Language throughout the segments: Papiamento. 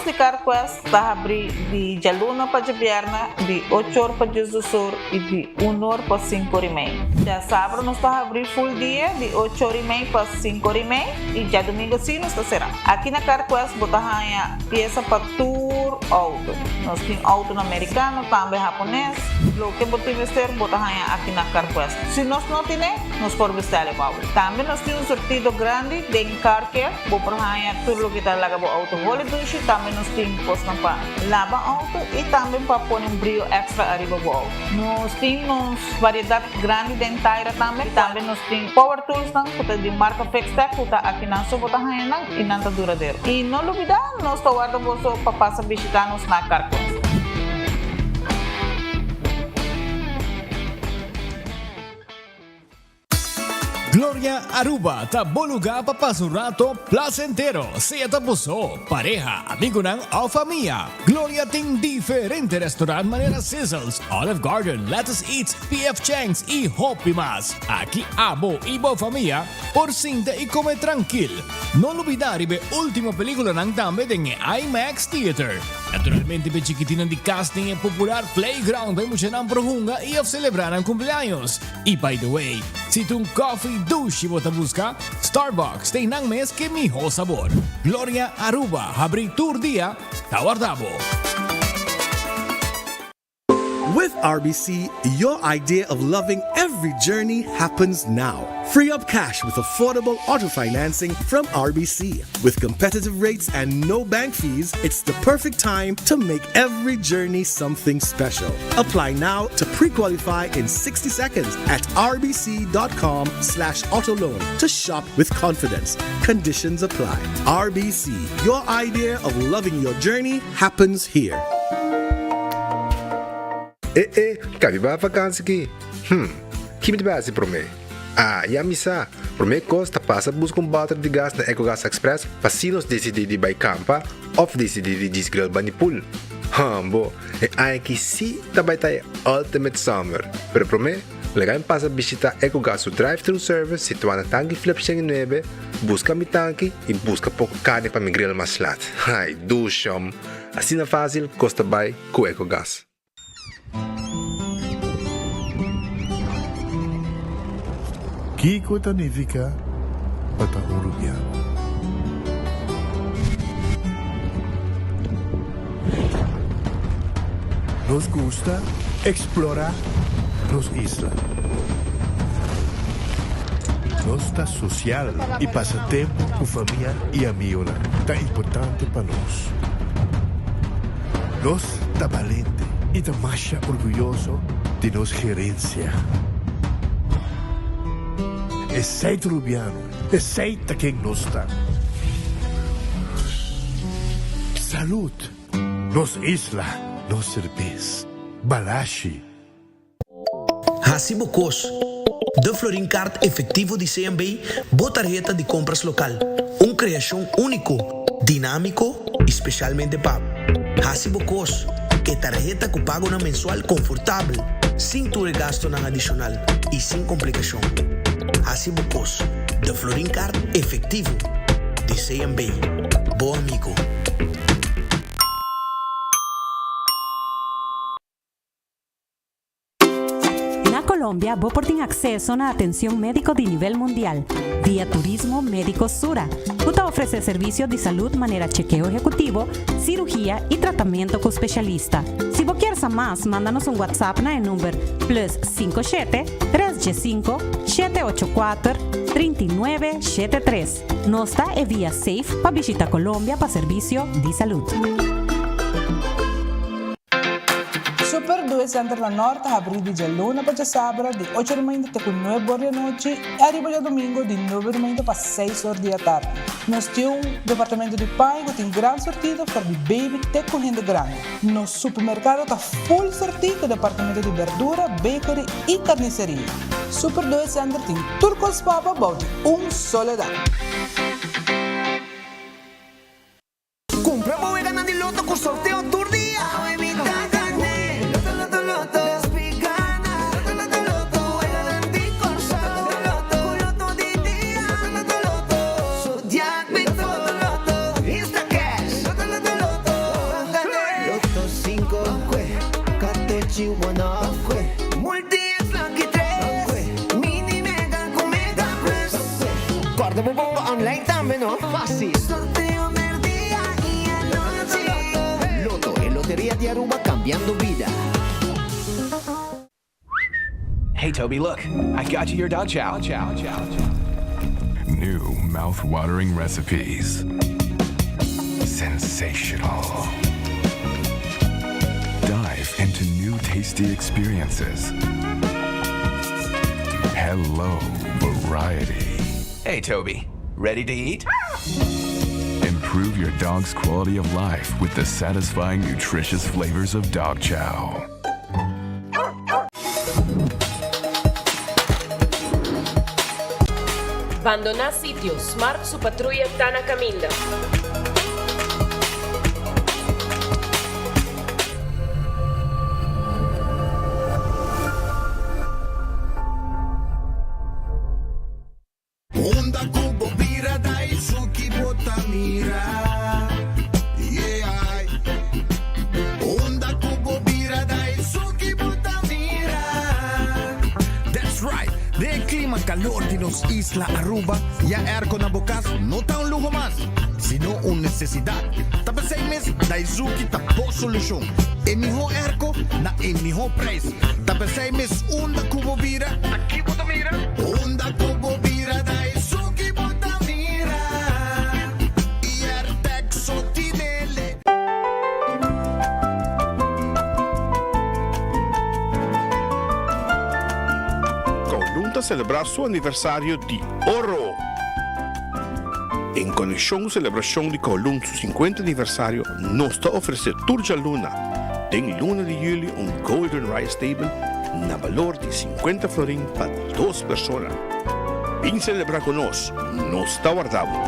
Nos di Carquest ta habri di djaluna pa djabièrnè di ocho or pa diesdos or i di un or pa sinku or i mei. Djasabra nos ta habri full dia di ocho or i mei pa sinku or i mei i djadumingu si nos ta será. Aki na Carquest bo ta haña piesa pa tur outo. Nos tin outonan merikano, tambe hapones. Loke bo tin mester bo ta haña aki na Carquest. Si nos no tine, nos por bestèl e pa bo. Tambe nos tin un surtido grandi den car care. Bo por haña tur loke ta laga bo outo holi dushi. Tambe nos tin kosnan pa laba outo i tambe pa pone un brio èkstra ariba bo outo. Nos tin nos variedat grandi den taira tambe. Tambe nos tin power toolsnan ku ta di marka Fixtech ku ta akinan so bo ta haña nan i nan ta duradero. I no lubidá nos ta warda boso pa pasa bishitá nos na Carquest. Gloria Aruba ta bo lugar pa pasa un rato placentero, sea ta bo so, pareha, amigonan of famia. Gloria tin diferente restaurant manera Sizzles, Olive Garden, Lettuce Eats, PF Chang's y hopi mas. Aki abo y bo famia por sinta y come trankil. No lubida riba e ultimo peliculanan tambe den e IMAX Theater. Naturalmente p'e chikitinnan di cas tin e popular playground pa e muchanan por hunga y of celebra nan cumpleaños. Y by the way, si ta un coffee dushi bo ta busca, Starbucks ta einan mes ke miho sabor. Gloria Aruba habri tur dia, ta warda bo. With RBC, your idea of loving every journey happens now. Free up cash with affordable auto financing from RBC. With competitive rates and no bank fees, it's the perfect time to make every journey something special. Apply now to pre-qualify in 60 seconds at rbc.com slash autoloan to shop with confidence. Conditions apply. RBC, your idea of loving your journey happens here. Eh eh, kabi ba vakansi ki? Hm, ki mi ta bai hasi promé? Ah, ya mi sa! Promé kos ta pasa buska un bòter di gas na Ecogas Express pa si nos disidí di bai kampa òf disidí di djis grill bani pool. Hambo, e aña aki sí ta bai ta e ultimate summer! Pero promé, laga mi pasa bishitá Ecogas su drive-thru service situá na Tanki Flip 109, buska mi tanki i buska poko karni pa mi grill mas lat. Ai, dushom! Asina fásil kos ta bai ku Ecogas. Kiko ta nifiká pa ta un rubiano? Nos gusta eksplorá nos isla. Nos ta sosial i pasa tempu ku famia i amigonan ta importante pa nos. Nos ta balente i ta masha orguyoso di nos gerensia. Esei ta Rubiano, esei ta ken nos ta. Salud! Nos isla, nos serbes. Balashi. Hasi bo kos. De Florin Card Efectivo di CMB, bo tarheta di compras local. Un creacion unico, dinamico y specialmente pa bo. Hasi bo kos. E tarheta cu pagonan mensual confortabel, sin tur e gastonan adicional y sin complicacion. Hasi bo kos. De Florin Card Efectivo di CMB. Bo amigo. Na Colombia bo por tin acceso na atencion medico di nivel mundial via Turismo Medico Sura, cu ta ofrece servicio di salud manera chekeo ehecutivo, cirugia y tratamento cu specialista. Si bo kier sa mas, manda nos un WhatsApp na e number plus cinco shete, tres dje cinco, shete ocho cuater, 39 shete tres. Nos ta e via safe pa bishita Colombia pa servicio di salud. Super Due Center na Nort ta habrí di djaluna pa djasabra di ocho di mainta te ku nuebe or di anochi i ariba djadumingu di nuebe di mainta pa seis or di atardi. Nos tin un departamento di paña ku tin gran sortido for di baby te ku hende grandi. Nos supermerkado ta full sortí ku departamento di berdura, bakery i karniseria. Super Due Center tin tur kos pa bo bou di un solo dak. Cumpra bo weganan di loto cu sorteo tur dia! Awe mi ta gane! Loto, loto, loto! Despi gana! Loto, loto, loto! Weganan di Corsou! Loto, loto, Cu loto di dia! Loto, loto, loto! Zodiac Big Four! Loto, loto, Instacash! Loto, loto, loto! you wanna. Multi X Lucky 3, Mini Mega ku Mega Plus. Korda bo bomba online tambe no? Fácil. Sorteo merdia y anochi. Lotto, e loteria di Aruba cambiando bida. Hey Toby, look, I got you your dog chow. Chow, chow, chow. New mouth-watering recipes. Sensational. Dive into new tasty experiences. Hello, variety. Hey Toby, ready to eat? Improve your dog's quality of life with the satisfying, nutritious flavors of dog chow. Bandoná sitio, Smart su patruya ta na kaminda. Unda ku bo bira Daisuki bo ta mira Yeah Unda ku bo bira Daisuki bo ta mira That's right! Den e clima calor di nos isla Aruba, ya airco na bo cas no ta un luho mas, sino un necesidad. Ta pesey mes Daizuki ta bo solucion. E miho airco na e miho prijs. Ta pesey mes unda cu bo bira, ta ki bo ta mira? Unda ku bo bira Daisuki bo ta mira Airtec so tinele. Kowloon ta selebrá su aniversario di oro! En konekshon ku selebrashon di Kowloon su 50 aniversario, nos ta ofresé tur djaluna den luna di yüli un Golden Rice Table na balor di 50 florin pa dos persona. Bin selebrá ku nos, nos ta warda bo!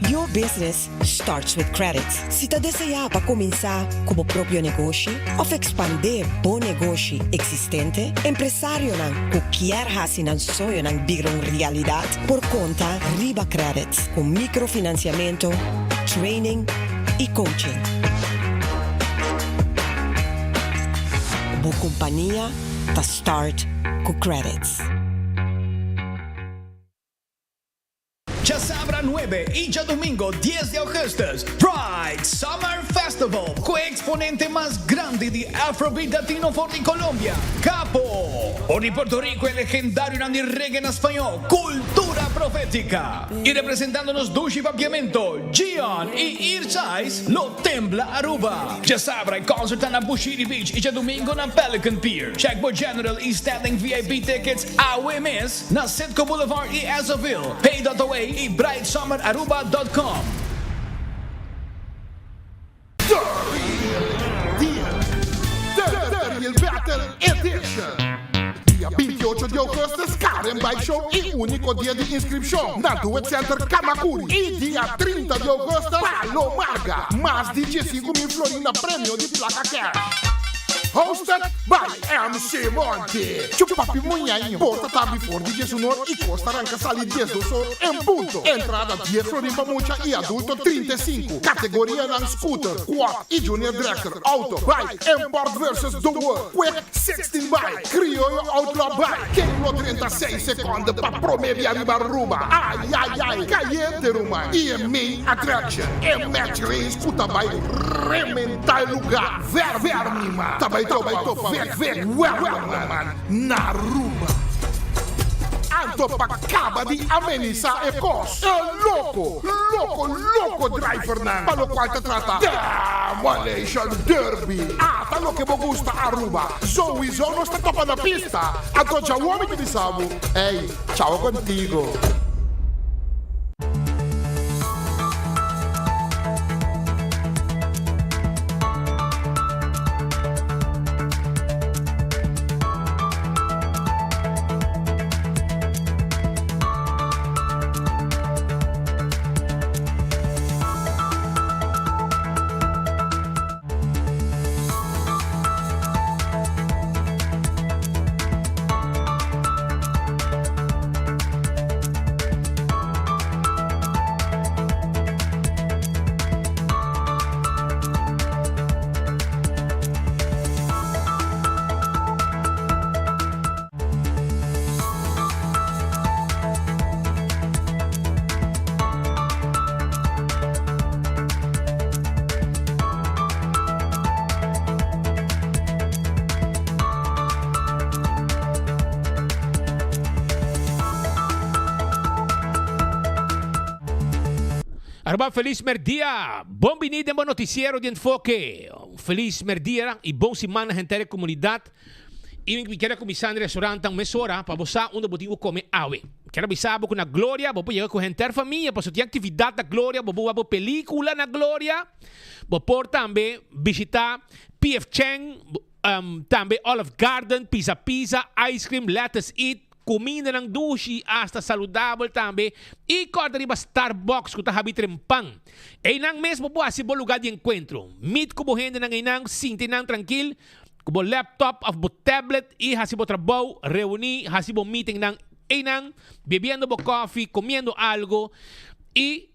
Your business starts with credit. Si ta deseá pa kuminsá ku bo propio negoshi òf ekspandé bo negoshi eksistente, empresarionan ku kier hasi nan soñonan bira un realidat por konta riba Credit ku mikrofinansiamentu, training i coaching. Bo kompania ta start ku Credits. Djasabra nuebe i djadumingo dies di augustus, Pride Summer Festival ku e eksponente mas grandi di Afrobeat Latino for di Colombia, Capo. For di Puerto Rico e legendarionan di reggae na spañó, Cultura Profética. I representando nos dushi papiamento, Gion i Irchais lo tembla Aruba. Djasabra e concert ta na Bushiri Beach i djadumingo na Pelican Pier. Check bo General i Standing VIP tickets awe mes. Na Citgo Boulevard y Ezzoville, Pay.away y brightsummeraruba.com. The Real Deal, The Real Battle Edition. Dia 28 di augustus Karen Bike Show y unico dia di inscripcion na Duet Center Camacuri y dia 30 di augustus Palo Marga. Mas di 15 mil florin na premio di placa cash. Hosted by MC Monty. Chupapi Muñaño. Porta ta habri for di diesunor y cos ta ranca sali diesdosor en punto. Entrada dies florin pa mucha y adulto 35. Categorianan scooter, quad y junior dragster, auto, bike, import versus the world, quick 16 bike, criollo outlaw bike. Ken lo drenta seis seconde pa prome bia riba Aruba? Ay ay ay, cayente ruman. Y e main attraction, e match race cu ta bay rementa e lugar. Ver ver mi man ta bai topa Vek Vek Werleman na Aruba. Anto pa kaba di amenisá e kos, e loko, loko, loko drivernan pa lokual ta trata Demolition Derby. Ata loke bo gusta Aruba, souiso nos ta topa na pista. Anto djawo mi ta bisa bo, ey, chao contigo. Aruba felis merdia! Bon bini den bo noticiero di Enfoke. Un felis merdia y bon siman na henter e comunidad. Y mi kier a cuminsa na restaurantnan mesora pa bo sa unda bo tin cu come awe. Mi kier a bisa bo cu na Gloria bo por yega cu henter famia pasobra tin actividad na Gloria, bo por wak bo pelicula na Gloria, bo por tambe bishita PF Chang, tambe Olive Garden, Pizza Pizza, Ice Cream, Lettuce Eat, Kumindanan dushi i asta saludabel tambe i kòrda riba Starbucks ku ta habi trempan. Einan mes bo por hasi bo lugá di enkuentro. Meet ku bo hendenan einan, sinti nan trankil ku bo laptop òf bo tablet i hasi bo trabou, reuní, hasi bo meetingnan einan, bebiendo bo kòfi, komiendo algu i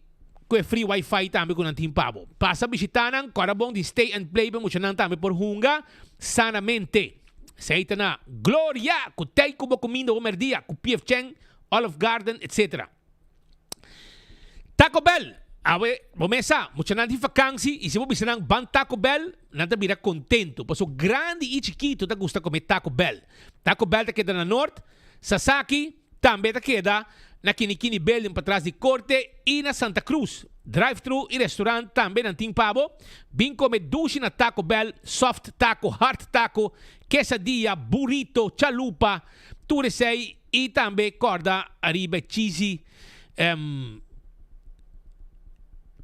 ku e free wifi tambe ku nan tin pa bo. Pasa bishitá nan, kòrda bon di stay and play pa e muchanan tambe por hunga sanamente. Esei ta na Gloria ku tei ku bo kuminda bo merdia ku PF Chang, Olive Garden etc. Taco Bell, awe bo mes sa muchanan tin fakansi i si bo bisa nan ban Taco Bell nan ta bira kontentu paso grandi i chikitu ta gusta kome Taco Bell. Taco Bell ta keda na Noord, Sasaki tambe ta keda na Kinikini Building patras di Korte i na Santa Cruz. Drive thru i restaurant tambe nan tin pa bo. Bin kome dushi na Taco Bell, soft taco, hard taco, quesadilla, burrito, chalupa, tur esei i tambe kòrda ariba e cheesy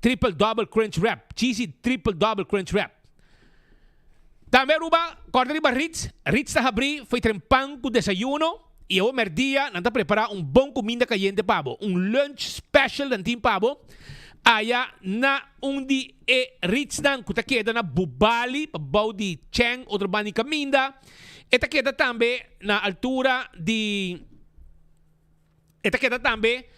triple double crunch wrap, cheesy triple double crunch wrap. Tambe Aruba corda riba Ritz. Ritz ta habri fo'i tren pan cu desayuno y awo merdia nan ta prepara un bon cuminda cayente pa bo. Un lunch special nan tin pa bo aya na un di e Ritznan cu ta keda na Bubali pa bou di Cheng otro banda di caminda. E ta keda tambe na altura di. E ta keda tambe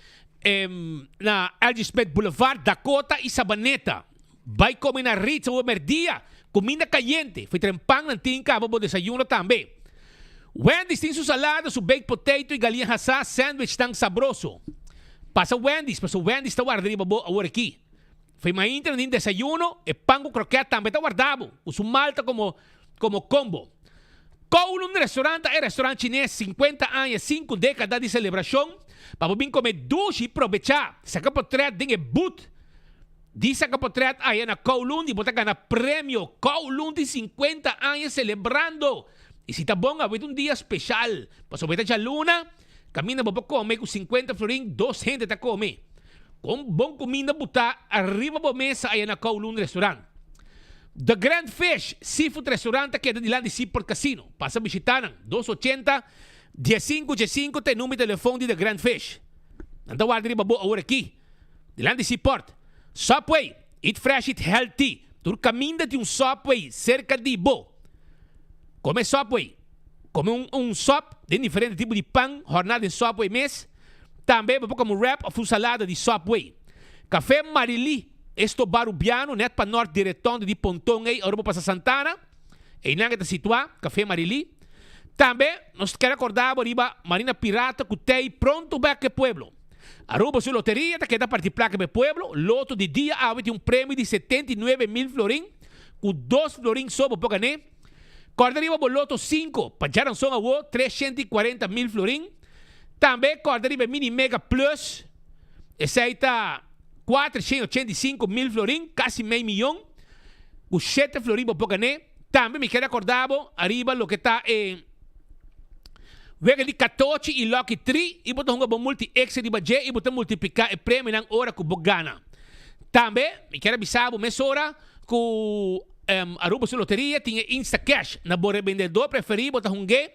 na LG Smith Boulevard, Dakota y Sabaneta. Bai come na Ritz awe merdia, cuminda cayente, fi tren pan nan tin caba bo desayuno tambe. Wendy's tin su salada, su baked potato y galiña hasá, sandwich tan sabroso. Pasa Wendy's, pasobra Wendy's ta warda riba bo awor aki. Fi mainta nan tin desayuno, e pan cu kroket tambe ta warda bo, cu su malta como como combo. Kowloon Restaurant ta e restaurant chines 50 aña, 5 decada di celebracion pa bo bin come dushi y probecha. Saca potret den e boot di saca potret aya na Kowloon y bo ta gana premio. Kowloon tin 50 aña celebrando y si ta bon awe ta un dia special pasobra e ta djaluna caminda bo por come cu 50 florin dos hende ta come. Con bon cuminda buta ariba bo mesa aya na Kowloon Restaurant. The Grand Fish Seafood Restaurant ta keda dilanti Seaport Casino. Pasa bishita nan. Dos ochenta, diesinku diesinku ta e number di telefon di The Grand Fish. Nan ta warda riba bo awor aki. Dilanti Seaport. Subway, Eat fresh, eat healthy. Tur kaminda tin un Subway serka di bo. Kome Subway. Kome un un sop den diferente tipo di pan horná den Subway mes. Tambe bo por kome un wrap òf un salada di Subway. Café Marily. Esto Barubiano, net pa nort di retondo di Ponton ei ora bo pasa Santana. Einan e ta situá, Café Marily. Tambe nos ta kere acorda bo riba Marina Pirata cu t'ei pronto bek e pueblo. Aruba su loteria ta keda parti placa pa e pueblo. Loto di dia awe tin un premio di 79 mil florin cu dos florin so bo por gané. Corda riba bo loto cinco pa djaranson awo 340 mil florin. Tambe corda riba e Mini Mega Plus. Esei ta 485 mil florin, kasi mei miyon, ku shete florin bo por gané. Tambe mi kere akorda bo ariba loke ta e wega di katochi i lucky tri i bo ta hunga bo multi extra riba dje i bo ta multipliká e premionan ora ku bo gana. Tambe mi kere bisa bo mesora ku Aruba su loteria tin e Instacash na bo rebendedor preferí bo ta hung'é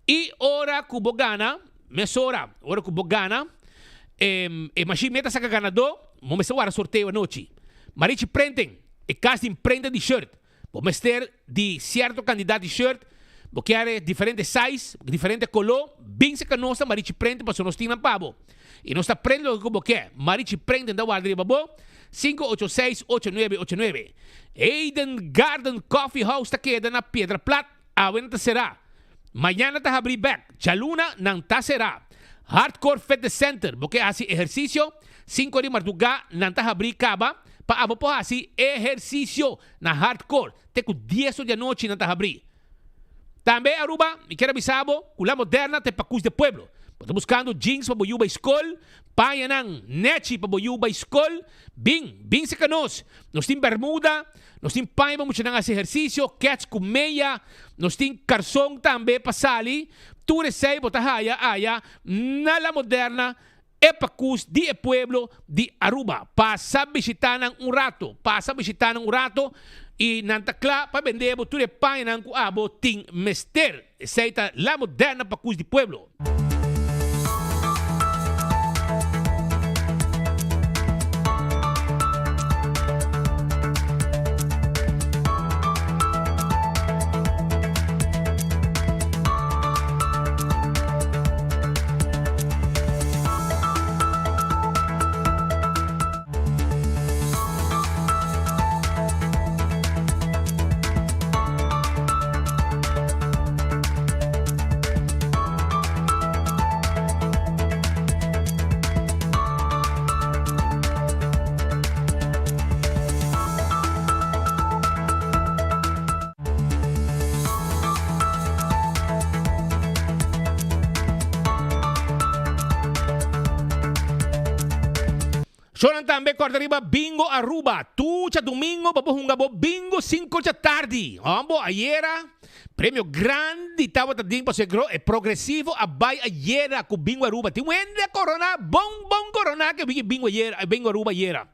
i ora ku bo gana mesora ora ku bo gana E mashin meta saka ganadó, bo mester wara sorteo anochi. Marichi Printing, e kas di imprenta di shirt. Bo mester di sierto kandidat di shirt, bo kier e diferente size, diferente koló, bin saka nos na Marichi Printing pasobra nos tin nan pa bo. I nos ta prende loke ku bo ke. Marichi Printing ta warda riba bo, 586 8989. Eden Garden Coffee House ta keda na Piedra Plat. Awe nan ta será. Mañana ta habrí bèk. Djaluna nan ta será. Hardcore Fitness Center, bo ke hasi ehersisio? Sinku di mardugá nan ta habrí kaba pa abo por hasi ehersisio na Hardcore. Te ku dies or di anochi nan ta habrí. Tambe Aruba, mi kier a bisa bo ku La Moderna ta e pakus di pueblo. Bo ta buskando jeans pa bo yu bai skol? Pañanan nechi pa bo yu bai skol? Bin, bin serka nos. Nos tin bermuda, nos tin paña pa muchanan hasi ehersisio, kèts ku meya, nos tin karson tambe pa sali. Tur esei bo ta haya aya na La Moderna, e pakus di e pueblo di Aruba. Pasa bishita nan un rato, pasa bishita nan un rato i nan ta kla pa bende bo tur e pañanan ku abo tin mester. Esei ta La Moderna Pakus di Pueblo. Shonan tambe corda riba Bingo Aruba. Tur djadomingo pa bo hunga bo bingo cinco djatardi. Hombo, ayera premio grandi tabata din pasobra e gro e progresivo a bay ayera cu Bingo Aruba. Tin un hende a corona, bon bon corona ke wiki Bingo ayera, Bingo Aruba ayera.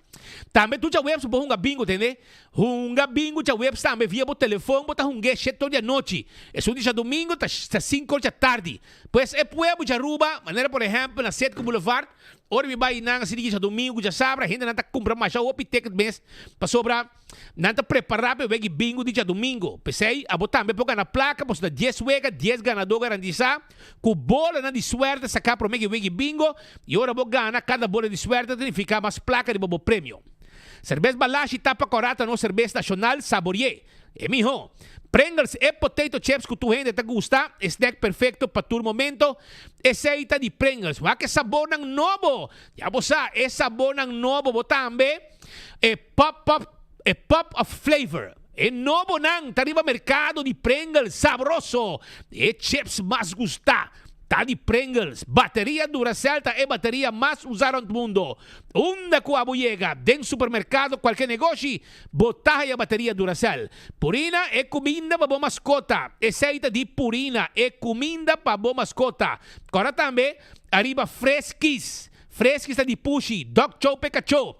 Tambe tur djaweps bo hunga bingo, tende? Hunga bingo djaweps tambe via bo telefon, bo ta hung'é shete or di anochi. Esun di djadumingo ta ta sinku or djatardi. Pues e pueblo djaruba, manera por ehèmpel na Setco Boulevard, ora mi bai nan asina di djadumingo ku djasabra, hendenan ta kumpra masha hopi ticket mes, pasobra nan ta prepará pa e wega di bingo di djadumingo. P'esei abo tambe por gana plaka, pasobra ta dies wega, dies ganadó garantisa. Ku bolanan di suerte saká promé ki wiki bingo i ora bo gana kada bola di suerte ta nifiká mas plaka riba bo premio. Serbes Balashi tapa kòrá ta nos serbes nashonal, saborié e mihó. Pringles e potato chips ku tur hende ta gusta, e snack perfekto pa tur momento, esei ta di Pringles. Wak e sabornan nobo! Ya bo sa, e sabornan nobo bo tambe e pop pop e pop of flavor. E nobonan ta riba merkado di Pringles sabroso. E chips mas gustá ta di Pringles. Bateria Duracell ta e bateria mas usá rònt mundo. Unda ku abo yega, den supermerkado, kualke negoshi, bo ta haya bateria Duracell. Purina, e kuminda pa bo maskota. Esei ta di Purina, e kuminda pa bo maskota. Kòrda tambe ariba Friskies. Friskies ta di Pushi, Dog Chow p'e kachó.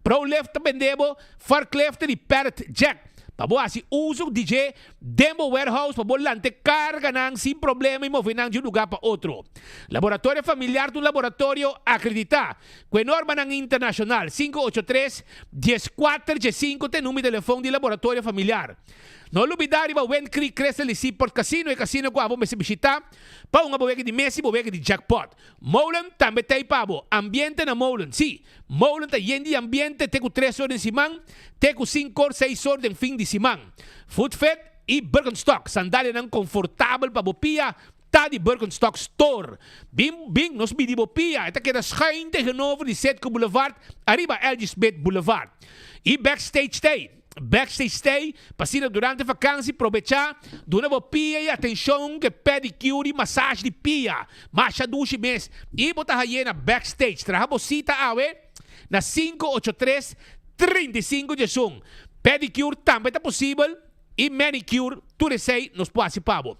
Prolift ta bende bo forklift di Pallet Jack pa bo hasi uso di dje den bo warehouse pa bo lanta e karganan sin problema i move nan di un lugar pa otro. Laboratorio Familiar ta un laboratorio akreditá ku e normanan internashonal. 583 14 15 ta e number di telefon di Laboratorio Familiar. No lubidá riba Wind Creek Crystal di Seaport Casino, e casino ku abo mester bishitá pa hunga bo wega di mesa i bo wega di jackpot. Molen tambe ta ei pa bo. Ambiente na Molen, sí. Molen ta yen di ambiente te ku tres or den siman, te ku sinkor, seis or den fin di siman. Footfit i Birkenstock, sandalianan konfortabel pa bo pia, ta di Birkenstock Store. Bin, bin, nos midi bo pia. E ta keda schuin tegenover di Citgo Boulevard, ariba LG Smith Boulevard. I Backstage ta ei. Backstage stay pa asina durante vakansi probecha duna bo pia e atencion cu e pedicure y massage di pia masha dushi mes y bo ta haye na Backstage. Traha bo cita awe na 583 35 diesun. Pedicure tambe ta posibel y manicure tur esey nos por haci pa bo.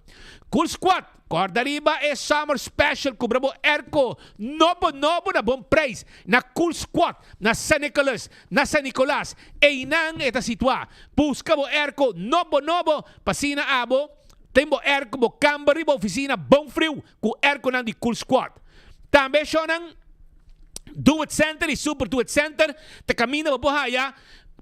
Cool Squad, corda riba e summer special cubra bo airco nobo nobo na bon prijs na Cool Squad na San Nicolas. Na San Nicolas, einan e ta situá. Buska bo airco nobo nobo pa asina abo tin bo airco bo kamber riba ofisina bon friu ku airconan di Cool Squad. Tambe shownan Do It Center i Super Do It Center ta kaminda bo por haya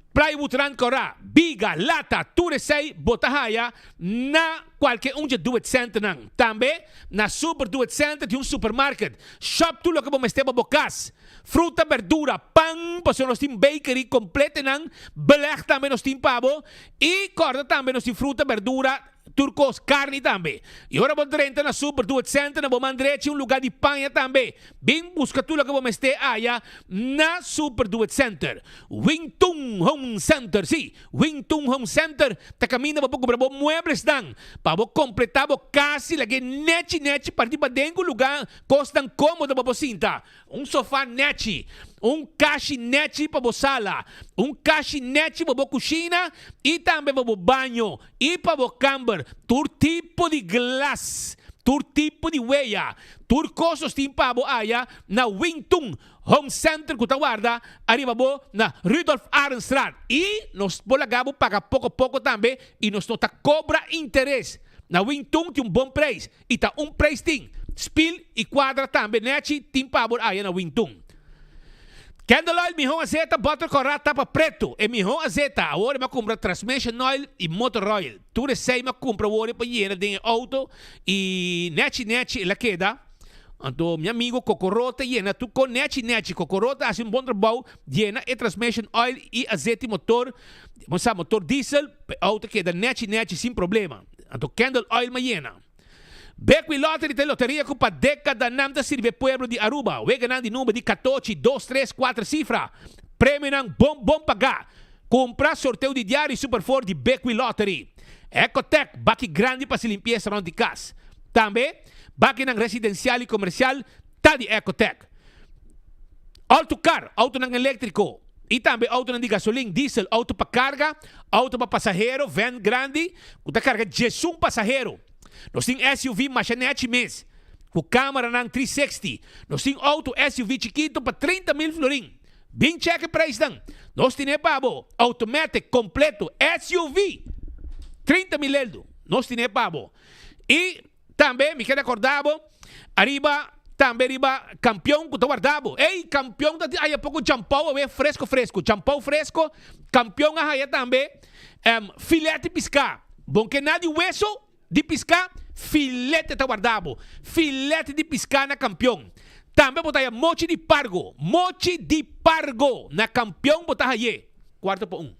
plywood rand kòrá, biga, lata, tur esei bo ta haya na kualke un dje Do It Centernan. Tambe na Super Do It Center tin un supermarket. Shop tur loke bo mester pa bo kas. Fruta, berdura, pan, pasobra nos tin bakery completenan, beleg tambe nos tin pa bo, y corda tambe nos tin fruta, berdura, Tur kos, karni tambe. I ora bo drenta na Super Do It Center na bo man drechi un lugá di paña tambe. Bin buska tur loke bo mester aya na Super Do It Center. Wing Tun Home Center, sí, Wing Tun Home Center ta kaminda bo por kumpra bo mueblesnan pa bo kompletá bo kas i lag'é nechi nechi parti paden ku lugá kosnan kómodo pa bo sinta. Un sofá nèchi, un kashi nèchi pa bo sala, un kashi nèchi pa bo kushina i tambe pa bo baño i pa bo kamber. Tur tipo di glas, tur tipo di weya, tur kos nos tin pa bo aya na Wing Tun Home Center ku ta warda ariba bo na Rudolf Arendstraat. I nos por laga bo paga poko poko tambe i nos no ta kobra interes. Na Wing Tun tin un bon preis. I ta un prijs tin. Spil i kuadra tambe nechi tin pa bo aya na Wintun. Candle oil mihó azeta bottle kòrá tapa pretu e mihó azeta awor mi a kumpra transmission oil i motor oil tur esei mi a kumpra awor pa yena den e auto i nechi nechi el a keda anto mi amigo Kokoro ta yena tur kon nechi nechi Kokoro ta hasi un bon trabou yena e transmission oil i azeta i motor bo sa motor diesel pa e auto keda nechi nechi sin problema. Anto candle oil ma yena. Bekwin Lottery ta e loteria ku pa dekadanan ta sirbi e pueblo di Aruba. Weganan di number di katochi, dos, tres, kuater sifra. Premionan bon bon pagá. Kumpra sorteo di diario Super Four di Bekwin Lottery. Ecotec, baki grandi pa hasi limpiesa rònt di kas. Tambe, bakinan residensial i komersial ta di Ecotec. Autocar, autonan eléktriko i tambe autonan di gasolin, diesel, auto pa karga, auto pa pasahero, van grandi ku ta karga diesun pasahero. Nos tin SUV masha nèchi mes, ku kameranan 360. Nos tin auto SUV chikitu pa 30 mil florin. Bin chèk e preisnan. Nos tine pa bo, automatic, kompleto, SUV, 30 mil eldo. Nos tine pa bo. I. Tambe mi keda korda bo ariba tambe riba kampion ku ta warda bo. Ey, kampion ta haya poko champou awe fresko fresko. Champou fresko, kampion a haya tambe filet di piská. Bon ke na di weso di piská, filete ta warda bo. Filet di piská na kampion. Tambe bo ta haya mochi di pargo. Mochi di pargo na kampion bo ta haye. Kuarto pa un.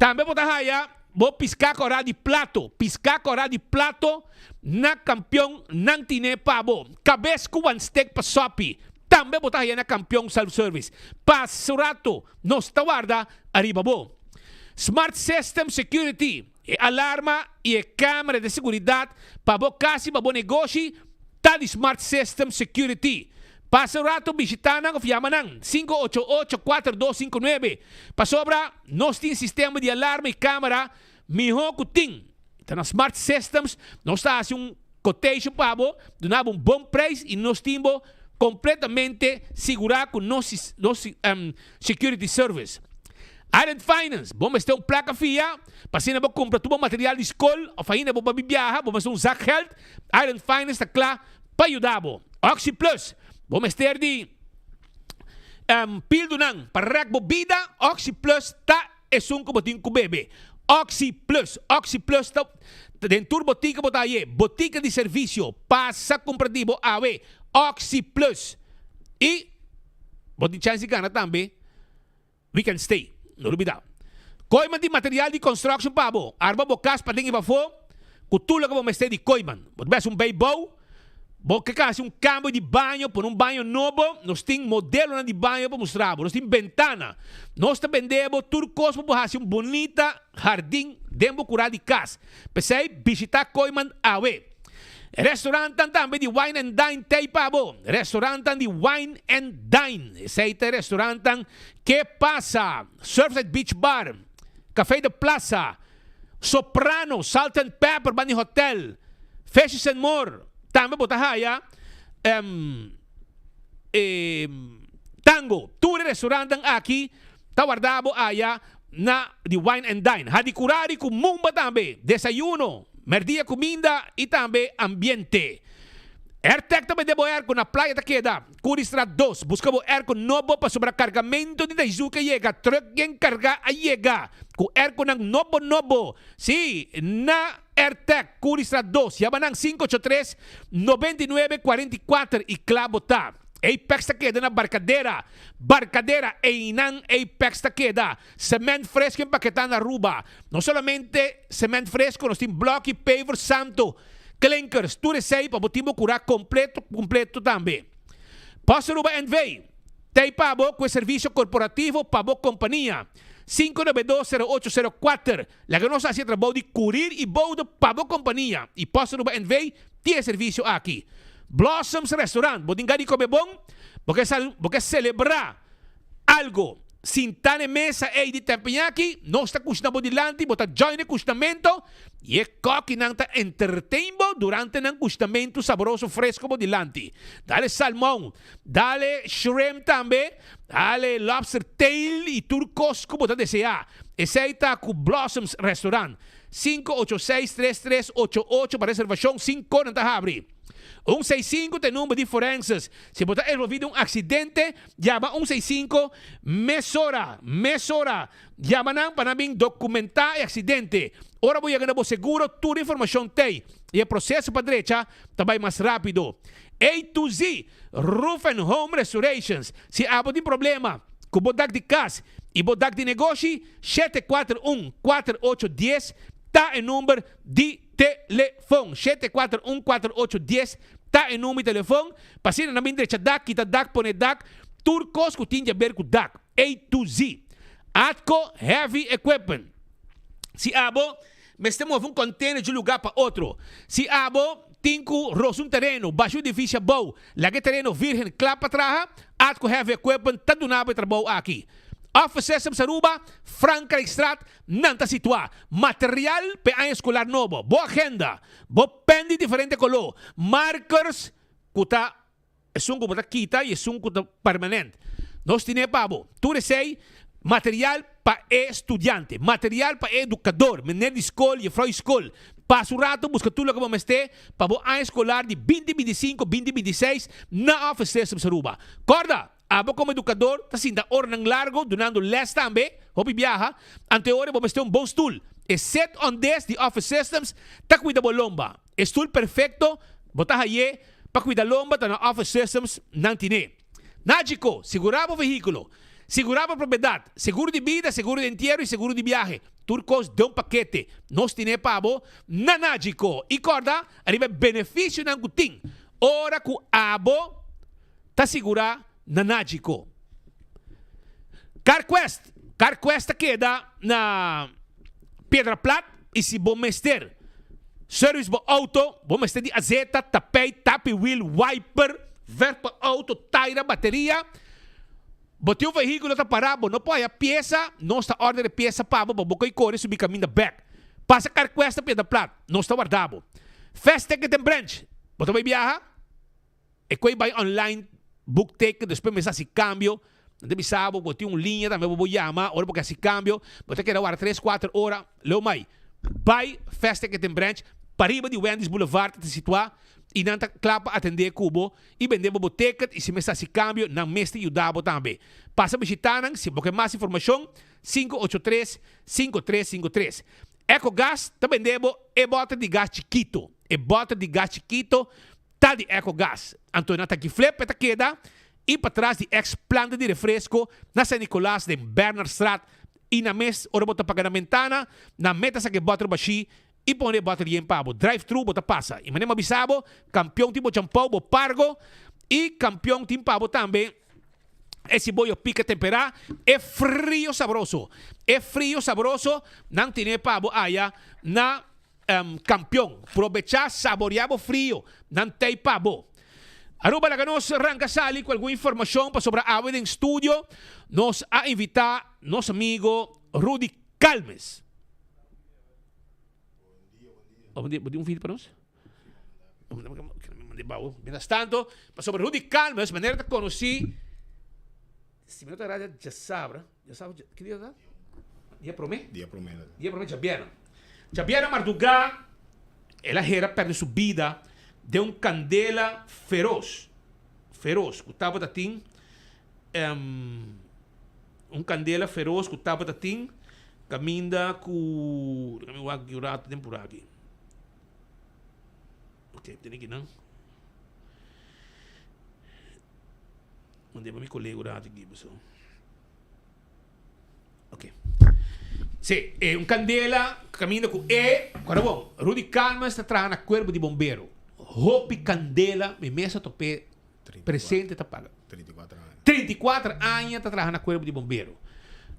Tambe bo ta haya bo piská kòrá di plato, piská kòrá di plato na Kampion nan tine pa bo. Kabes ku wan stek pa sòpi tambe bo ta haya na Kampion Self Service. Pas un rato nos ta warda ariba bo. Smart System Security, e alarma i e kamera di seguridat pa bo kas i pa bo negoshi ta di Smart System Security. Pasa un rato bishita nan of yama nan, 588 4259, pasobra nos tin sistema di alarma y camera miho cu tin. Ta na Smart Systems nos ta haci un quotation pa bo, duna bo un bon prijs y nos tin bo completamente sigura cu nos nos security service. Island Finance, bo mester un placa fia pa asina bo cumpra tur bo material di scol of ainda bo pa biaha bo mester un zakgeld, Island Finance ta cla pa yuda bo. Oxi Plus, bo mester di pildunan pa rèk bo bida, Oxi Plus ta esun ku bo tin ku bebe. Oxi Plus, Oxi Plus ta den tur botika bo ta haye, botika di servisio, pasa kumpra di bo awe, Oxi Plus. I bo tin chèns di gana tambe. We can stay. No lubida. Kooiman tin material di construction pa bo. Arma bo cas paden y pafo cu tur loke bo mester di Kooiman. Bo ta bes un bijbouw, bo ke haci un cambio di baño, pone un baño nobo, nos tin modelonan di baño pa mustra bo. Nos tin bentana. Nos ta bende bo tur cos pa bo haci un bunita hardin den bo cura di cas. P'esey bishita Kooiman awe. Restaurantan tambe di Wine and Dine t'ei pa bo. Restaurantan di Wine and Dine. Esei ta e restaurantan Ke Pasa, Surfside Beach Bar, Café de Plaza, Soprano, Salt and Pepper banda di hotel, Fishes and More. Tambe bo ta haya e Tango. Tur e restaurantan aki ta warda bo aya na di Wine and Dine. Hadicurari cu Mumba tambe, desayuno, merdia cuminda y tambe ambiente. Airtec ta bende bo airco na playa ta keda, Curiestraat dos. Busca bo airco nobo pasobra cargamento di Daisuke a yega, truck gen carga a yega cu airconan nobo nobo. Si, na Airtec, Curiestraat dos. Yama nan 583 99 44 y cla bo ta. Apex ta keda na Barcadera. Barcadera, einan Apex ta keda. Cement fresco empaketá na Aruba. No solamente cement fresco, nos tin bloki, paver, santo, klinkers, tur esei pa bo tin bo kurá kompleto kompleto tambe. Post Aruba NV. T'ei pa bo ku e servisio korporativo pa bo kompania. 592 0804. Laga nos hasi e trabou di kurir i boude pa bo kompania i Post Aruba NV. tin e servisio aki. Blossoms Restaurant, bo tin gana di kome bon? Bo ke sal, bo ke selebrá algo sintá na e mesa ei di teppanyaki? Nos ta kushina bo dilanti, bo ta join e kushinamento i e kòkinan ta entertain bo durante nan kushinamentu saboroso fresko bo dilanti. Dale salmon, dale shrimp tambe, dale lobster tail i tur kos ku bo ta deseá. Esei ta ku Blossoms Restaurant. 586 3388 pa reservashon sin kor nan ta habri. 165 ta e number di forenses. Si bo ta envolvi den un aksidente, yama 165 mesora, mesora. Yama nan pa nan bin dokumentá e aksidente. Ora bo yega na bo seguro, tur informashon t'ei i e proseso pa drecha ta bai mas rápido. A to Z Roof and Home Restorations Si abo tin problema ku bo dak di kas i bo dak di negoshi, 741 4810 ta e number di telefon. 741 4810 ta e number di telefon. Pa asina nan bin drecha dak, kita dak, pone dak, tur kos ku tin di aber ku dak. A to Z. Atco Heavy Equipment. Si abo mester move un container di un lugar pa otro. Si abo tin cu rosa un tereno, basha un edificio abou, laga e tereno virgen cla pa traha, Atco Heavy Equipment ta duna bo e trabou aki. Office Systems Aruba, Frankrijkstraat, nan ta situa. Material p'e aña escolar nobo, bo agenda, bo pen di diferente color, markers cu ta Esun ku bo ta kita i esun ku ta permanent. Nos tine pa bo. Tur esei material pa e studiante, material pa e edukador, meneer di skol, jefrou di skol. Pasa un rato buska tur loke bo mester pa bo aña eskolar di binti binti i sinku, binti binti i seis na Office Systems Aruba. Kòrda, abo komo edukador ta sinta oranan largo dunando lès tambe, hopi biaha, anto e ora bo mester un bon stul. E set on desk di Office Systems ta kuida bo lomba. E stul perfecto bo ta haye pa cuida lomba ta na Office Systems nan tine. Nagico, sigura bo vehiculo, sigura bo propiedad, seguro di bida, seguro di entiero y seguro di biahe. Tur cos den un pakete. Nos tine pa bo na Nagico. Y corda ariba e beneficionan cu tin ora cu abo ta sigura na Nagico. CarQuest, CarQuest ta keda na Piedra Plat y si bo mester service bo auto, bo mester di azeta, tapijt, tapi wiel, wiper, verf pa auto, taira, bateria, bo tin un vehiculo ta para, bo no por haya pieza, nos ta order e pieza pa bo pa bo koy kore subi caminda bek. Pasa CarQuest na Piedra Plat, nos ta warda bo. Fast Ticket and Branch, bo ta bay biaha? E koe bai online book ticket despues mester hasi cambio nan ta bisa bo bo tin un liña tambe bo por yama ora bo ke hasi cambio bo ta keda wara tres cuater ora leu mai bai Fast Ticket and Branch pariba di Wendy's Boulevard ta situa y nan ta kla pa atende ku bo y bende bo bo ticket y si mester hasi cambio nan mester yuda bo tambe pasa bishita nan si bo ke mas informacion 583 5353 Ecogas ta bende bo e boter di gas chikito e boter di gas chikito Ta di Ecogas. Anto na Taki Flip e ta keda y patras di ex planta di refresco na San Nicolas den Bernardstraat y na mes ora bo ta paga na mentana na meta saka e boter bashi y pone e boter yen pa bo. Drive thru bo ta pasa y manera mi a bisa bo Campeon tin bo champou bo pargo y Campeon tin pa bo tambe e siboyo pica tempera e frio sabroso e frio sabroso nan tine pa bo aya na Campeon, probecha saborea bo frio, nan tey pa bo. Aruba laga nos ranca sali cu algun informacion pasobra awe den studio nos a invita nos amigo Rudy Calmes. Bo tin un video pa nos? Mientras tanto, pasobra Rudy Calmes manera ta conoci, si mi no ta erra djasabra. Djasabra, ki dia ta? Dia promé? Dia promé ta. Dia promé djabièrnè. Djabièrnè mardugá el a hera pèrdè su bida den un kandela feros, feros ku tabata tin un kandela feros ku tabata tin kaminda ku, mi wak un ratu den purá aki. Ok, tene kinan. Mand'é pa mi kolega un rato aki paso. Ok. Sí, e un kandela kaminda ku e, kòrda bon, Rudy Calmes ta traha na kuerpo di bombero. Hopi kandela mi mes a top'é presente ta paga. 34 aña ta traha na kuerpo di bombero.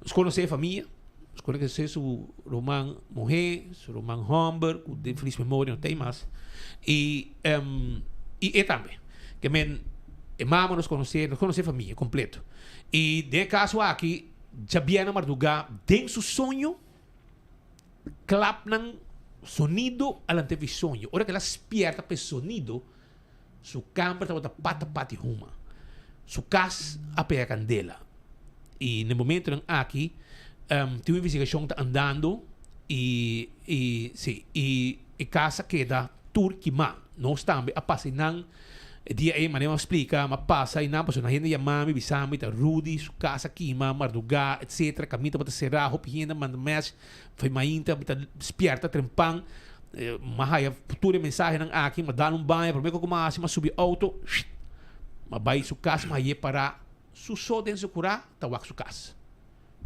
Nos konosé e famia, nos konosé su ruman muhé, su ruman hòmber ku den felis memoria no ta ei mas. I i e tambe. Ke men e mama nos konosé, nos konosé e famia kompleto. I den e kaso aki djabièrnè mardugá den su soño klapnan sonido a lant'é fi soño. Ora ku el a spièrta pa e sonido Su kamber tabata pata pati huma. Su kas a pega kandela. I na e momentonan aki tin un investigashon ta andando i i si i e kas a keda tur kimá. Nos tambe a pasa einan e dia ei manera mi a splika mi a pasa einan pasobra nan hende a yama mi bisa mi ta Rudy su kas a kima mardugá etcetera kaminda tabata será hopi hende a manda mèsh Fai mainta mi ta spierta trempan, m'a haya tur e mensahenan aki, m'a dal un baño, prome ku m'a hasi m'a subi auto, m'a bai su kas, m'a haye pará su so den su kurá ta wak su kas.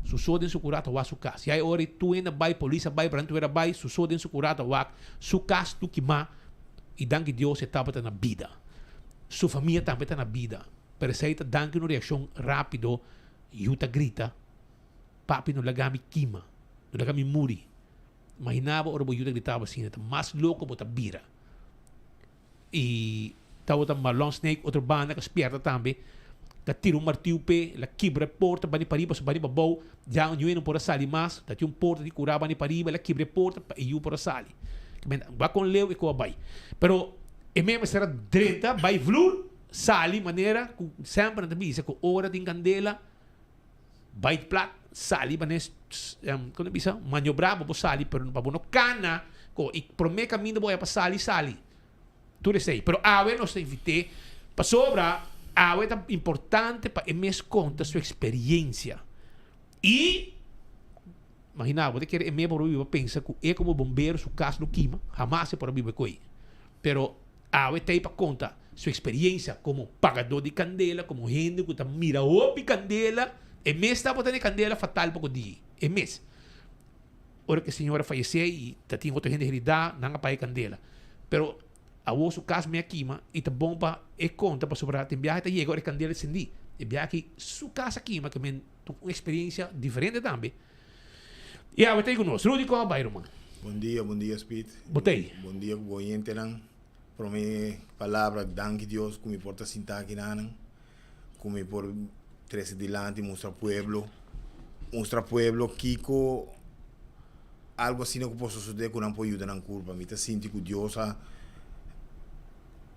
Su so den su kurá ta wak su kas. Ya e ora ei tur hende a bai, polis a bai, brandweer a bai, su so den su kurá ta wak su kas tur kimá i danki Dios e tabata na bida. Su famia tambe ta na bida, pero esei ta danki un reakshon rápido, yu ta grita. Papi no laga mi kima, no laga mi muri. Imagina bo ora bo yu ta gritaba asina, ta mas loko bo ta bira. I tabata Marlon Snake otro banda ka spierta tambe, ta tira un martiu p'e, el a kibra e porta bani pariba pasobra bani pabou ya un yu no por a sali mas, ta tin un porta di kura bani pariba, el a kibra e porta pa e yu por a sali. Wak kon leu e ku a bai. Pero e mes mester a drenta bai vlur, sali manera ku semper nan ta bisa ku ora tin kandela, Bai plat sali manes kon ta bisa maniobrá bo por sali pero pa bo no kana ko i promé kaminda bo haya pa sali sali tur esei pero awe nos ta invit'é pasobra awe ta importante pa e mes konta su eksperiensia i imagina bo ta kere e mes por biba pensa ku e komo bombero su kas lo kima hamas e por a biba ku ei pero Awe ta ei pa konta su eksperiencia komo pagadó di kandela, komo hende ku ta mira hopi kandela. E mes tabata na e kandela fatal poko di e mes. Ora ku e señora fayesé i ta tin otro hende heridá, nan a paga e kandela. Pero awor su kas mei a kima i ta bon pa e konta pasobra tin biaha ta yega ora e kandela sendí. E biaha aki su kas a kima, ke men ta un eksperiencia diferente tambe. I awe ta ei ku nos. Rudy, kon a bai ruman? Bon dia, bon dia Speed. Bo ta ei? Bon dia ku bo oyentenan. Prome palabra, danki Dios ku mi por ta sinta aki nanan, ku mi por trese dilanti mustra pueblo, mustra pueblo kiko algo asina ku por sosode ku nan por yuda nan kurpa. Mi ta sinti ku Dios a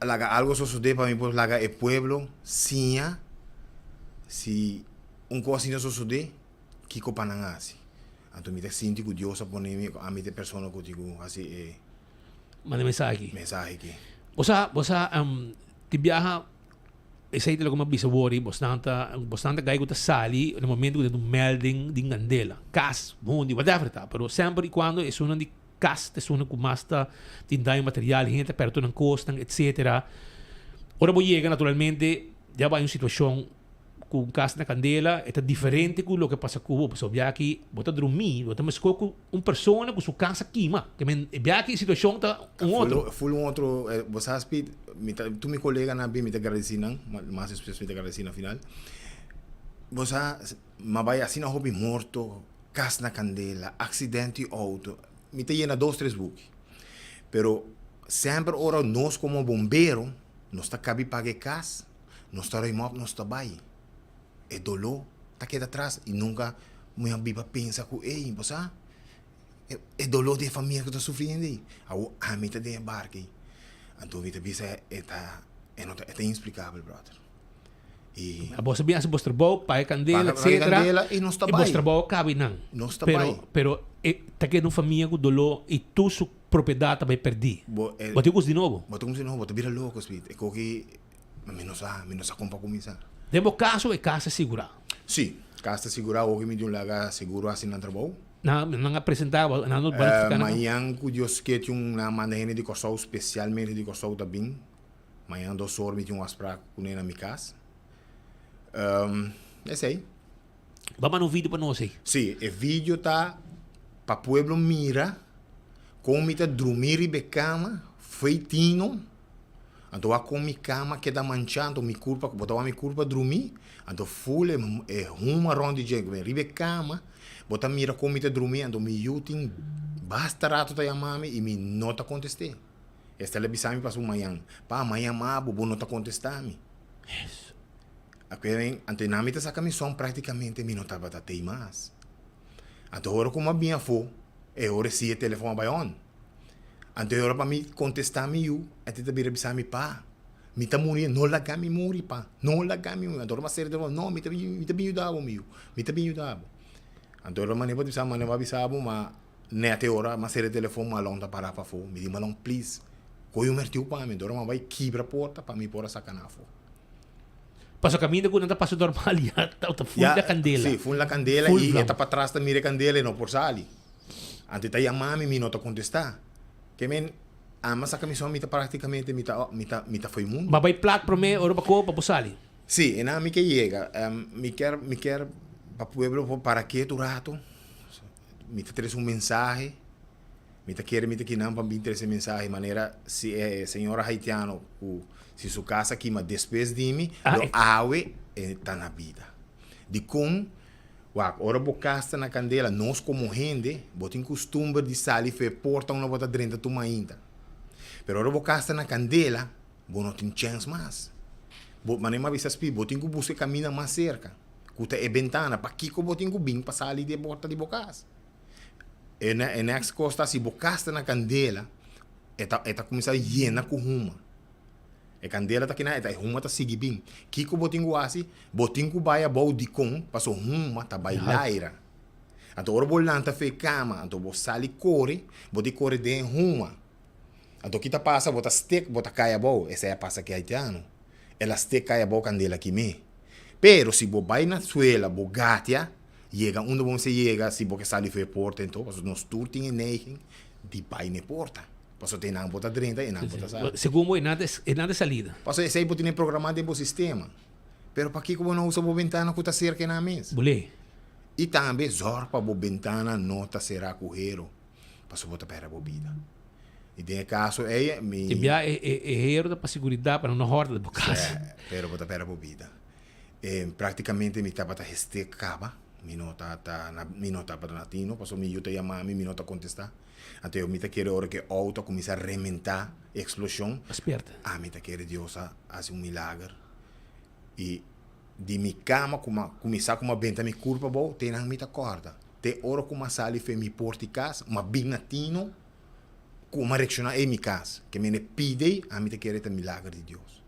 laga algo sosode pa mi por laga e pueblo siña si un kos asina sosode kiko pa nan hasi. Anto mi ta sinti ku Dios a pone mi, ami ta e persona ku tin ku hasi e. Manda mensahe aki. Mensahe aki. Bo sa, bo sa, tin biaha, esei ta loke mi a bisa wor ei, bosnan ta, bosnan ta gai ku ta sali na momento ku tin un melding di kandela, kas, mondi, whatever ta, pero semper i kuando esunnan di kas ta esunnan ku mas ta tin daño material, hende ta pèrdè tur nan kosnan, etsetera. Ora bo yega naturalmente ya bo hay un situashon. Ku un kas na kandela e ta diferente ku loke pasa ku bo, pasobra bia aki bo ta drumí, bo ta meskó ku un persona ku su kas a kima. Ke men e bia aki e situashon ta un otro. Full un otro, bo sa Speed, mi ta tur mi koleganan a bin mi ta gradesí nan, mas despues mi ta gradesí na final. Bo sa mi a bai asina hopi morto, kas na kandela, aksidente di outo, mi ta yena dos tres buki. Pero semper ora nos komo bombero nos ta kabi paga e kas, Nos ta ruim op, nos ta bai. E doló ta keda tras i nunka mi a biba pensa ku ey, bo sa? E doló di e famia ku ta sufriendo ei. Awor ami ta den e barka ei. Anto mi ta bisa e ta e no ta e ta insplikabel, bròder. I. Bo sa bin hasi bos trabou, paga e kandela, Paga e etcetera. kandela i nos ta I bos bai. trabou a kaba einan. Nos ta Pero bai. pero e ta keda un famia ku doló i tur su propiedat ta bai pèrdí. Bo e Bo tin kus di nobo. Bo tin kus di nobo, bo ta bira loko, Speed. E koki Mi no sa, mi no sa kon pa kuminsá. Den bo kaso e kas ta sigurá? Sí, kas ta sigurá. Oki mi di un laga seguro hasi nan trabou. Nan, nan a presentá bo, nan no barifiká nan? Mañan ku Dios ke tin un, nan a manda hende di Kòrsou, spesialmente di Kòrsou ta bin. Mañan dos or mi tin un afsprak kuné na mi kas. Esei. Bo a manda un video pa nos ei? Sí, e video ta pa pueblo mira kon mi ta drumi riba e kama, feitino, anto wak kon mi kama keda manchá, anto mi kurpa, bo ta wak mi kurpa drumi, anto ful e e huma rònt di dje, riba e kama bo ta mira kon mi ta drumi, anto mi yu tin basta rato ta yama mi i mi no ta kontest'é. Esta el a bisa mi pasobra mañan, pa m'a yama bo, bo no ta kontestá mi. Akweren, anto na mi ta saka mi son praktikamente mi no tabata tei mas. Anto ora ku mi a bin afó, e ora si e telefon a bai on. Anto e ora pa mi kontestá mi yu, e ta bira bisa mi, Pa, mi ta muri, no laga mi muri, pa, no laga mi muri. Anto ora mi a sera e telefon, no, mi ta mi ta bin yuda bo, mi yu, mi ta bin yuda bo. Anto ora manera bo ta bisa, manera bo a bisa bo, ma nèt e ora mi a sera e telefon, Malon ta pará pafó. Mi di, Malon, please, kohe un mertiu pa mi. Anto ora mi a bai kibra porta pa mi por a saka nan afó. Paso caminda cu nan ta pasa normal ya ta full la candela. Si, full la candela y e ta patras ta mira e candela e no por sali. Anto e ta yama mi, mi no ta contesta. Ke men, ama saca mi son mi ta practicamente mi ta mi ta mi ta fo'i mundo. Ba bay plat prome ora ba koba pa bo sali. Si, e nan mi ke yega. Mi kier mi kier pa pueblo por para ketu rato. Mi ta trece un mensahe. Mi ta kere mi ta kinan pa bin trese mensahe manera si e señora haitiano ku si su kas a kima despues di mi, lo awe e ta na bida. Dikon? Wak, ora bo kas ta na kandela, nos komo hende, bo tin kustumber di sali for e porta unda bo ta drenta tur mainta. Pero ora bo kas ta na kandela, bo no tin chèns mas. Bo, manera mi a bisa Speed, bo tin ku buska e kaminda mas serka, ku ta e bentana. Pakiko bo tin ku bin pa sali di e porta di bo kas? E e next kos ta si bo kas ta na kandela e ta e ta kuminsá yena ku huma. E kandela ta kina e ta e huma ta sigui bin. Kiko bo tin ku hasi? Bo tin ku bai abou dikon paso huma ta bai laira. Anto ora bo lanta for e kama anto bo sali kore bo tin kore den e huma. Anto ki ta pasa bo ta stek bo ta kai abou esei a pasa ki haitiano. El a stek kai abou kandela kim'é. Pero si bo bai na suela bo gatia Yega unda bo mester yega si bo ke sali for e porta ento, pasobra nos tur tin e neiging di bai na e porta. Pasobra te nan bo ta drenta e nan bo ta sali. Segun bo e nan ta e nan ta salida. Pasobra esei bo tene programa den bo sistema. Pero pakiko bo no usa bo bentana ku ta serka e nan mes? Bo lei. I tambe zorg pa bo bentana no ta sera ku hero, pasobra bo ta perde bo bida. I den e kaso ei mi. Te bia e e hero ta pa seguridat pa nan no hòrta den bo kas. Pero bo ta perde bo bida. E praktikamente mi tabata hestek kaba, mi no ta ta na mi no tabata na tino pasobra mi yu ta yama mi, mi no ta kontestá. Anto mi ta kere ora ku e outo a kuminsá rementá, e eksploshon, ami ta kere Dios a hasi un milager. I di mi kama ku m'a kuminsá ku m'a benta mi kurpa abou, te nan mi ta kòrda. Te ora ku m'a sali for mi porta di kas, m'a bin na tino ku m'a reakshoná ei mi kas. Ke mende pidi ei, ami ta kere ta milager di Dios.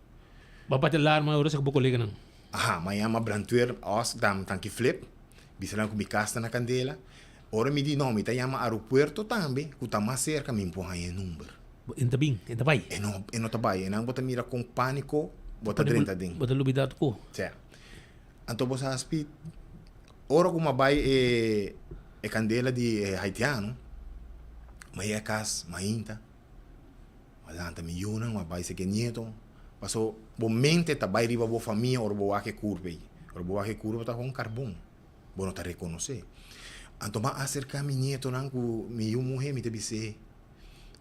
Bo a bati alarma ora sa ku bo koleganan? Aha, ma yama brandweer os dam tanki flip, bisa nan ku mi kas ta na kandela. Ora mi di no, mi ta yama aeropuerto tambe, ku ta mas serka, mi por haña e number. Bo e no ta bin, e no ta bai. E no, e no ta bai. E nan bo ta mira kon pániko bo ta drenta den. Bo ta lubida tur ku. Sè. Anto bo sa Speed, ora ku mi a bai e e kandela di e haitiano, mi a yega kas mainta. Bo a lanta mi yunan, bo a bai seki e nieto. Paso bo mente ta bai riba bo famia ora bo wak e kurpa ei. Ora bo wak e kurpa ta kon karbon. Bo no ta rekonosé. Anto mi a aserká mi nietonan ku mi yu muhé, mi ta bis'é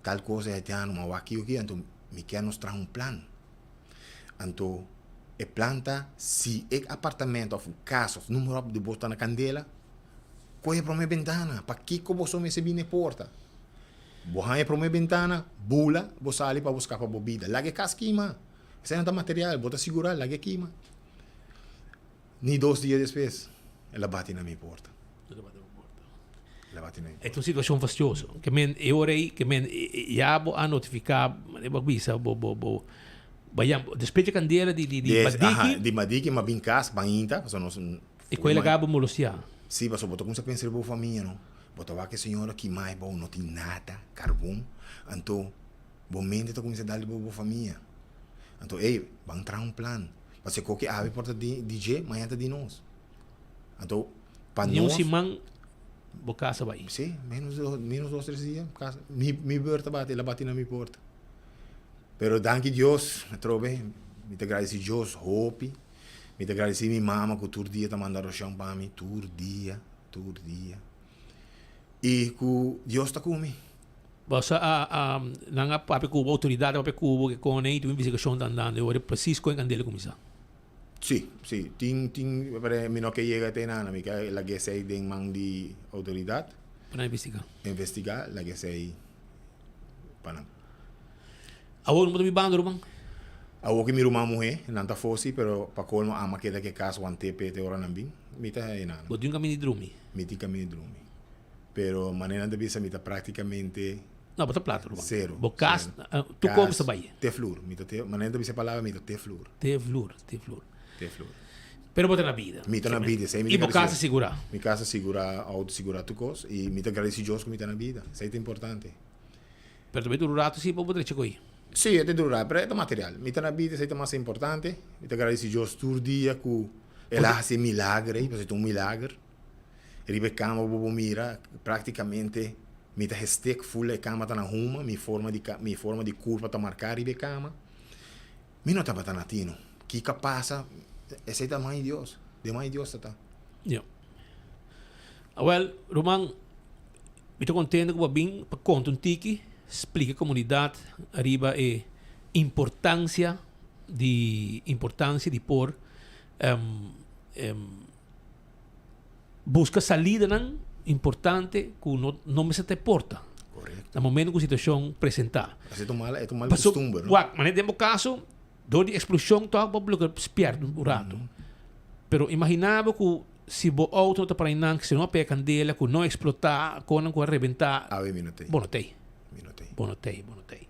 tal kos e haitiano, mi a wak kiko ki, anto mi kier nos traha un plan. Anto e plan ta si e apartamento òf kas òf numero òf di bo ta na kandela, kohe e promé bentana. Pakiko boso mester bini e porta? Bo haña e promé bentana, bula, bo sali pa bo skapa bo bida. Laga e kas kima. Esei no ta material, bo ta sigurá, laga e kima. Ni dos dia despues, el a bati na mi porta. El a bati na mi E ta un situashon fastioso. Ke men e ora ei, ke men ya bo a notifiká, manera bo a bisa, bo bo bo bo a yama, despues dje kandela di di di Des, aha, Madiki. di Madiki m'a bin kas, bainta, pasobra nos E ku el a gaba molestiá. Sí, pasobra bo ta kuminsá pensa riba bo famia, no? Bo ta wak e señora kimá e bou, no tin nada, karbon. Anto, bo mente ta kuminsá dal riba bo famia. Anto, ey, ban traha un plan. Pasobra e koki awe por ta di di dje, mañana ta di nos. Anto, pa Ni un nos. siman bo kasa bai. Sí, menos di menos dos, tres dia, kasa. Mi mi beurt ta bati, el a bati na mi porta. Pero danki Dios, atrobe, mi ta gradisí Dios hopi. Mi ta gradisí mi mama ku tur dia ta manda orashon pa mi, tur dia, tur dia. I ku Dios ta ku mi. Boso a a nan a papia ku bo, outoridat a papia ku bo ke kon ei, tin un investigashon ta andando e ora presis kon e kandela kuminsá. Sí, sí. Tin, tin, pero mi no ke yega te nana. Mi ke laga esei den man di outoridat. Pa nan investigá. Investigá, laga esei pa nan. Awor no bo ta bibando, ruman? Awor ki mi ruman muhé, nan ta fosi, pero pa kolmo ama keda ke kas want'é p'e te ora nan bin. Mi ta e nana. Bo tin un kaminda di drumi? Mi tin kaminda di drumi. Pero manera nan ta bisa mi ta práktikamente. No, bo ta plata ruman. Sero. Bo kas, tur kobo ta bai. Te flur. Mi ta te, manera nan ta bisa e palabra mi ta te flur. Te flur, te flur. Te flur. Pero bo ta na bida. Mi ta na bida, esei mi ta I bo kas ta sigurá. Mi kas ta sigurá, outo sigurá tur kos. I mi ta gradisí Dios ku mi ta na bida. Esei ta importante. Pero ta bai dura un rato si pa bo drecha ko'i. Sí, e ta dura un rato, pero e ta material. Mi ta na bida, esei ta mas importante. Mi ta gradisí Dios tur dia ku el a hasi e milager ei, pasobra ta un milager. Riba e kama bo por mira praktikamente mi ta gestek ful e kama ta na huma, mi forma di mi forma di kurpa ta marká riba e kama. Mi no tabata na tino. Kiko a pasa? Esei ta man di Dios. Den man di Dios ta ta. Ya. Awel, ruman, mi ta kontento ku bo a bin pa konta un tiki, splika komunidat riba e importansia di importansia di por Buska salidanan importante ku no no mester ta e porta. Korekto. Na momento ku situashon presentá. Así ta un mal, e ta un mal Paso, kustumber, no? wak, manera den bo kaso, dor di eksploshon tòg bo bloke spièrta un rato. Pero imaginá bo ku si bo outo no ta para einan, si no a pega kandela, ku no a eksplotá, konan ku a rebentá, Awe mi no t'ei. bo no t'ei. Mi no t'ei. Bo no t'ei, bo no t'ei.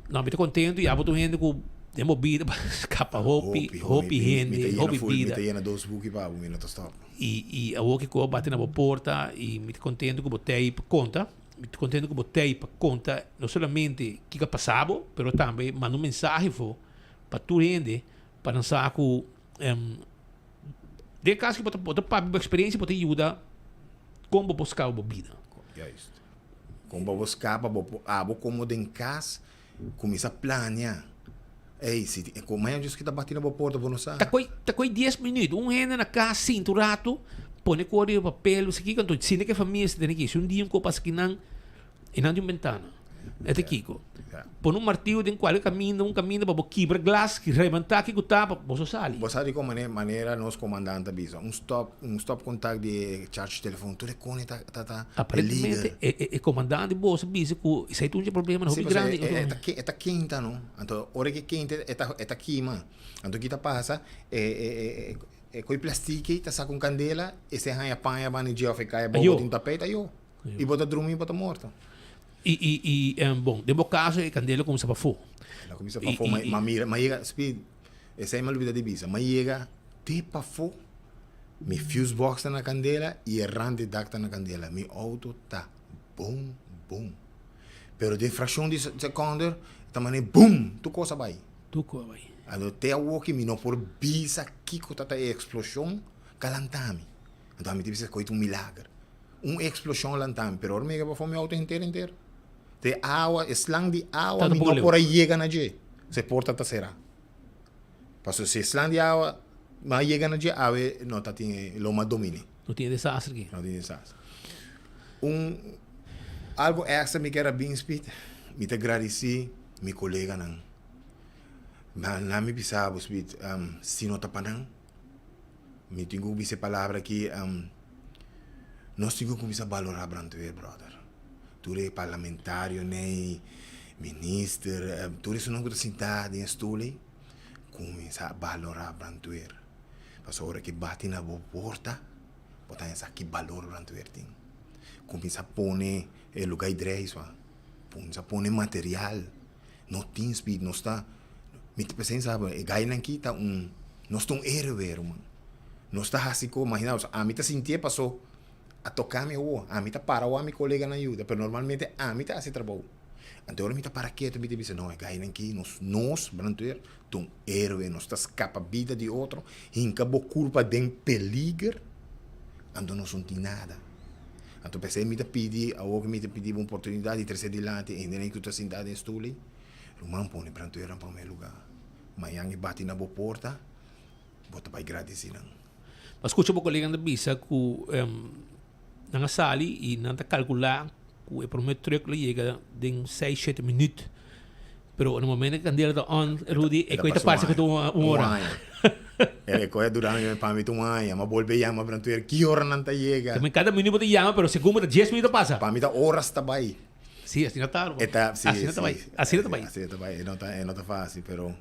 No, mi ta contento y abo ta un hende cu den bo bida pa scapa hopi, hopi hende, hopi bida. Mi ta yena dos buki pa abo, mi no ta stop. Y, y awor ki cu a bati na bo porta y mi ta contento cu bo t'ey pa conta, mi ta contento cu bo t'ey pa conta no solamente kico a pasa bo, pero tambe manda un mensahe fo pa tur hende pa nan sa cu den caso cu bo ta, bo ta papia bo experiencia bo ta yuda con bo por scapa bo bida. Juist. Kon pa bo skapa bo por abo komo den kas kuminsá plania. Ey, si tin e mañana djis ki ta bati na bo porta bo no sa. Ta koi ta koi dies minuut. Un hende na kas sinta un ratu, pone kor riba papel, no sé kiko, anto sinta ku e famia si tene ki. Si un dia un kos pasa kinan, e nan tin un bentana. E ta kiko. Pone un martiu den kualke kaminda, un kaminda pa bo kibra glas, rebentá kiko ta pa boso sali. Bo sa dikon manera manera nos komandante a bisa, un stop un stop kontak di e charge telefon tur e kone ta ta ta Aparentemente peliger. e e komandante di boso a bisa ku esei ta un dje problemanan Sí hopi pasobra grandi. e e ta e ta kenta no, anto ora ke kenta e ta e ta kima, anto ki ta pasa e e e e koi plastik ei ta saka un kandela esei haña paña banda dje of e kai abou Ayo. bo tin tapet ayo. I bo ta drumi i bo ta morto. I, i, i, em, bon, den bo kaso e kandela kuminsá pafó. El a kuminsá pafó, ma, ma mira, ma yega, Speed, esei mi a lubida di bisa, ma yega te pafó, mi fuse box ta na kandela i e rand di dak ta na kandela. Mi outo ta bon, bon. Pero den frakshon di sekònder, ta manera bum! Tur kos a bai. Tur kos a bai. Anto te awoki mi no por bisa kiko ta ta e eksploshon kalantá mi. Anto ami ta bisa koe ta un milager. Un explosion lantami, pero ora mi yega pafó mi auto henter henter. Te awa, e slang di awa mi no por a yega na dje. Se porta ta sera. Paso si e slang di awa mi a yega na dje, awe no ta tin e lo mas domini. No tin e desastre aki. No tin desastre. Un algo extra mi kier a bin Speed, mi ta gradisi mi coleganan. Nan mi bisa bo Speed, si no ta pa nan. Mi tin ku bisa e palabra aki, nos tin ku kuminsá balorá brandweer, bròder. Tur e parlamentarionan, minister, tur esunnan ku ta sintá den e stul ei, kuminsá balorá brandweer. Pasobra ora ke bati na bo porta, bo ta haña sa ki balor brandweer tin. Kuminsá pone e lugá di dreiswa, kuminsá pone material. No tin speed, nos ta, mi ta pensa e gainan aki ta un, nos ta un héroe ruman. Nos ta hasi ko, imagina bo, ami ta sintié paso a toka mi awor, ami ta para awor mi koleganan yuda, pero normalmente ami ta hasi trabou. Anto ora mi ta para ketu mi ta bisa no e gainan aki nos, nos brandweer ta un héroe, nos ta skapa bida di otro, hinka bo kurpa den peliger, anto nos no tin nada. Anto p'esei mi ta pidi, awor ku mi ta pidi bo un oportunidat di trese dilanti e hendenan ku ta sintá den stul ei, ruman pone brandweer na promé lugá. Mañan e bati na bo porta, Bo ta bai gradisí nan. M'a skucha bo koleganan ta bisa ku nan a sali i nan ta kalkulá ku e promé trùk lo yega den seis, shete minüt. Pero na momento ku kandela ta on, Rudy, e koe ta parse ku ta un ora. E koe a dura pa mi ta un aña. M'a bolbe yama brandweer ki ora nan ta yega. Tambe kada minüt bo ta yama pero segun bo ta dies minüt a pasa. Pa mi ta oras ta bai. Sí, asina ta. E ta, sí, Asina ta bai. Asina ta bai. Asina ta bai. E no ta, e no ta fácil, pero.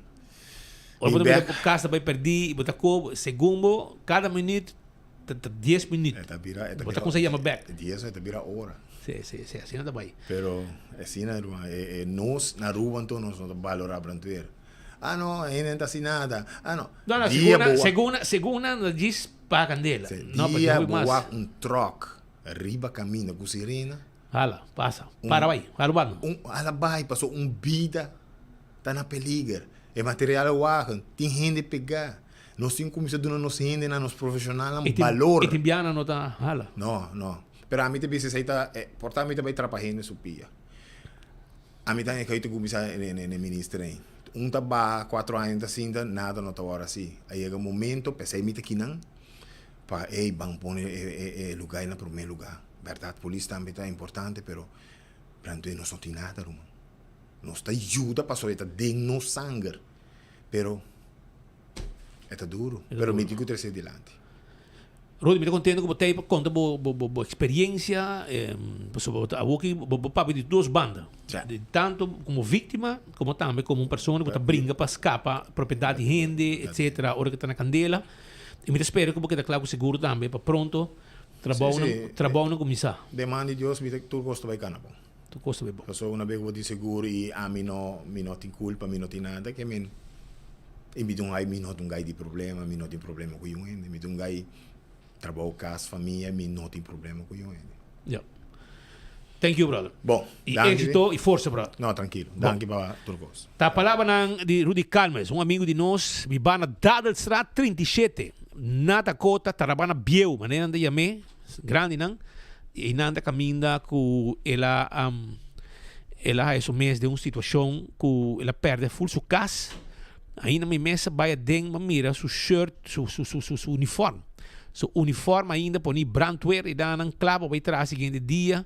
Ora bo ta mira bo kas ta bai pèrdí i bo ta kob, segun bo, kada minüt ta ta dies minüt. E ta bira, e ta Bo ta kuminsá yama bèk. Dies e ta bira ora. Sí, sí, sí, asina ta bai. Pero asina ruman, e e nos na Aruba anto nos no ta balorá brandweer. Ah no, hende no ta hasi nada. Ah no. No, no, Dia segun bo nan, wak. segun nan, segun nan ta djis paga kandela. Sí, No, pero dia hopi bo mas. wak un tròk riba kaminda ku sirena. Hala, pasa. Para bai, hala banda. Un, hala bai, paso un bida ta na peliger. E material a wagen, tin hende pegá. Nos tin kuminsá duna nos hendenan, nos profeshonalnan balor. E tin bianan no ta hala. No, no. Pero ami ta bisa esei ta, por ta ami ta bai trapa hende su pia. Ami ta e ta kuminsá n'e minister ei. Un ta baha kuatro aña ta sinta, nada no ta wòrdu hasi. A yega un momento, p'esei mi ta kinan, pa ey ban pone e lugá ei na promé lugá. Bèrdat polis tambe ta importante, pero Brandweer nos no tin nada ruman. Nos ta yuda pasobra e ta den nos sanger, pero e ta duro. Pero mi tin ku trese dilanti. Rudy, mi ta kontento ku bo ta ei pa konta bo bo bo eksperiencia, pasobra bo ta awoki bo bo papia di dos banda. Di tanto komo víktima komo tambe komo un persona ku ta bringa pa skapa propiedat di hende etcetera ora ku ta na kandela. I mi ta spera ku bo keda kla ku seguro tambe pa pronto trabounan trabounan kuminsá. Den man di Dios mi ta tur kos ta bai kana bon. Tur kos ta bai bon. Pasobra una bes ku bo tin seguro i ami no mi no tin kulpa mi no tin nada ke men i mi ta un gai mi no ta un gai di problema mi no tin problema ku yun hende mi ta un gai trabou kas famia mi no tin problema ku yun hende. Ya. Thank you brother. Bon, I danki. éxito i forsa brother. No, trankilo. Bon. Danki pa tur kos. Ta palabranan di Rudy Calmes, un amigu di nos, bibá na Dadelstraat 37, na Dakota, Tarabana Bieu, manera nan ta yam'é, grandinan, i einan ta kaminda ku el a el a haya su mes den un situashon ku el a pèrdè ful su kas. Ainda mi mes a bai aden pa mira su shirt, su su su su su uniform. Su uniform ainda poni brandweer y dan nan kla pa bai traha siguiente dia.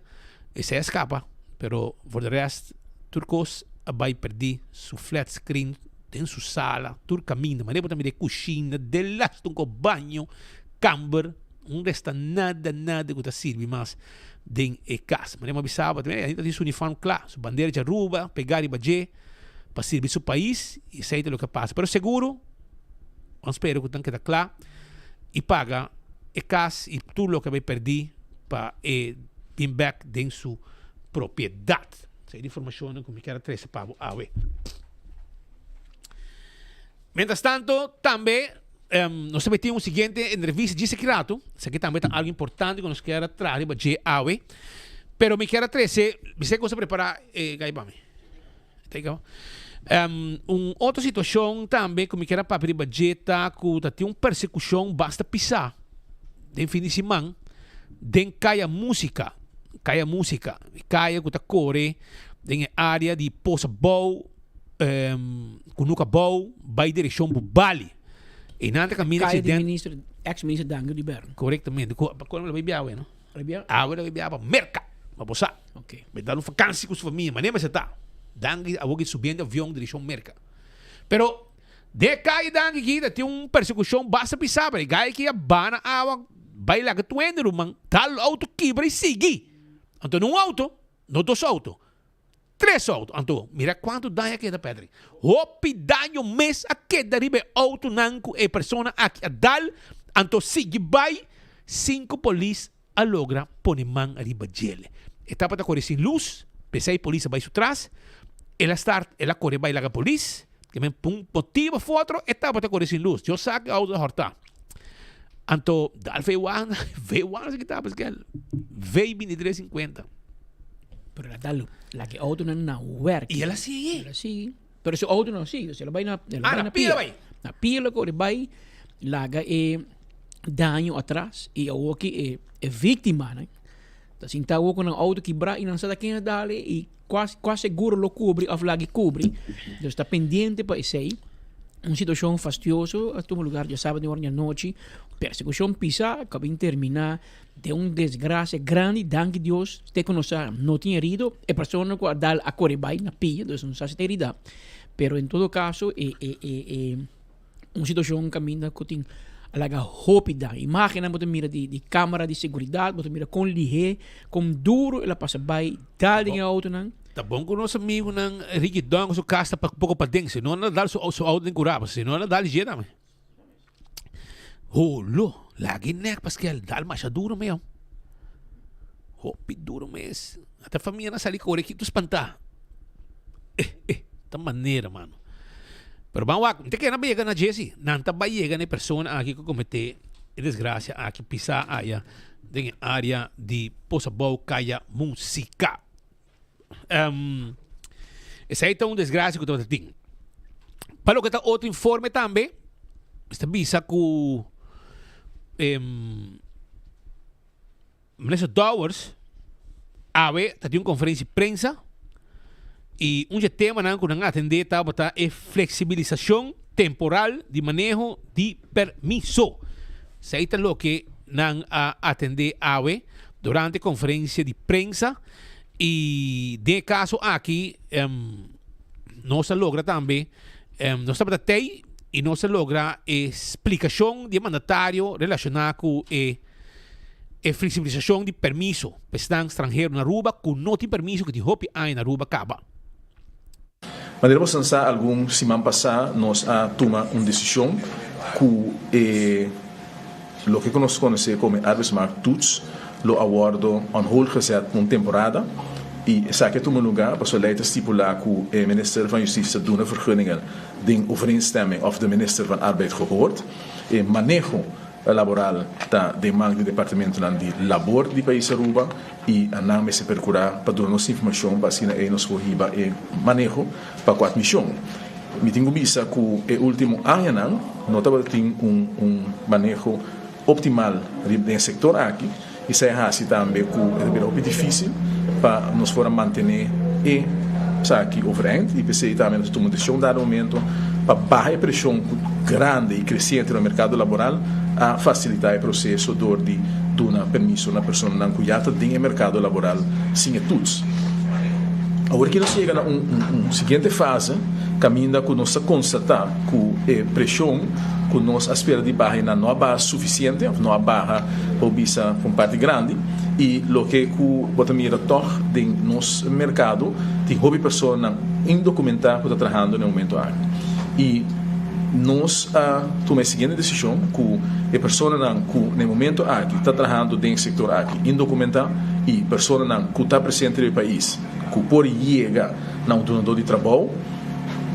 Esei a skapa, pero voor de rest tur kos a bai perdí. Su flat screen den su sala, tur kaminda. Manera bo ta mira e kushina, delaste un ko baño, kamber, no resta nada nada ku ta sirbi mas den e kas. Manera mi a bisa bo tambe, ainda tin su uniform kla, su bandera di Aruba pegá riba dje pa sirbi su pais y esei ta loke a pasa. Pero seguro, nos spera ku nan keda kla y paga e cas y tur loke a bay perdi pa e bin bek den su propiedad. Esei ta informacionnan cu mi kier a trece pa bo awe. Mientras tanto, tambe nos ta bay tin un siguiente entrevista djis aki rato. Esaki tambe ta algo importante cu nos kier a traha riba dje awe. Pero mi kier a trece, mi sa cu nos a prepara e gai pa mi. Un otro situacion tambe cu mi kier a papia riba dje ta cu ta tin un persecucion basta pisa den fin di siman den Caya Musica, Caya Musica, e caya cu ta core den e area di Posa Bou, Cunuca Bou bay direccion Bubali. Eynan ta caminda Caya di accident. minister, ex minister Dangui Oduber. Corectamente. Cu, pa cuando lo bay biaha awe no? Awe lo bay biaha pa Merca, pa bo sa. Bay dal un vakansi cu su famia, manera mester ta. Dangui awor ki subiendo avion direccion Merca. Pero den e calle Dangui ki ta tin un persecucion basta pisa, pero e guy ki a baha na awa bay laga tuende ruman, dal auto kibra y sigui. Anto no un auto, no dos auto. Tres auto. Anto, mira cuanto daño a keda, Patrick. Hopi daño mes a keda riba e autonan cu e persona aki a dal. Anto sigui bay sin cu polis a logra pone man riba djele. E tabata core sin luz, p'esey polis a bay su tras. El a start, el a core bay laga polis. Ke men pa un motibo of otro e tabata core sin luz. Dios sa cu e auto ta horta. Anto, dal V1, V1 esaki tabata eskel, V2350. Pero la dal la ke autonan na werk. Y el a sigui. El a sigui. Pero su auto no sigui, el a bai na el a Ah, bai na pia bai. Na pia lo kore bai laga e daño atras y awoki e e víctimanan ta sinta awo ku nan auto kibrá y nan sa ta ken a dale y kua kua seguro lo kubri of lag'i kubri. Dus ta pendiente pa esei. Un situacion fastioso a tuma lugar diasabado den ora di anochi. Persecucion pisa cu a bin termina den un desgracia grandi. Danki Dios te cu nos sa no tin herido. E persona cu a dal a core bay na pia, dus no sa si ta herida. Pero en todo caso e e e e un situacion caminda cu tin a laga hopi daño. Imagennan bo ta mira di di camera di seguridad, bo ta mira con lihe, con duro el a pasa bay dal den e autonan. Ta bon ku nos amigunan Ricky Don ku su kas ta poko paden, si no nan a dal su su auto den kurá, si no nan a dal dje tambe. Holo, laga e nek paskel, dal masha duro meo. Hopi duro mes. Ata famianan sali kore kitu spantá. Eh, eh, ta manera mano. Pero ban wak, mi ta kere nan bai yega na dje si. Nan ta bai yega na e persona aki ku kometé e desgrasia aki pisá aya den e área di Posabou Kaya Musica. Um, esei ta un desgracia ku tabata tin. Pa loke ta otro informe tambe, esta bisa ku em, Minister Dowers awe ta tin un conferencia di prensa y un dje temanan ku nan a atende tabata e flexibilisacion temporal di maneho di permiso. Esei ta loke nan a atende awe durante conferencia di prensa. Y den e caso aki nos a logra tambe, nos tabata tey y nos a logra e splicacion di e mandatario relaciona cu e e flexibilisacion di permiso pa esnan stranhero na Aruba cu no tin permiso cu tin hopi aña na Aruba caba. Manera boso sa algun siman pasá nos a tuma un desishon ku e loke ku nos konosé komo e arbeidsmarkttoets lo a wòrdu on hold gezet pa un temporada i esaki a tuma lugá pasobra lei ta stipulá ku e minister van Justisia ta duna vergunningen den overeenstemming òf de minister van Arbeid gehoord. E maneho laboral ta den man di departamentonan di labor di pais Aruba y nan mester percura pa duna nos informacion pa asina ey nos por hiba e maneho pa cu admision. Mi tin cu bisa cu e ultimo añanan no tabata tin un un maneho optimal riba den e sector aki y esey a haci tambe cu e ta bira hopi dificil pa nos por a mantene e esaki overeind y p'esey tambe nos a tuma un decision dado momento pa baha e presion grandi y creciente riba mercado laboral a facilita e proceso door di duna permiso na personanan cu ya ta den e mercado laboral sin e toets. Awor ki nos yega na un un siguiente fase caminda cu nos ta constata cu e presion cu nos a spera di baha eynan no a baha suficiente of no a baha pa bo bisa pa un parti grandi y loke cu bo ta mira tog den nos mercado tin hopi personanan indocumenta cu ta trahando na e momento aki y nos a tuma e siguiente desishon ku e personanan ku na e momento aki ta trahando den e sektor aki indokumentá i personanan ku ta presente den e pais ku por yega na un dunadó di trabou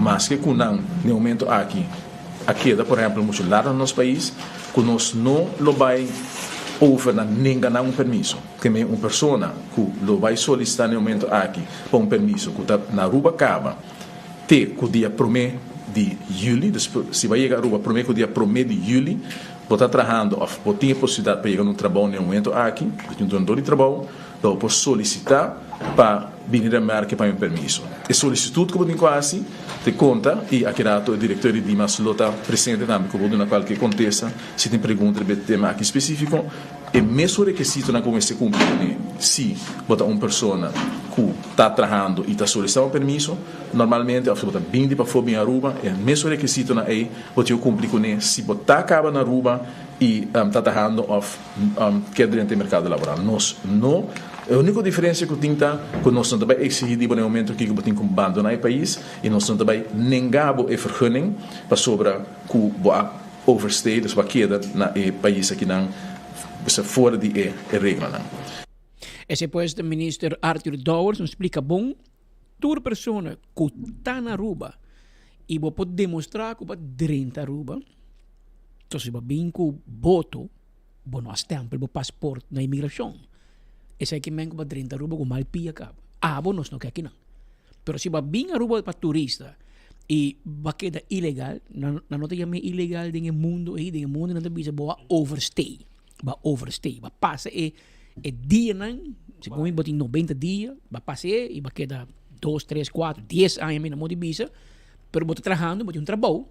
maske ku nan na e momento aki a keda por ehèmpel muchu largu na nos pais ku nos no lo bai over na nenga nan un permiso. Keme un persona ku lo bai solisitá na e momento aki pa un permiso ku ta na Aruba kaba Te ku dia promé di yüli, dus si bo a yega Aruba promé ku dia promé di yüli, bo ta trahando òf bo tin e posibilidat pa yega na un trabou na e momento aki, bo tin un dunadó di trabou, lo bo por solisitá pa bini den merke pa un permiso. E solisitut ku bo tin ku hasi te konta i aki rato e direktor di Dimas lo ta presente tambe ku bo duna kualke kontesta si tin pregunta riba e tema aki spesífiko. E mesun rekisitonan ku mester kumpli kuné si bo ta un persona ku ta trahando i ta solisitá un permiso, normalmente òf si bo ta bin di pafó bin Aruba, e mesun rekisitonan ei bo tin ku kumpli kuné si bo ta kaba na Aruba i ta trahando òf ke drenta e merkado laboral. Nos no, e úniko diferensia ku tin ta ku nos no ta bai eksigí di bo na e momento aki ku bo tin ku bandoná e pais i nos no ta bai nengá bo e vergunning pasobra ku bo a Overstay, dus bo a keda na e pais akinan bisa fuera di e reglanan. Esei pues ta Minister Arthur Dowers nos splika bon tur persona ku ta na Aruba i bo por demostra ku bo a drenta Aruba, entonces si bo a bin ku boto bo no a stempel bo paspoort na imigrashon. Esei ke men ku bo a drenta Aruba ku mal pia kaba. Abo nos no ke akinan. Pero si bo a bin Aruba pa turista y bo a keda ilegal, nan no ta yama ilegal den e mundo ey, den e mundo nan ta bisa bo a overstay, bo a overstay, bo a pasa e e dianan, segun mi bo tin nobenta dia, bo a pasa e y bo a keda dos, tres, cuatro, dies aña mi no por di bisa, pero bo ta trahando, bo tin un trabou.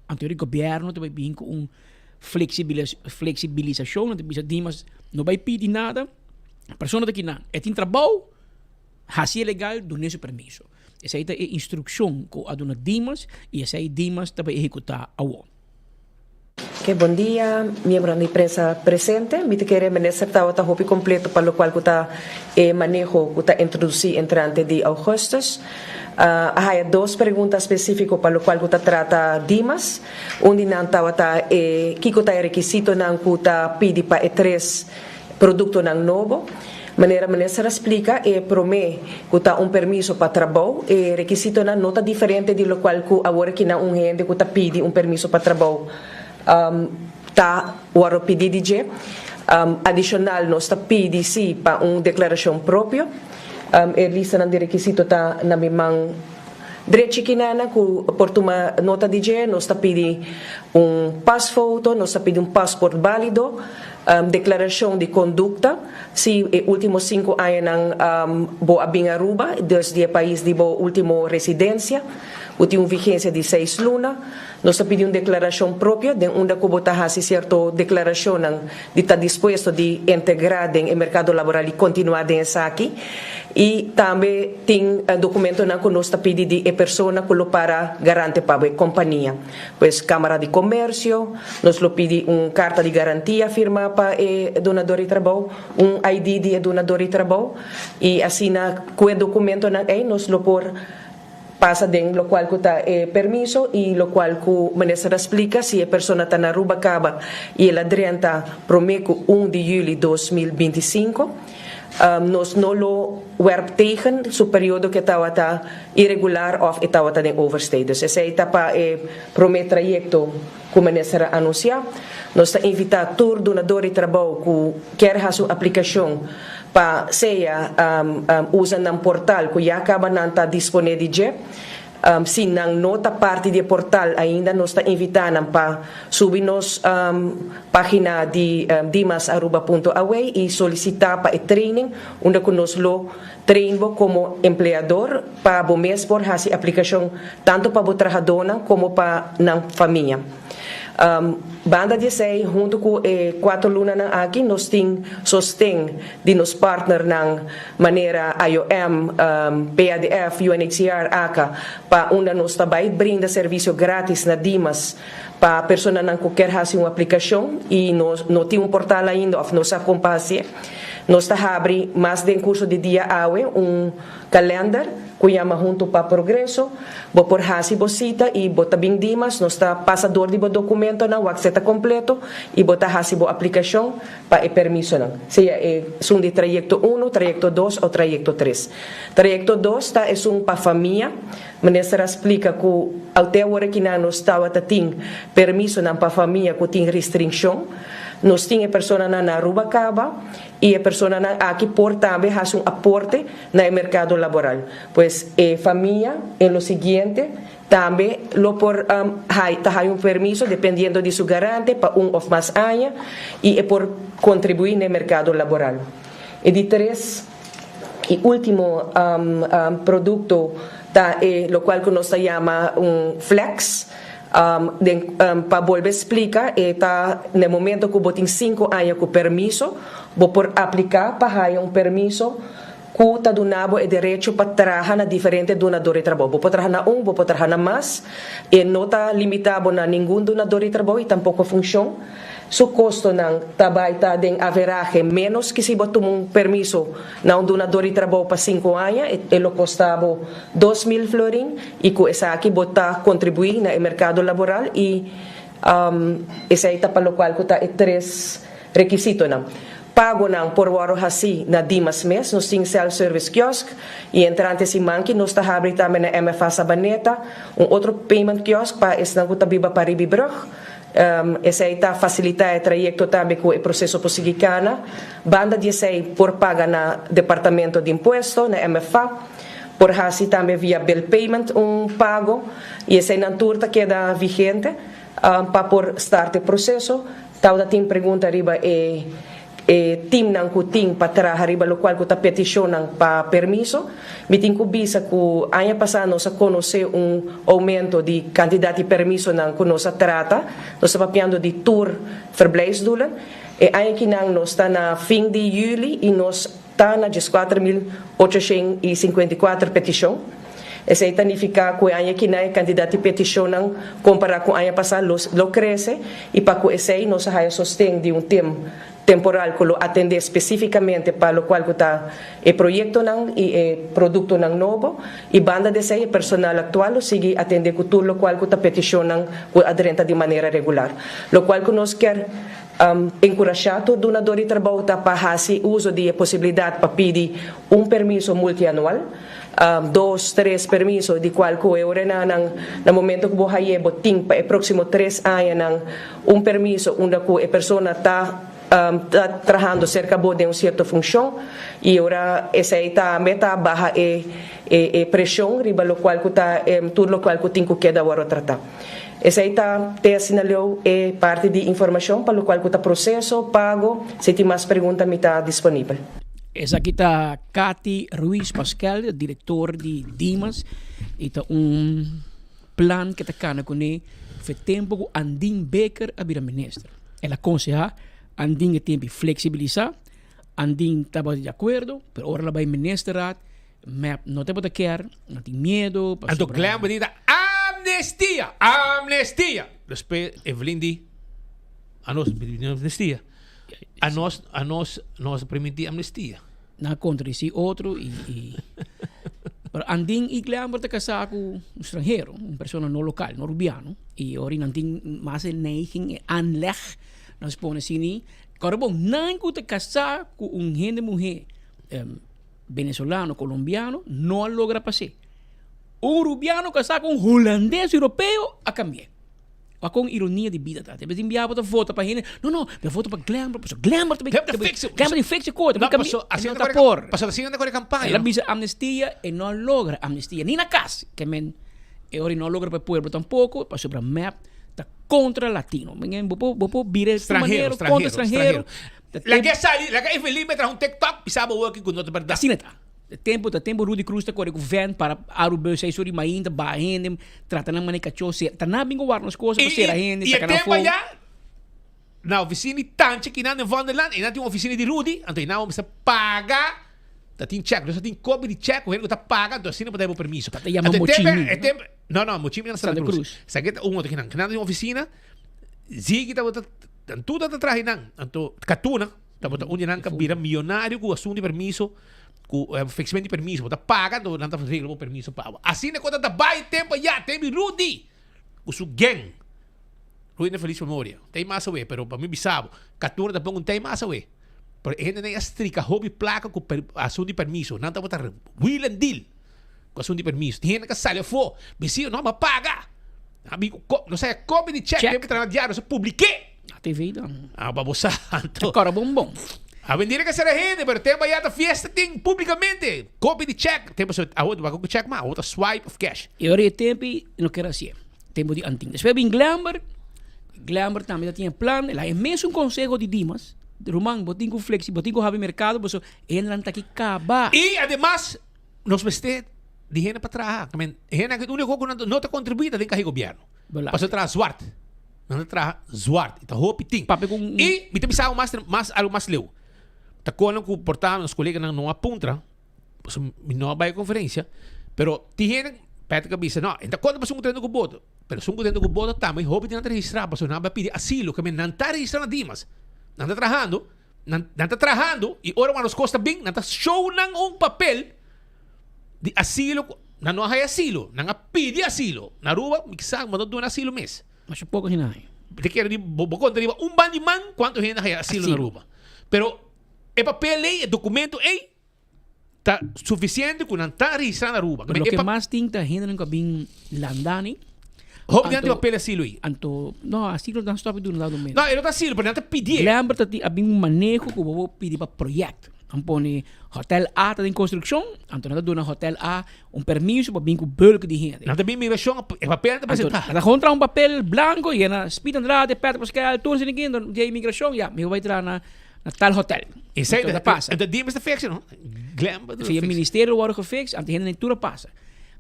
Anto e gobierno ta bay bin cu un flexibilisacion, nan ta bisa Dimas no bay pidi nada, persona ta kinan e tin trabou, haci e legal, dun'e su permiso. Esey ta e instruccion cu a duna Dimas y esey Dimas ta bay ehecuta awo. Oke, bon dia, miembronan di prensa presente. Mi ta kere minister tabata hopi completo pa locual cu ta e maneho cu ta introduci entrante di augustus. A haya dos pregunta specifico pa locual cu ta trata Dimas. Un di nan tabata e kico ta e requisitonan cu ta pidi pa e tres productonan nobo. Manera minister a splica, e prome cu ta un permiso pa trabou, e requisitonan no ta diferente di locual cu awor aki nan un hende cu ta pidi un permiso pa trabou ta wordo pidi di dje. Adicional nos ta pidi si pa un declaracion propio. E listanan di requisito ta na mi man drechi kinana cu por tuma nota di dje. Nos ta pidi un pasfoto, nos ta pidi un paspoort balido. Declaracion di conducta, si e ultimo cinco añanan bo a bin Aruba, dus di e pais di bo ultimo residencia, cu tin un vigencia di seis luna. Nos ta pidi un declaracion propio den unda cu bo ta haci cierto declaracionnan di ta dispuesto di integra den e mercado laboral y continua den esaki. Y tambe tin documentonan cu nos ta pidi di e persona cu lo para garante pa bo e compania. Pues Cámara di Comercio, nos lo pidi un carta di garantia firma pa e dunador di trabou, un ID di e dunador di trabou y asina cu e documentonan ey nos lo por pasa den locual cu ta e permiso y locual cu Minister a splica si e persona ta na Aruba caba y el a drenta prome cu un di juli 2025. Nos no lo werp tegen su periodo cu e tawata iregular of e tawata den overstay. Dus esey ta pa e prome trayecto cu Minister a anuncia. Nos ta invita tur dunador di trabou cu kier haci un aplicacion pa sea usa nan portal cu ya caba nan ta dispone di dje. Si nan no ta parti di e portal ainda nos ta invita nan pa subi nos pagina di dimasaruba.aw y solicita pa e training unda cu nos lo train bo como empleador pa bo mes por haci aplicacion tanto pa bo trahadornan como pa nan famia. Banda di esey hunto cu e cuatro lunanan aki nos tin sosten di nos partnernan manera IOM, PADF, UNHCR, aca, pa unda nos ta bay brinda servicio gratis na Dimas pa personanan cu kier haci un aplicacion y no no tin un portal ainda of no sa con pa hacié. Nos ta habri mas den curso di dia awe un Kalender ku yama Huntu pa Progreso. Bo por hasi bo sita i bo ta bin Dimas, nos ta pasa dor di bo dokumentonan wak seta kompleto i bo ta hasi bo aplikashon pa e permisonan, sea e esun di trayekto unu, trayekto dos o trayekto tres. Trayekto dos ta esun pa famia. Minister a splika ku aute awor akinan nos tabata tin permisonan pa famia ku tin restringshon. Nos tin e personanan na Aruba kaba I e personanan aki por tambe hasi un aporte na e merkado laboral. Pues e famia en lo siguiente tambe lo por ta haya un permiso dependiendo di su garante pa un of mas aña i e por kontribuí na e merkado laboral. E di tres i ultimo produkto ta e lokual ku nos ta yama un flex. Den pa bolbe splika e ta na e momento ku bo tin sinku aña ku permiso bo por apliká pa haya un permiso ku ta duna bo e derecho pa traha na diferente dunador di trabou. Bo por traha na un, bo por traha na mas, e no ta limitá bo na ningun dunador di trabou i tampoko funshon. Su kostonan ta bai ta den averahe ménos ki si bo tuma un permiso na un dunador di trabou pa sinku aña, e lo kosta bo 2000 florin i ku esaki bo ta kontribuí na e merkado laboral i esei ta pa lokual ku ta e tres rekisitonan. Pagonan por wòrdu hasí na Dimas mes, nos tin self-service kiosk i entrante siman ki nos ta habri tambe na MFA Sabaneta un otro payment kiosk pa esnan ku ta biba pa Ribibrug. Esei ta fasilitá e trayekto tambe ku e proseso por sigui kana. Banda di esei por paga na Departamento di Impuesto, na MFA. Por hasi tambe via bill payment un pago i eseinan tur ta keda vigente pa por start e proseso. Tawata tin pregunta riba e e teamnan ku tin pa traha riba lokual ku ta petishonnan pa permiso. Mi tin ku bisa ku aña pasá nos a konosé un oumento di kantidat di permisonan ku nos a trata. Nos ta papiando di tur verblijfsdoelen. E aña kinan nos ta na fin di yüli i nos ta na 14854 petishon. Esei ta nifiká ku e aña kinan e kantidat di petishonnan kompará ku aña pasá lo lo krese i pa ku esei nos a haya sosten di un tim temporal ku lo atendé spesífikamente pa lokual ku ta e proyektonan i e produktonan nobo i banda di esei e personal aktual lo sigui atendé ku tur lokual ku ta petishonnan ku a drenta di manera regular. Lokual ku nos kier Enkurashá tur dunadó di trabou ta pa hasi uso di e posibilidat pa pidi un permiso multianual, dos, tres permiso, di kual ku e orenanan na momento ku bo haye bo tin pa e próksimo tres añanan un permiso unda ku e persona ta ta trahando serka bo den un sierto funshon i ora esei tambe ta baha e e preshon riba lokual ku ta tur lokual ku tin ku keda wòrdu tratá. Esei ta te asina leu e parti di informashon pa lokual ku ta proseso, pago. Si tin mas pregunta mi ta disponibel. Esaki ta Cathy Ruiz Paskel, direktor di Dimas i ta un plan ke ta kana kuné fe tempu ku Andin Bikker a bira minister. El a konsehá Andin e tempu fleksibilisá, Andin tabata di akuerdo, pero ora el a bai ministerraad Mep no tabata kier, nan tin miedo. Anto Glenn Benita, amnestia! Amnestia! Despues Evelyn di, anos pidi amnestia. Anos, anos, nos permiti amnestia. Nan a contradeci otro y, y pero Andin y Glenn ta casá cu un stranhero, un persona no local, no rubiano, y ora nan tin mas e neiging, e aanleg, nos pone asina, Kòrda bon, nan ku ta kasá ku un hende muhé venezolano, colombiano, no a logra pas'é. Un rubiano kasá ku un hulandes europeo a kambi'é. Wak kon ironia di bida ta. Te bes tin biaha bo ta vota pa hende, no no, mi a vota pa Glenbrook, pasobra Glenbrook ta bay, Glenbrook ta fix, Glenbrook ta fix e kos, ta bay No, kambi'é. paso E no ta por. Pasobra asina ta kore kampaña. El a bisa amnestia, e no a logra amnestia, ni na kas. Ke men e ora e no a logra pa e pueblo tampoko, pasobra mep ta kontra latino. Bo por, bo por bira e Stranhero, manera kontra stranhero, stranhero. stranhero. Laga e sali, laga Evelyn me traha un TikTok bisa bo aki ku no ta berdad. Asina ta. E tempo ta tempo Rudy Cruz ta kore ku van para Arubus seis ora di mainta baha hende, trata nan manera kachó, sera. Ta nan bin ku warda nos kosa pa sera hende, I e saka nan tempo afó. aya na ofisina di Tanchi kinan den Vondelland, einan tin un ofisina di Rudy, anto einan bo mester paga, ta tin chèk, nos ta tin kopia di chèk ku hende ku ta paga, anto asina bo ta heba bo permiso. Ta yama Anto e tempo, Mochimi. e tempo, no no, Mochimi ta na Santa Santa Cruz. Cruz. Esaki ta un otro kinan. Kinan tin un ofisina, Ziggy tabata. Dan tur ta traha nan. Anto Katuna tabata un di nan ka bira millonario ku asuntu di permiso, ku fixment di permiso. Bo ta paga anto nan ta regla bo permiso pa bo. Asina ku ta bai tempo ya, tempo di Rudy ku su gang. Rudy na felis memoria. Tei mas awe, pero pa mi bisa bo, Katuna ta pon un tei mas awe. Pero e hendenan a strika hopi plaka ku asuntu di permiso. Nan tabata wheel and deal ku asuntu di permiso. Tin hende ka sali afó, bisio, no, bo a paga. Abi ku ko, nos haya copy di check, Check. tempo tra na diario, nos a publiké. Na TV dan. Ah, pa bo sa, anto. Ta kòrda bon bon. A vendire ka sera hende, pero tempo ya ta fiesta tin publicamente. Copy di check. Tempo so, awo ta ku check ma, awo ta swipe of cash. E ora e tempo no kere hasié. Tempo di antin. Despues bin Glenber. Glenber tambe ta tin e plan. El a e mesun conseho di Dimas. Ruman, bo tin ku flexi, bo tin ku habri mercado, paso hendenan ta aki kaba. I ademas, Nos mester di hende pa traha. I mean, hende aki úniko ku nan no ta kontribuí ta den kaha di gobièrnu. Pasobra traha zwart. Nan ta traha zwart. I ta hopi tin. Papia ku un. I mi ta bisa algu mas, mas algu mas leu. Ta konan ku por ta nos koleganan no a puntra, pasobra mi no a bai e konferensia, pero tin hende, Patrick a bisa, no, e ta konta pasobra un ku ta ku boto. Pero esun ku ta ku boto tambe hopi di nan ta registrá pasobra nan a bai pidi asilo, ke men nan ta registrá na Dimas. Nan ta trahando. Nan, nan ta trahando y ora cuando nos cos ta bin, nan ta show nan un papel di asilo. Nan no a haya asilo, nan a pidi asilo. Na Aruba, mi kisa, bo no duna asilo mes. Masha poco hende a haya. Te kere di, bo, bo conta riba un ban di man cuanto hende a haya asilo na Aruba. Pero e papel ey, e documento ey, ta suficiente cu nan ta registra na Aruba. Pero loke mas tin ta hendenan cu a bin landani. Hopi nan tin papel asilo ey. Anto, no, asilo nan stop di duna dado momento. No, e no ta asilo, pero nan ta pidié. Glenber ta tin a bin un maneho cu bo por pidi pa project. Nan pone hotel A ta den construccion, anto nan ta duna hotel A un permiso pa bin cu bulk di hende. Nan ta bin migracion, e papel nan ta presenta. Anto, nan ta gewoon traha un papel blanco, yena Speed Andrade, Petro Pascal, tur esaki, di imigracion, ya, mi por bay traha na. na tal hotel. Esei Anto ta pasa. Anto di mester fix no? Glen Si e ministerio wòrdu gefiks, anto hende tur a pasa.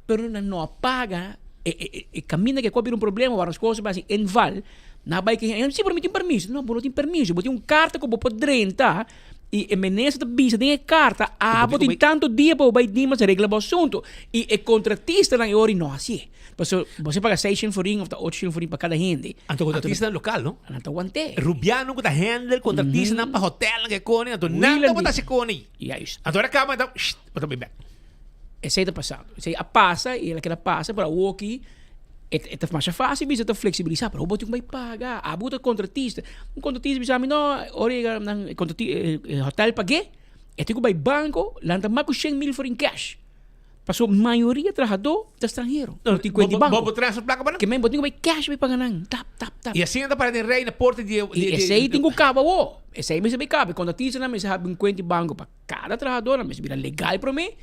Pero nan no a paga e e e kaminda ke ku a bira un problema wòrdu esposo bai hasi inval, nan a bai ke hende, si pero mi tin permiso. No, bo no tin permiso, bo tin un karta ku bo por drenta i e minister ta bisa den e karta abo tin tantu dia pa bo bai dimas regla bo asuntu. I e kontratistanan e ora no hasié. Pasobra bo si paga seishent forin òf ta ochent forin pa kada hende. Anto kontratistanan lokal no? Nan ta want'é. Rubiano ku ta handle kontratistanan pa hotelnan ke koni, anto nan tabata hasi koni. Juist. Anto ora kaba nan ta, sht, bo ta bai bèk. Esei ta pasando. Esei a pasa i el a keda pasa, pero awoki e ta masha fácil bisa ta flexibilisa, pero bo tin ku bai paga. Abo ta kontratista. Un kontratista bisa mi no, ora yega nan e hotel pag'é, e tin ku bai banko lanta mas ku 100,000 forin cash. Paso mayoria trahadó ta stranhero. No tin kuenta di banko. Bo bo transfer plaka pa nan? Ke men bo tin ku bai cash bai paga nan. Tap, tap, tap. I asina ta para den rei na porta di I esei tin ku kaba awo. Esei mester bai kaba. E kontratistanan mester habi un kuenta di banko pa kada trahadó. Nan mester bira legal promé.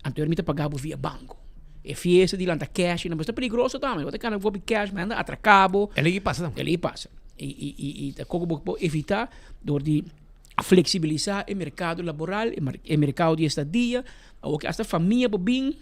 Anto mi ta paga bo via banko. E fiesta di lanta cash nan ta peligroso tambe. Bo ta kana hopi cash ma nan ta atraka bo. E lei pasa tambe. E lei pasa. I i i i ta koko bo por evita dor di flexibilisa e merkado laboral, e merkado di estadia. Awor ke hasta famia bo bin,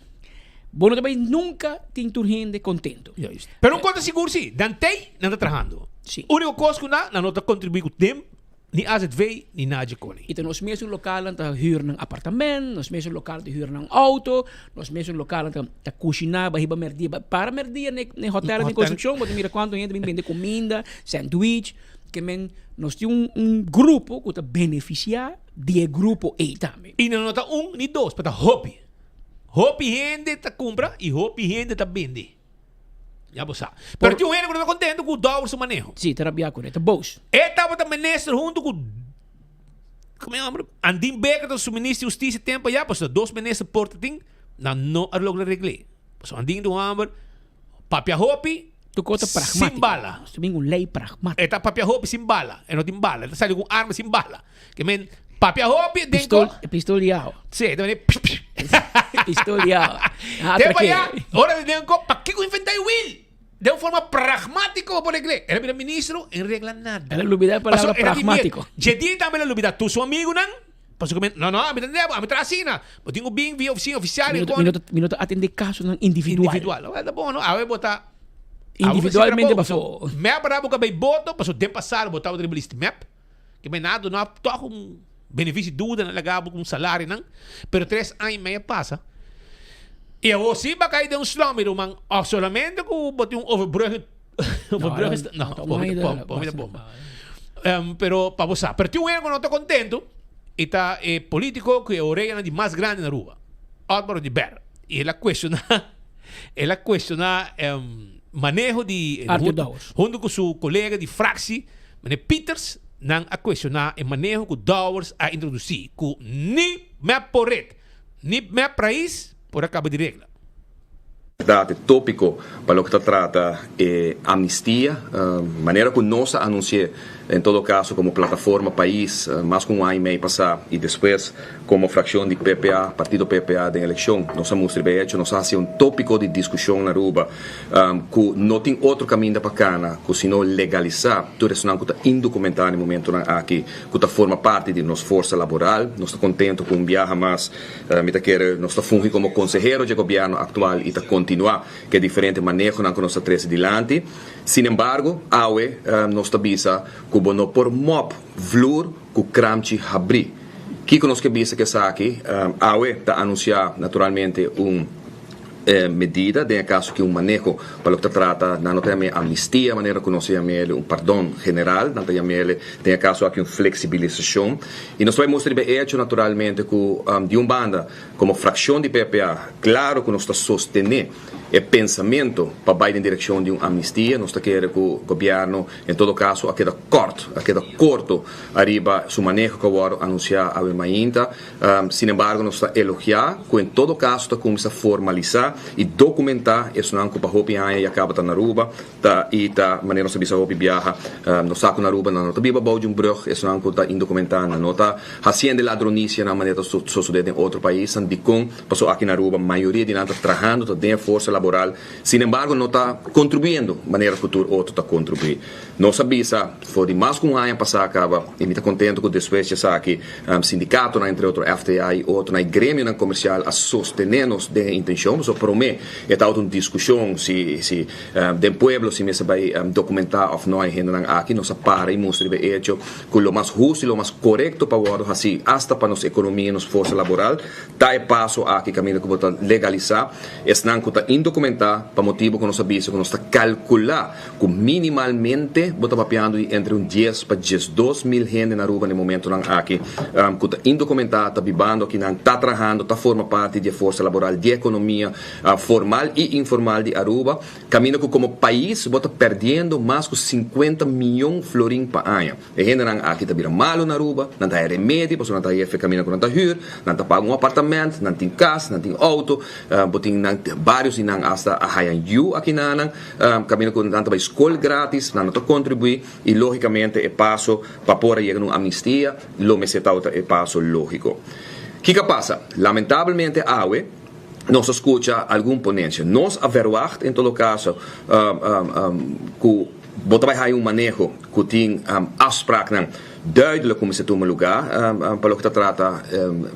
bo no ta bai nunka tin tur hende kontento. Juist. Pero un kos ta sigur si, nan tei, nan ta trahando. Si. Uniko kos ku nan, nan no ta kontribuí ku temp, ni AZV, ni nadie koli. I ta nos mesun lokalnan ta hür nan apartament, nos mesun lokal ta hür nan outo, nos mesun lokalnan ta ta kushiná bai hiba merdia, bai para merdia n'e n'e hotel di konstrukshon bo ta mira kuantu hende bin bende kuminda, sandwich, ke men nos tin un un grupo ku ta benefisiá di e grupo ei tambe. I nan no ta un ni dos, pero ta hopi. Hopi hende ta kumpra i hopi hende ta bende. Ya bo sa. Pero tin un hende ku no ta kontento ku Dowers su maneho. Sí, ta rabiá ku ne, ta bos. E tabata minister huntu ku, komo e nomber? Andin Baker ta su minister di hustisia tempu ayá, pasobra dos minister por ta tin, nan no a logra regl'é. Pasobra Andin ta un homber papia hopi. Tu kos ta pragmátiko. Sin bala. Nos ta bin un lei pragmátiko. E ta papia hopi sin bala. E no tin bala. E ta sali ku un arma sin bala. Ke men papia hopi den Pistol, e pistol di awa. Sí, e ta bini psh, psh. Pistol di awa. Ah, Tempo atraké. ya, ora di den ko, pakiko inventá e wiel? Den un forma pragmátiko bo por regl'é. El a bira ministro, e no regla nada. El a lubidá e palabra Pasobra el a tin miedo. pragmátiko. Dje dia tambe el a lubidá tur su amigunan. Pasobra ku men, no, no, ami ta nebo, ami ta asina. Bo tin ku bin via ofisina ofisial. Mi no ta, mi no ta, mi no ta atendé kasonan individual. Individual. Awel ta bon, no? Awe bo ta. Individualmente pafó. Mep a bo ka bay boto, pasobra den pasado bo tabata riba list mep. Ke men a duna tòg un benefisio duda, nan laga bo ku un salarionan. Pero tres aña i mei a pasa. I awor si bo a kai den un slum, mi ruman, òf solamente ku bo tin un overbruggen. Overbruggen, no, no, no, bomba. Pero pa bo sa. Pero tin un hende ku no ta kontentu i ta e polítiko ku e oreanan di mas grandi na Aruba, Otmar Oduber. I el a kuestioná, el a kuestioná maneho di Arthur Dowers. Huntu ku su kolega di fraksi, meneer Pieters, nan a kuestioná e maneho ku Dowers a introdusí, ku ni mep por ret, ni mep rais por a kaba di regla. Berdad, e topico pa loke ta trata e amnistia, manera cu nos a anunci'e en todo caso como plataforma pais mas cu un aña y mei pasa y despues como fraccion di PPA, partido PPA den eleccion, nos a mustra riba e hecho, nos a haci un topico di discusion na Aruba cu no tin otro caminda pa cana cu sino legalisa tur esunnan cu ta indocumenta na e momentonan aki cu ta forma parti di nos forsa laboral. Nos ta contento cu un biaha mas Mi ta kere nos ta fungi komo konsehero dje gobièrnu aktual i ta kontinuá ku e diferente manehonan ku nos ta trese dilanti. Sin embargo, awe nos ta bisa ku bo no por mòp vlur ku kramchi habrí. Kiko nos ke bisa ku esaki? Awe ta anunsiá naturalmente un medida, den e kaso ki un maneho pa loke ta trata, nan no ta yam'é amnistia manera ku nos ta yam'é, un pardon general, nan ta yam'é den e kaso aki un fleksibilisashon. I nos ta bai mustra riba e echo naturalmente ku di un banda komo frakshon di PPA klaro ku nos ta sostené e pensamentu pa bai den direkshon di un amnistia, nos ta kere ku gobièrnu en todo kaso a keda kòrt, a keda korto ariba su maneho ku a wòrdu anunsiá awe mainta. Sin embargo nos ta elogiá ku en todo kaso ta kuminsá formalisá. y documenta esunnan cu pa hopi aña ya caba ta na Aruba ta y ta manera nos a bisa hopi biaha nos sa cu na Aruba nan no ta biba bou di un brug esunnan cu ta indocumenta nan no ta haciendo e ladronicianan manera ta sosode den otro paisnan dicon paso aki na Aruba mayoria di nan ta trahando ta den e forsa laboral sin embargo no ta contribuyendo manera cu tur otro ta contribui. Nos a bisa for di mas ku un aña pasá kaba i mi ta kontento ku despues di esaki sindikatonan entre otro FTA i otronan i gremionan komersial a sostené nos den e intenshon. Pasobra promé e tabata un diskushon si si den pueblo si mester bai dokumentá òf no e hendenan aki. Nos a para i mustra riba e echo ku lo mas hustu i lo mas korekto pa wòrdu hasí asta pa nos ekonomia i nos forsa laboral ta e paso aki kaminda ku bo ta legalisá esnan ku ta indokumentá pa motibu ku nos a bisa ku nos ta kalkulá Ku minimalmente bo ta papiando di entre un dies pa diesdos mil hende na Aruba na e momentonan aki ku ta indokumentá, ta bibando akinan, ta trahando, ta forma parti di e forsa laboral, di e ekonomia formal i informal di Aruba, kaminda ku komo pais bo ta pèrdiendo mas ku sinkuenta mion florin pa aña. E hendenan aki ta bira malu na Aruba, nan ta haya remedi pasobra nan ta hefe kaminda ku nan ta hür, nan ta paga un apartament, nan tin kas, nan tin outo, bo tin nan barios di nan asta a haya yu akinanan, kaminda ku nan ta bai skol gratis, nan no ta kontribuí i lógikamente e paso pa por a yega na un amnistia lo mester tabata e paso lógiko. Kiko a pasa? Lamentabelmente awe nos a skucha algun ponensia. Nos a verwagt en todo kaso ku bo ta bai haya un maneho ku tin afspraaknan duidelijk ku mester tuma lugá pa loke ta trata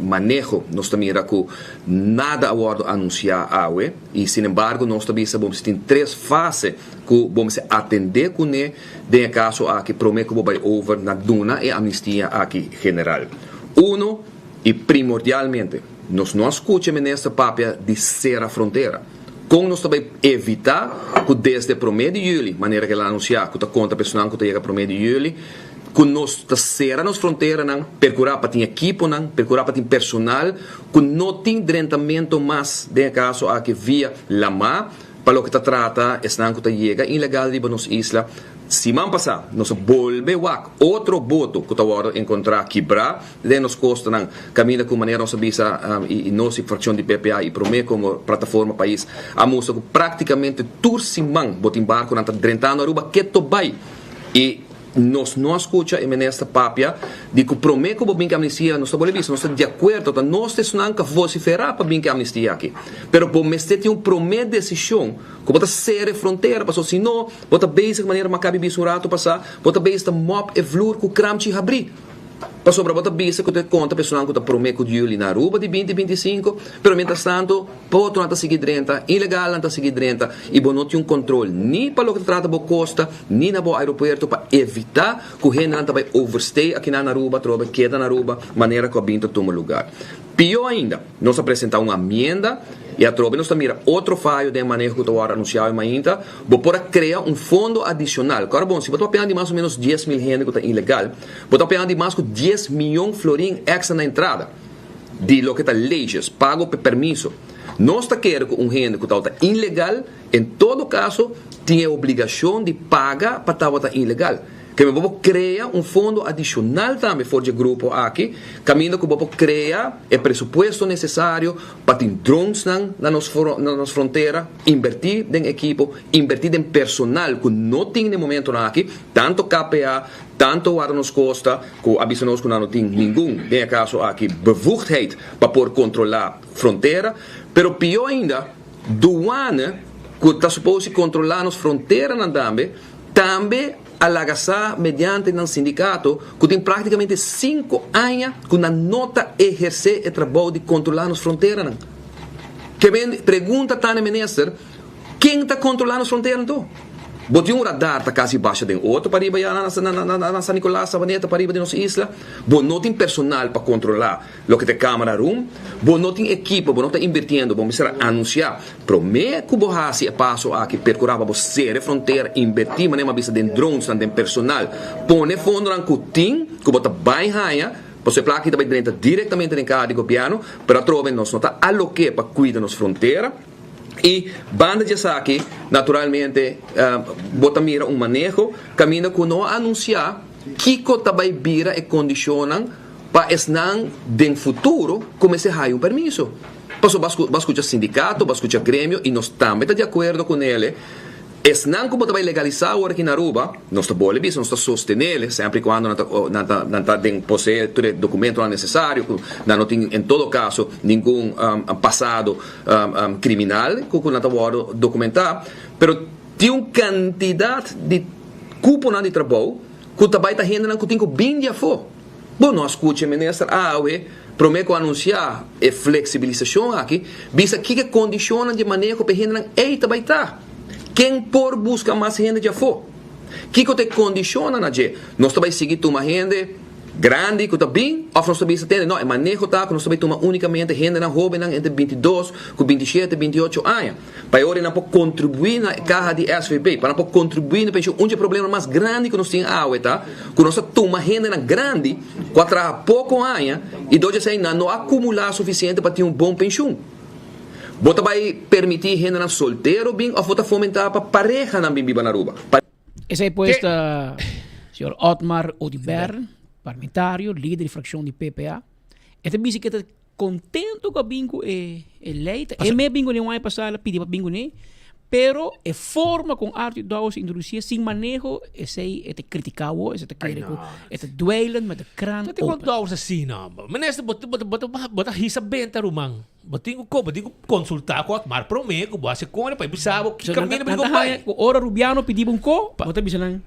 maneho. Nos ta mira ku nada a wòrdu anunsiá awe i sinembargo nos ta bisa bo mester tin tres fase ku bo mester atendé kuné den e kaso aki promé ku bo bai over na duna e amnistia aki general. Uno i primordialmente nos no a skucha e minister papia di sera frontera. Kon nos ta bai evitá ku desde promé di yüli, manera ku el a anunsiá ku ta konta pa esunnan ku ta yega promé di yüli, ku nos ta sera nos fronteranan, perkurá pa tin ekiponan, perkurá pa tin personal, ku no tin drentamentu mas den e kaso aki via lamá pa loke ta trata esnan ku ta yega ilegal riba nos isla. Siman pasá nos a bolbe wak otro boto ku ta wòrdu enkontrá kibrá den nos kostanan kaminda ku manera nos a bisa i nos i frakshon di PPA i promé komo plataforma pais a mustra ku praktikamente tur siman bo tin barkonan ta drentando Aruba keto bai i Nos no a scucha e minister papia di cu prome cu bo bin cu amnistia, nos ta bolbe bisa, nos ta di acuerdo, ta nos ta esunnan cu a vocifera pa bin cu e amnistia aki. Pero bo mester tin un prome decision cu bo ta cera e frontera, pasobra si no, bo ta bezig manera Maccabi bisa un rato pasa, bo ta bezig ta mop e vloer cu kramchi habri. Pasobra bo ta bisa cu ta conta pa esunnan cu ta prome cu juli na Aruba di binti 25, pero mientras tanto botonan ta sigui drenta, ilegalnan ta sigui drenta y bo no tin un control ni pa loke ta trata bo costa ni na bo aeropuerto pa evita cu hendenan ta bay overstay akinan na Aruba atrobe keda na Aruba manera cu a bin ta tuma lugar. Pio ainda, nos a presenta un amienda y atrobe nos ta mira otro fayo den e maneho cu ta worde anuncia awe mainta, bo por a crea un fondo adicional. Cu bon, si bo ta papiando di mas o menos 10,000 hende cu ta ilegal, bo ta papiando di mas cu dies miyon florin extra na entrada di loke ta leyes, pago p'e permiso. Nos ta kere cu un hende cu tabata ilegal, en todo caso, tin e obligacion di paga pa tabata ilegal. Keme bo por krea un fondo adishonal tambe for dje grupo aki, kaminda ku bo por krea e presupuesto nesesario pa tin dronesnan na nos na nos frontera, inbertí den ekipo, inbertí den personal ku no tin na e momentonan aki, tanto KPA, tanto Warda Nos Kosta, ku a bisa nos ku nan no tin ningun, den e kaso aki, bevoegdheid pa por kontrolá frontera. Pero pió ainda, douane, ku ta supos di kontrolá nos fronteranan tambe, Tambe a laga sa mediante nan sindikato ku tin praktikamente sinku aña ku nan no ta ehersé e trabou di kontrolá nos fronteranan. Ke men pregunta ta na e minister, ken ta kontrolá nos frontera anto? Bo tin un radar ta kasi basha den otro pariba ya na San Nicolas, Savaneta pariba di nos isla. Bo no tin personal pa kontrolá Loke ta e camera room, bo no tin ekipo, bo no ta invirtiendo, bo mester a anuncia prome cu bo haci e paso aki, percura pa bo cera e frontera, inverti manera mi a bisa den dronesnan, den personal, pone fondonan cu tin, cu bo ta bay haya, pasobra e placa aki ta bay drenta directamente den caha di gobierno, pero atrobe nos no ta aloke pa cuida nos frontera. Y banda di esaki, naturalmente, bo ta mira un maneho caminda cu no a anuncia kico ta bay bira e condicionnan pa esnan den futuro ku mester haya un permiso. Pasobra bo a skucha sindikato, bo a skucha gremio i nos tambe ta di akuerdo ku nele. Esnan ku bo ta bai legalisá awor aki na Aruba, nos ta bole bisa, nos ta sostenele, semper i kuando nan ta nan ta nan ta den posee tur e dokumentonan nesesario, ku nan no tin en todo kaso ningun pasado kriminal ku ku nan ta wòrdu dokumentá. Pero tin un kantidat di kuponan di trabou ku ta bai ta hendenan ku tin ku bin di afó. Bo no a skucha e minister awe promé ku anunsiá e fleksibilisashon aki bisa kiko e kondishonnan di maneho pa e hendenan ei ta bai ta. Ken por buska mas hende di afó? Kiko ta e kondishonnan na dje? Nos ta bai sigui tuma hende grandi ku ta bin òf nos ta bisa tende no e maneho ta ku nos ta bai tuma únikamente hendenan hóbennan entre 22 ku 27, 28 aña. Pa e ora nan por kontribuí na e kaha di SVB, pa nan por kontribuí na penshun. Un dje problema mas grandi ku nos tin awe ta ku nos ta tuma hendenan grandi ku a traha poko aña i dor di esei nan no a akumulá sufisiente pa tin un bon penshun. Bo ta bai permití hendenan soltero bin òf bo ta fomentá pa parehanan bin biba na Aruba? Esei pues ta señor Otmar Oduber, parlamentario, lider di frakshon di PPA. E ta bisa ku e ta Contento cu a bin cu e e ley ta e me bin cune un aña pasa el a pidi pa bin cune pero e forma con Arthur Dowers a introducie sin maneho esey e ta critica awo esey ta kere cu e ta dweilen met de kraan Bo tin open. Dowers asina homber. Minister bo bo bo bo ta hisa benta ruman. Bo tin cu bo tin cu consulta cu Otmar prome cu bo haci con pa e bisa bo ki So nan camino ta bo tin nan cu ta bay. haya cu ora Rubiano pidi bo un co bo ta bisa nan.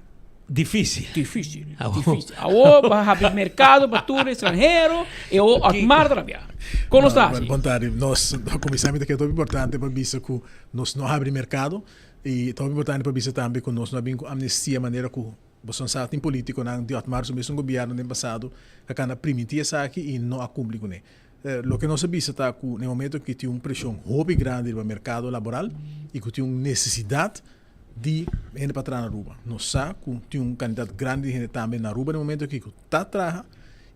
Difícil. Difícil, difícil. Awor pa habri mercado pa tur extranhero e awor Otmar ta rabia. Kon nos ta hasi? Bon tardi. Nos kuminsá mi ta kere ta hopi importante pa bisa ku nos no habri merkado i ta hopi importante pa bisa tambe ku nos no a bin ku amnistia manera ku boso sa tin politikonan di Otmar su mesun gobierno den pasado a kanda primintí esaki i no a kumpli kuné. Loke nos a bisa ta ku na e momento ki tin un preshon hopi grandi riba merkado laboral i ku tin un nesesidat di hende pa traha na Aruba. Nos sa ku tin un kantidat grandi di hende tambe na Aruba na e momento aki ku ta traha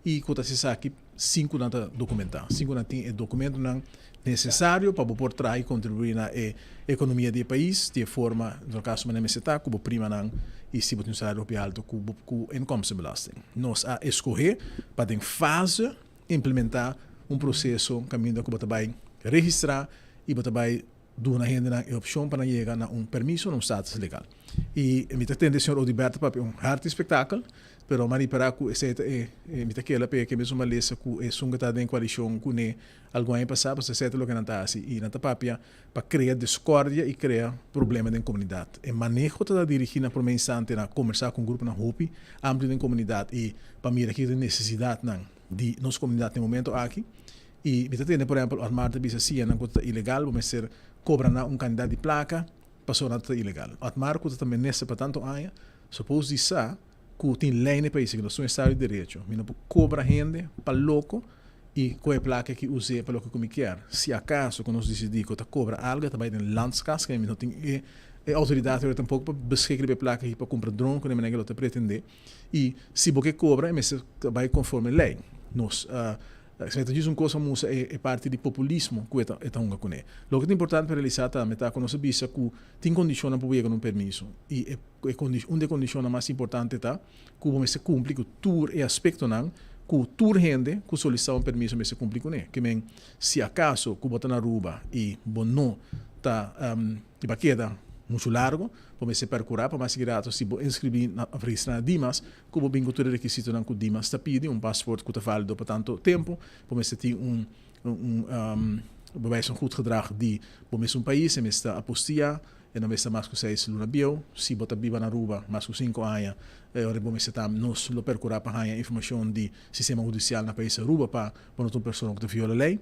i ku ta hasi esaki sin ku nan ta dokumentá, sin ku nan tin e dokumentonan nesesario pa bo por traha i kontribuí na e ekonomia di e pais di e forma, den todo kaso manera mester ta, ku bo primanan i si bo tin un salario hopi alto ku bo ku inkomstenbelasting. Nos a eskohé pa den fase implementá un proseso kaminda ku bo ta bai registrá i bo ta bai Duna hendenan e opshon pa nan yega na un permiso, na un status legal. I mi ta tende señor Odiberto papia un harti spektakel, pero m'a ripará ku esei ta e, mi ta kela p'e ke mesun malesa ku esun ku ta den koalishon kuné algun aña pasá, pasobra esei ta loke nan ta hasi. I nan ta papia pa krea diskordia i krea problema den komunidat. E maneho ta dirigí na promé instante na kombersá ku un gruponan hopi amplio den komunidat i pa mira kiko ta e nesesidatnan di nos komunidat na e momento aki. I mi ta tende por ehempel Otmar ta bisa si nan ku ta ilegal bo mester kobra nan un kantidat di plaka pasobra nan ta ilegal. Otmar ku ta ta minister pa tantu aña suppose di sa ku tin lei na e pais aki nos ta un estado di derecho mi no por kobra hende pa loko i kohe e plaka aki us'é pa loke ku mi kier. Si akaso ku nos disidi ku ta kobra algu e ta bai den landskas ke mi no tin e e outoridat ahora tampoco pa beskik riba e plaka aki pa kumpra drone ku den manera ku lo ta pretende i si bo ke kobra e mester bai konforme lei. Nos Esei ta djis un kos pa mustra e parti di populismo ku e ta e ta hunga kuné. Loke ta importante pa realisá tambe ta ku nos a bisa ku tin kondishonnan pa bo yega na un permiso i e e kondi un di e kondishonnan mas importante ta ku bo mester kumpli ku tur e aspektonan ku tur hende ku solisitá un permiso mester kumpli kuné. Ke men si akaso ku bo ta na Aruba i bo no ta i bo a keda muchu largu bo mester perkurá pa mas rato si bo inskribí na òf registrá na Dimas Ku bo bin ku tur e rekisitonan ku Dimas ta pidi, un paspoort ku ta válido pa tantu tempu, bo mester tin un un bewijs van goed gedrag di bo mesun pais, e mester apostillá, e no mester mas ku seis luna bieu, si bo ta biba na Aruba mas ku sinku aña, e ora bo mester ta, nos lo perkurá pa haña informashon di sistema hudisial na pais Aruba pa bo no ta un persona ku ta viola lei.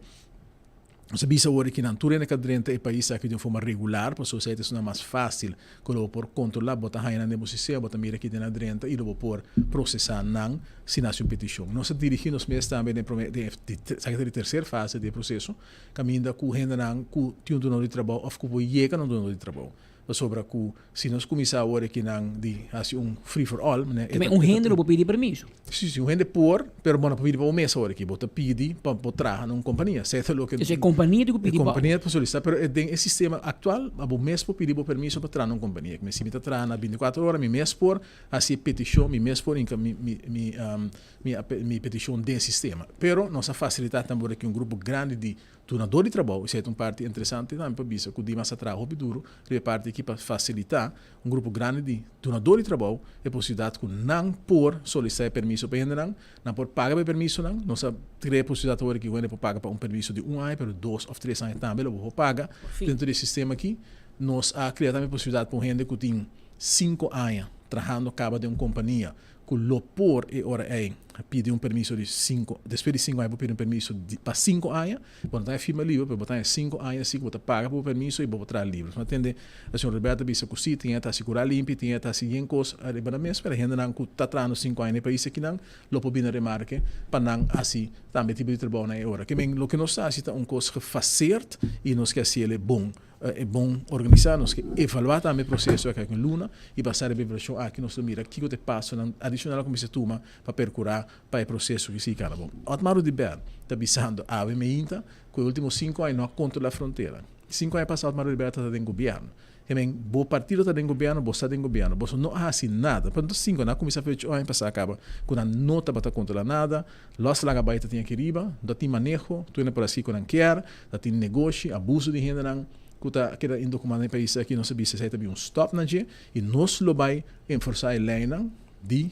Nos a bisa awor ki nan tur hende ka drenta e pais aki di un forma regular, pasobra esei ta esuna mas fácil ku lo bo por kontrolá. Bo ta haña nan den bo sistema, bo ta mira ki den a drenta i lo bo por prosesá nan si nan hasi un petishon. Nos a dirigí nos mes tambe den promé den e esaki ta di terser fase di e proseso, kaminda ku hendenan ku tin un dunadó di trabou òf ku por yega na un dunadó di trabou. Pasobra ku si nos kuminsá awor ekinan di hasi un free for all, mane e ta. Un hende lo por pidi permiso. Si, si, un hende por, pero bo no por pidi pa bo mes awor aki. Bo ta pidi pa bo traha na un kompania. Esei ta loke. E kompania tin ku pidi pa bo. E kompania por solisitá, pero den e sistema aktual abo mes por pidi bo permiso pa traha na un kompania. Si mi ta traha na bintikuater ora, mi mes por hasi e petishon, mi mes por hinka mi mi mi mi petishon den e sistema. Pero nos a fasilitá tambe ora ki un grupo grandi di Dunador di trabou, esei ta un parti interesante tambe pa bisa ku Dimas a traha hopi duru riba e parti aki pa fasilitá un grupo grandi di dunador di trabou e posibilidat ku nan por solisitá e permiso pa e hendenan, nan por paga pa e permisonan. Nos a krea e posibilidat awor aki ku hende por paga pa un permiso di un aña pero dos òf tres aña tambe lo bo por paga dentro di e sistema aki. Nos a krea tambe e posibilidat pa un hende ku tin sinku aña trahando kaba den un kompania ku lo por e ora ei pidi un permiso di sinku, despues di sinku aña por pidi un permiso di pa sinku aña, bo no ta haña firma liber pero bo ta haña sinku aña si ku bo ta paga pa bo permiso i bo por traha liber. Mi a tende e señor Roberto bisa ku si tin e ta hasi kura limpi, tin e ta hasi yen kos ariba nan mes, pero e hendenan ku ta trahando sinku aña na e pais akinan lo por bini remarke pa nan hasi tambe e tipo di trabounan e ora. Ke men loke nos ta hasi ta un kos gefaseerd i nos ke hasiel e bon. E bon organisá, nos ke evaluá tambe e proseso aki un luna i basá riba e evaluashon aki nos lo mira kiko ta e pasonan adishonal ku mester tuma pa perkurá pa e proseso ki sigui kana bon. Otmar Oduber ta bisando awe meinta ku e último sinku aña no a kontrolá frontera. Sinku aña pasá Otmar Oduber ta den gobièrnu. E men bo partido ta den gobièrnu, bo sa den gobièrnu, boso no a hasi nada. Pero no ta sinku aña, nan a kuminsá fecha ocho aña pasá kaba ku nan no tabata kontrolá nada. Los laga bai ta tin aki riba, no ta tin maneho, tur hende por hasi ku nan kier, ta tin negoshi, abuso di hendenan ku ta keda indokumá na e pais aki, nos a bisa esei ta bin un stòp na dje i nos lo bai enforsá e leinan di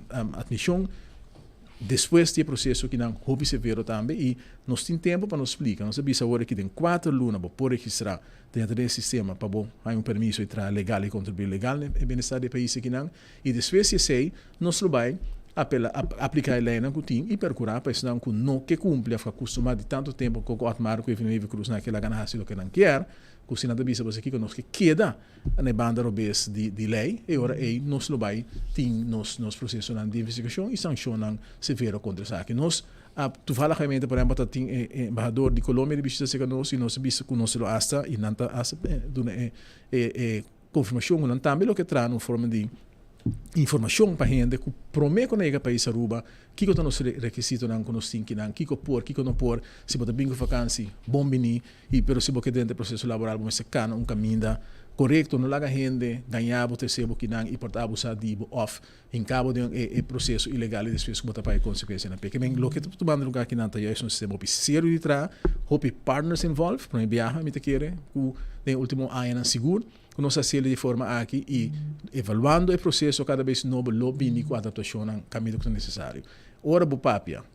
atmishon despues di e proseso kinan hopi severo tambe i nos tin tempu pa nos splika, nos a bisa awor aki den kuater luna bo por registrá dentro den e sistema pa bo haña un permiso i traha legal i kontribuí legal na e bienestar di e pais akinan. I despues di esei, nos lo bai apela, apliká e leinan ku tin i perkurá pa esnan ku no ke kumpli òf ka kustumá di tantu tempu ku Otmar ku Evelyn Wever Croes nan ke laga nan hasi loke nan kier, ku si nan ta bisa boso kiko nos ke keda na e banda robes di di lei, e ora ei nos lo bai tin nos nos prosesonan di investigashon i sanshonnan severo kontra esaki. Nos a toevalligamente por ehèmpel ta tin e embahador di Colombia di bishita serka nos i nos a bisa ku nos lo asta i nan ta asta duna e e Konfirmashon ku nan tambe lo ke traha na un forma di informashon pa hende ku promé ku nan yega pais Aruba kiko ta nos rekisitonan ku nos tin kinan, kiko por, kiko no por, si bo ta bin ku vakansi bon bini i pero si bo ke drenta e proseso laboral bo mester kana un kaminda korekto, no laga hende gaña bo, trese bo kinan i por ta abusa di bo òf Hinká bo den e proseso ilegal i despues ku bo ta paga e konsekuensianan. P'e ke men loke ta tumando lugar akinan ta juist un sistema hopi serio di traha, hopi partners involved. Prome biaha mi ta kere ku den e ultimo añanan sigur ku nos a hasiel di e forma aki i evaluando e proseso kada bes nobo lo bini ku adaptashonnan kaminda ku ta nesesario. Ora bo papia.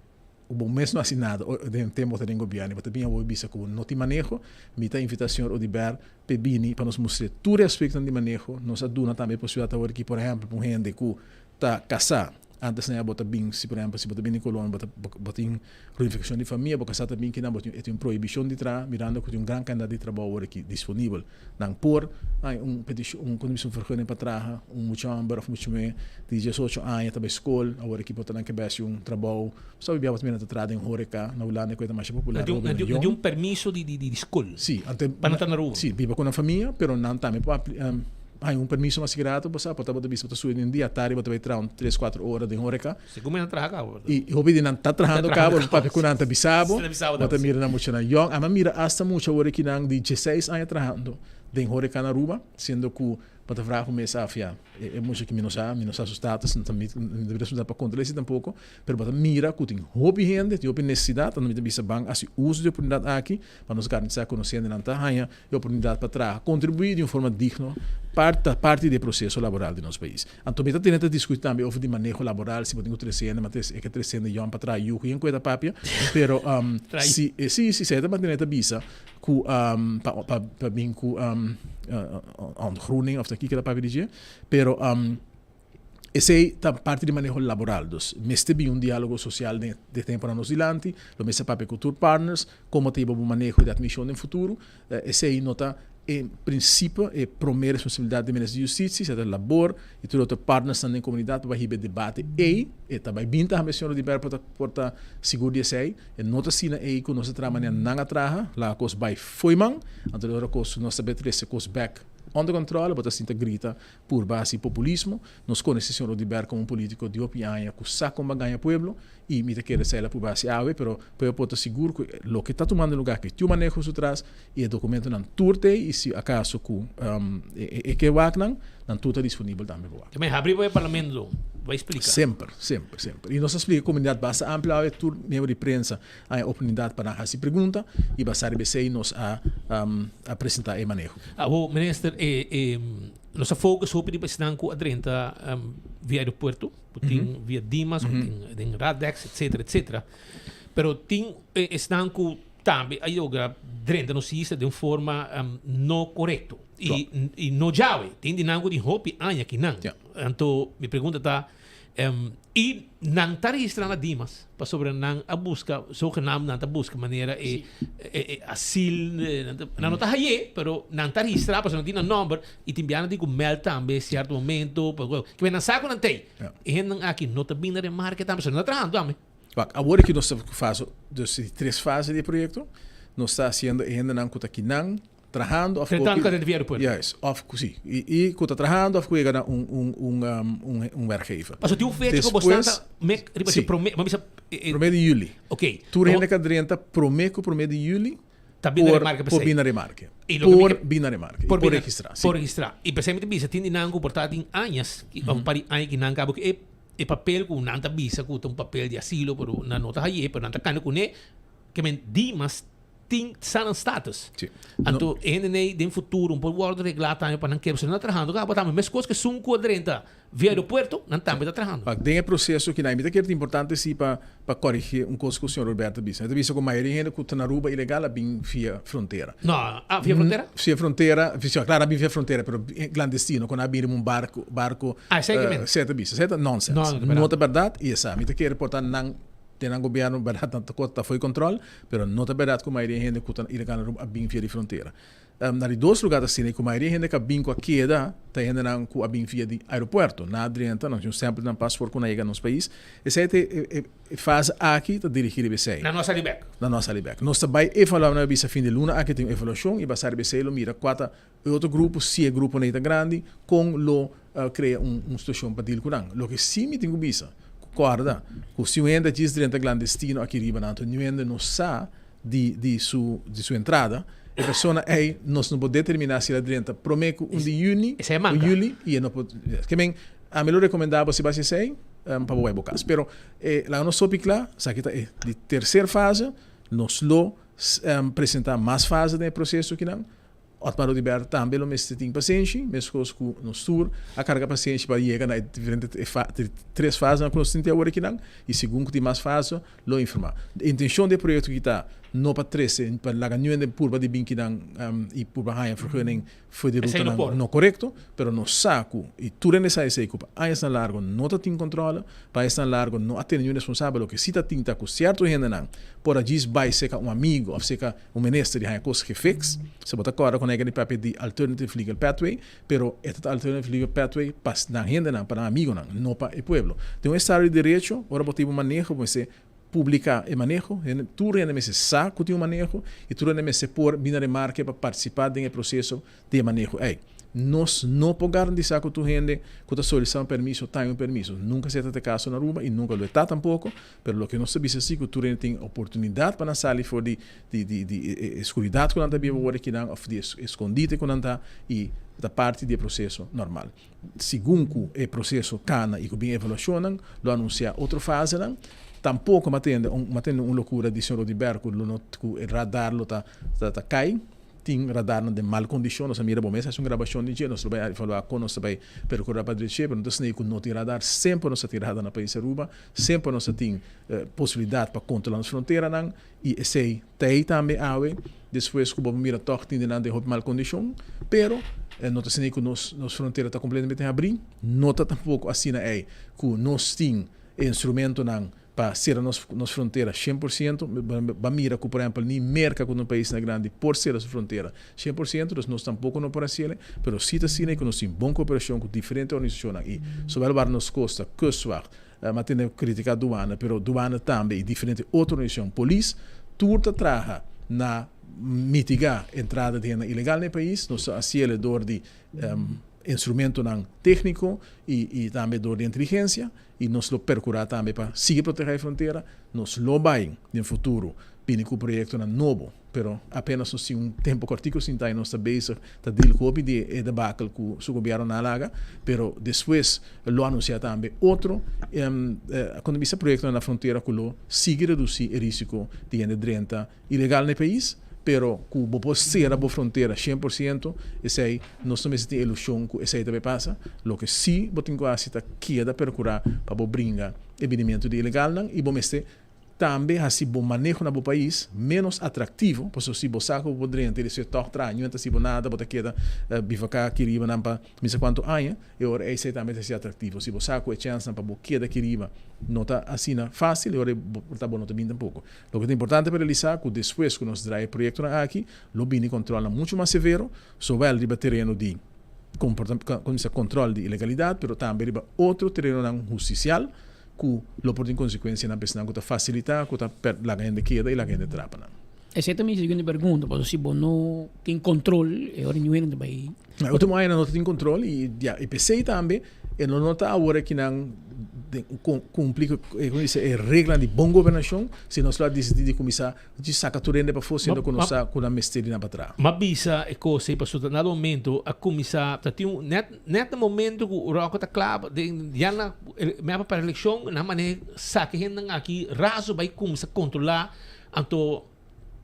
Ku bo mes no hasi nada den tempo bo ta den gobierno y bo ta bin awor bisa ku bo no tin maneho, mi ta invita señor Oduber p'e bini pa nos mustr'é tur e aspectonan di maneho. Nos a duna tambe e posibilidad awor aki, por ehempel, pa un hende ku ta kasá, antes nan ya bo ta bin, si por ehempel si bo ta bin di Colombia bo ta bo tin reunificacion di famia, bo kasá ta bin kinan bo tin e tin un prohibicion di traha mirando ku tin un gran cantidad di trabou awor aki disponibel. Nan por haña un peticion, un un vergunning pa traha, un mucha homber of mucha muher di diesocho aña ta bay scol, awor aki por ta nan ke bay haci un trabou, sabi bia bo ta mira nan ta traha den horeca, na Hulanda cu e ta masha popular, Nan tin hobennan nan yong. tin un permiso di di di scol Si, ante pa nan ta na Aruba. Si, biba cu nan famia, pero nan tambe por haña un permiso mas grato, bo sa, por ta bo ta bisa bo ta subi den dia, tardi bo ta bay traha un tres, cuatro ora den horeca. Segun mi nan traha cabo. I hopi di nan ta trahando cabo, bo papia cu nan ta bisa bo, bo ta mira nan muchanan yong. Ami a mira hasta mucha awor aki nan di dieseis aña trahando den horeca na Aruba, siendo cu bo ta vraag bo mes af, ya, e mucha aki mi no sa, mi no sa su status, no ta mi responsabilidad pa controla esi tampoco, pero bo ta mira cu tin hopi hende, tin hopi necesidad, anto mi ta bisa ban haci uso di e oportunidad aki pa nos garantisa cu nos hendenan ta haña e oportunidad pa traha, contribui di un forma digno, ta parti di e proceso laboral di nos pais. Anto mi ta tene ta discuti tambe over di maneho laboral, si bo tin cu trece hende, ma trece e ke trece hende yòn pa traha yugo yen cu e ta papia, pero si si si ta mantene ta bisa cu pa pa pa bin cu ontgroening of ta kiko ta papia di dje, pero esey ta parti di maneho laboral, dus mester bin un dialogo social den e temponan nos dilanti, lo mester papia cu tur partners como ta hiba bo maneho di admision den futuro, Esei no ta en prinsipio e promé responsabilidat di Minister di Justisia, esei ta labor di tur otro partnersnan den komunidat pa bai hiba e debate ei. E ta bai bin tambe señor Oduber por ta por ta sigur di esei. E no ta asina ei ku nos a traha manera nan a traha, laga kos bai fo'i man, anto di ora kos nos ta bai trese kos bèk. Onder controle, bo ta sinta grita purba hasi populismo. Nos conoce señor Oduber como un politico di hopi aña cu sa con ba gaña pueblo y mi ta kere esey la purba hasi awe, pero pueblo por ta sigur cu loke ta tumando lugar aki tin un maneho su tras y e documentonan tur ta ey y si acaso cu e ke wak nan, nan tur ta disponibel tambe pa wak. Tambe habri pa e parlamento bai splica. Semper, semper, semper. Y nos a splica comunidad basta amplio awe, tur miembro di prensa a e oportunidad pa nan haci pregunta y basa riba esey nos a a presenta e maneho. Awo minister e e nos a focus hopi riba esnan cu a drenta via aeropuerto, cu tin via Dimas, cu tin den Radex etcetera etcetera. Pero tin esnan cu tambe a yogra drenta nos isla den un forma no corecto y y no djawe. Tin di nan cu tin hopi aña akinan. Anto mi pregunta ta Y nan ta registra na Dimas, pasobra nan a busca, zogenaamd nan ta busca manera e e asil, nan no ta haye, pero nan ta registra pasobra nan tin nan nomber y tin biaha nan tin cu meld tambe cierto momento, ke nan sa cu nan t'ey. E hendenan aki no ta bini na remarke tambe, pasobra nan ta trahando tambe. Wak, awor aki nos ta cu fase, dus di tres fase di e proyecto, nos ta haciendo e hendenan cu ta kinan, trahando of Tretando cu ta via aeropuerto. Juist, of cu si. Y, y cu ta trahando of cu yega na un, un, un, um, un, un werkgever. Paso tin un fecha cu bo stan ta mek riba si prome, bo bisa e, e, Prome di juli. Ok. Tur hende cu a drenta prome cu prome di juli Ta bini por, remarke por pesey. bini remarke. Y lo que Por mi ke- bini remarke. Y por por bini- registra, si. Por registra. Y pesey mi ta bisa tin di nan cu por ta tin añas, ki- of un par di aña ki nan caba cu e, e papel cu nan ta bisa cu ta un papel di asilo, pero nan no ta haye, pero nan ta cana cune, ke men Dimas tin sa nan status. Sí. Anto e hende nei den futuro un por wordo regla tambe pa nan kere pasobra nan ta trahando kaba tambe meskos ku esun ku a drenta via aeropuerto nan tambe ta trahando. Wak, den e proseso kinan mi ta kere ta importante si pa pa korigé un kos ku señor Roberto a bisa. E ta bisa ku mayoria hende ku ta na Aruba ilegal a bin via frontera. No, ah via frontera? Via frontera, si klaro a bin via frontera pero klandestino ku nan a bin riba un barko barko. Ah esei ke men. Esei ta bisa, esei ta nonsens. No, no ta bèrdat. No ta bèrdat i esa mi ta kere por ta nan den nan gobierno bèrdat nan ta ta fo'i kòntròl. Pero no ta berdad cu mayoria hende cu ta ilegal na Aruba a bin via di frontera. Na di dos lugar ta asina cu mayoria hende cu a bin cu a keda ta hendenan cu a bin via di aeropuerto. Na a drenta, nan tin un stempel den nan paspoort cu nan a yega nos pais. Esey ta e fase aki ta dirigi riba esey. Nan no a sali bek. Nan no a sali bek. Nos ta bay evalua, nan a bisa fin di luna aki tin un evaluacion y basa riba esey lo mira cua ta e otro grupo, si e gruponan ta grandi, con lo crea un situacion pa deal cu nan. Loke si mi tin cu bisa, cu corda cu si un hende a djis drenta clandestino aki riba nan, anto niun hende no sa di di su di su entrada, e persona ey nos no por determina si el a drenta prome cu un di juni o juli y e no por, ke men ami lo recomenda bo si bo haci esey pa bo bay bo cas. Pero laga nos hopi cla, esaki ta e di tercer fase, nos lo presenta mas fase den e proceso kinan. Otmar Oduber tambe lo mester tin pasenshi, meskos ku nos tur a karga pasenshi pa yega na e diferente tres fasenan ku nos tin te awor akinan, i segun ku tin mas fase lo informá. E intenshon di e proyekto aki ta no pa trese, pa laga niun hende purba di bin kinan i purba haña vergunning for di rutanan no korekto, pero nos sa ku, i tur hende sa esei, ku pa añasnan largo no ta tin kontrole, Pa esnan largo no a tene niun responsabel, loke si ta tin ta ku sierto hendenan por a djis bai seka un amigo of seka un minister di haña kos gefiks. Se bo ta kòrda ku nan a papia di alternative legal pathway, pero e ta ta alternative legal pathway pa nan hendenan, pa nan amigonan, no pa e pueblo. Den un estado di derecho, ora bo tin un maneho bo mester publiká e maneho, hende tur hende mester sa ku tin un maneho i tur hende mester por bini na remarke pa partisipá den e proseso di e maneho ei. Nos no por garantisa cu tur hende cu ta solicita un permiso ta un permiso. Nunca esey ta ta e caso na Aruba y nunca lo e ta tampoco, pero loke nos ta bisa si cu tur hende tin oportunidad pa nan sali for di di di di e scuridad cu nan ta biba awor akinan of di e escondite cu nan ta y ta parti di e proceso normal. Segun cu e proceso cana y cu bin evaluacionnan lo anuncia otro fasenan. Tampoco m'a tende un m'a tende un locura di señor Oduber cu lo no cu e radar lo ta ta cay. Tin radarnan den mal kondishon, nos a mira bo mes hasi un grabashon di dje, nos lo bai evaluá kon nos ta bai perkurá pa dreché, pero no ta snei ku no tin radar, semper nos a tin radar na pais Aruba, semper nos a tin posibilidat pa kontrolá nos fronteranan i esei ta ei tambe awe, despues ku bo mira tòg tin dinan den hopi mal kondishon, pero no ta snei ku nos nos frontera ta kompletamente habrí, no ta tampoko asina ei ku nos tin e instrumentonan Pa sera nos nos frontera 100%, ba mira ku por ehempel ni Merka ku ta un paisnan grandi por sera su frontera 100%, dus nos tampoko no por hasiel, pero si ta asina ku nos tin bon koperashon ku diferente organisashonnan i sobel wak nos kosta, kustwacht, m'a tende kritika duana, pero duana tambe i diferente otro organisashon, polis, tur ta traha na. mitigá entrada di hende ilegal na e pais, nos ta hasiel dor di instrumentonan tékniko i tambe dor di inteligensia i nos lo perkurá tambe pa sigui protehá e frontera. Nos lo bai den futuro bini ku proyektonan nobo, pero apenas nos tin un tempu kòrtiku sintá i nos ta bezig ta deal ku hopi di e debakel ku su gobièrnu a laga, pero despues lo anunsiá tambe otro kon ta bisa proyektonan na frontera ku lo sigui redusí e risiko di hende drenta ilegal na e pais, pero ku bo por sera bo frontera 100%, esei nos no mester tin ilushon ku esei ta bai pasa. Loke si bo tin ku hasi ta keda perkurá pa bo bringa e binimentu di ilegalnan i bo mester tambe hasi bo maneho na bo pais ménos atraktivo, pasobra si bo sa ku bo por drenta i despues tòg traha niun ta hasi bo nada, bo ta keda bivaká aki riba nan pa misa kuantu aña. E ora ei esei tambe ta hasi atraktivo. Si bo sa ku e chènsnan pa bo keda aki riba no ta asina fásil, e ora ei bo por ta bo no ta bin tampoko. Loke ta importante pa realisá ku despues ku nos draai e proyektonan aki, lo bini kòntròlnan muchu mas severo, sowel riba tereno di kòntròl di ilegalidat, pero tambe riba otro terenonan hustisial ku lo por tin konsekuensianan pa esnan ku ta fasilitá, ku ta laga hende keda i laga hende trapa nan. Esei ta mi siguiente pregunta, pasobra si bo no tin kontrol, e ora niun hende ta bai. Na e ultimo añanan no ta tin control y ya y p'esey tambe e lo no ta awor aki nan den cumpli cu e como dice e reglanan di bon gobernacion si nos lo a dicidi di cuminsa djis saca tur hende pafo siendo cu nos sa cu nan mester di nan pa traha. M'a bisa e cos ey pasobra na momento a cuminsa ta tin un net net na momento cu Rocco ta cla den ya na mep pa eleccion nan mane saca e hendenan aki razo bay cuminsa controla anto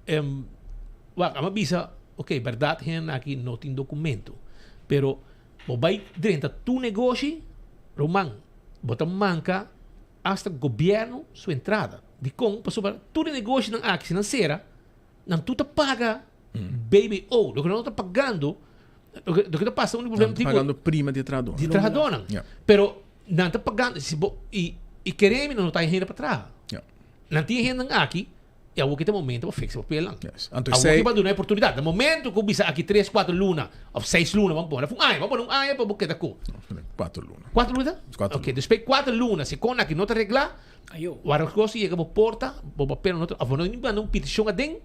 Wak, a bisa, ok, berdad hende aki no tin documento, pero bo bay drenta tu negoshi, ruman, bo ta manca hasta gobierno su entrada. Dicon? Pasobra tur e negoshinan aki, si nan cera, nan tur ta paga BBO. Loke nan no ta pagando, loke ta pasa, un problema Nan ta pagando prima di e trahadornan. Di e trahadornan. Pero nan ta pagando, si bo, y keremi nan no ta hende pa traha. Nan tin hendenan aki. E awor ki ta momento pa fixa papelnan. Yes. Anto Awor esei. ki pa duna e oportunidad. Na momento ku bisa aki tres, kuater luna of seis luna ban pone. Of un aña. Ban pone un aña pa bo keda ku. Kuater luna. Kuater luna ta? Kuater Ok, luna. despues kuater luna si kon aki no ta reglá, Ayo. wara kos yega bo porta, bo papelnan no ta, of bo no ni manda un petishon aden,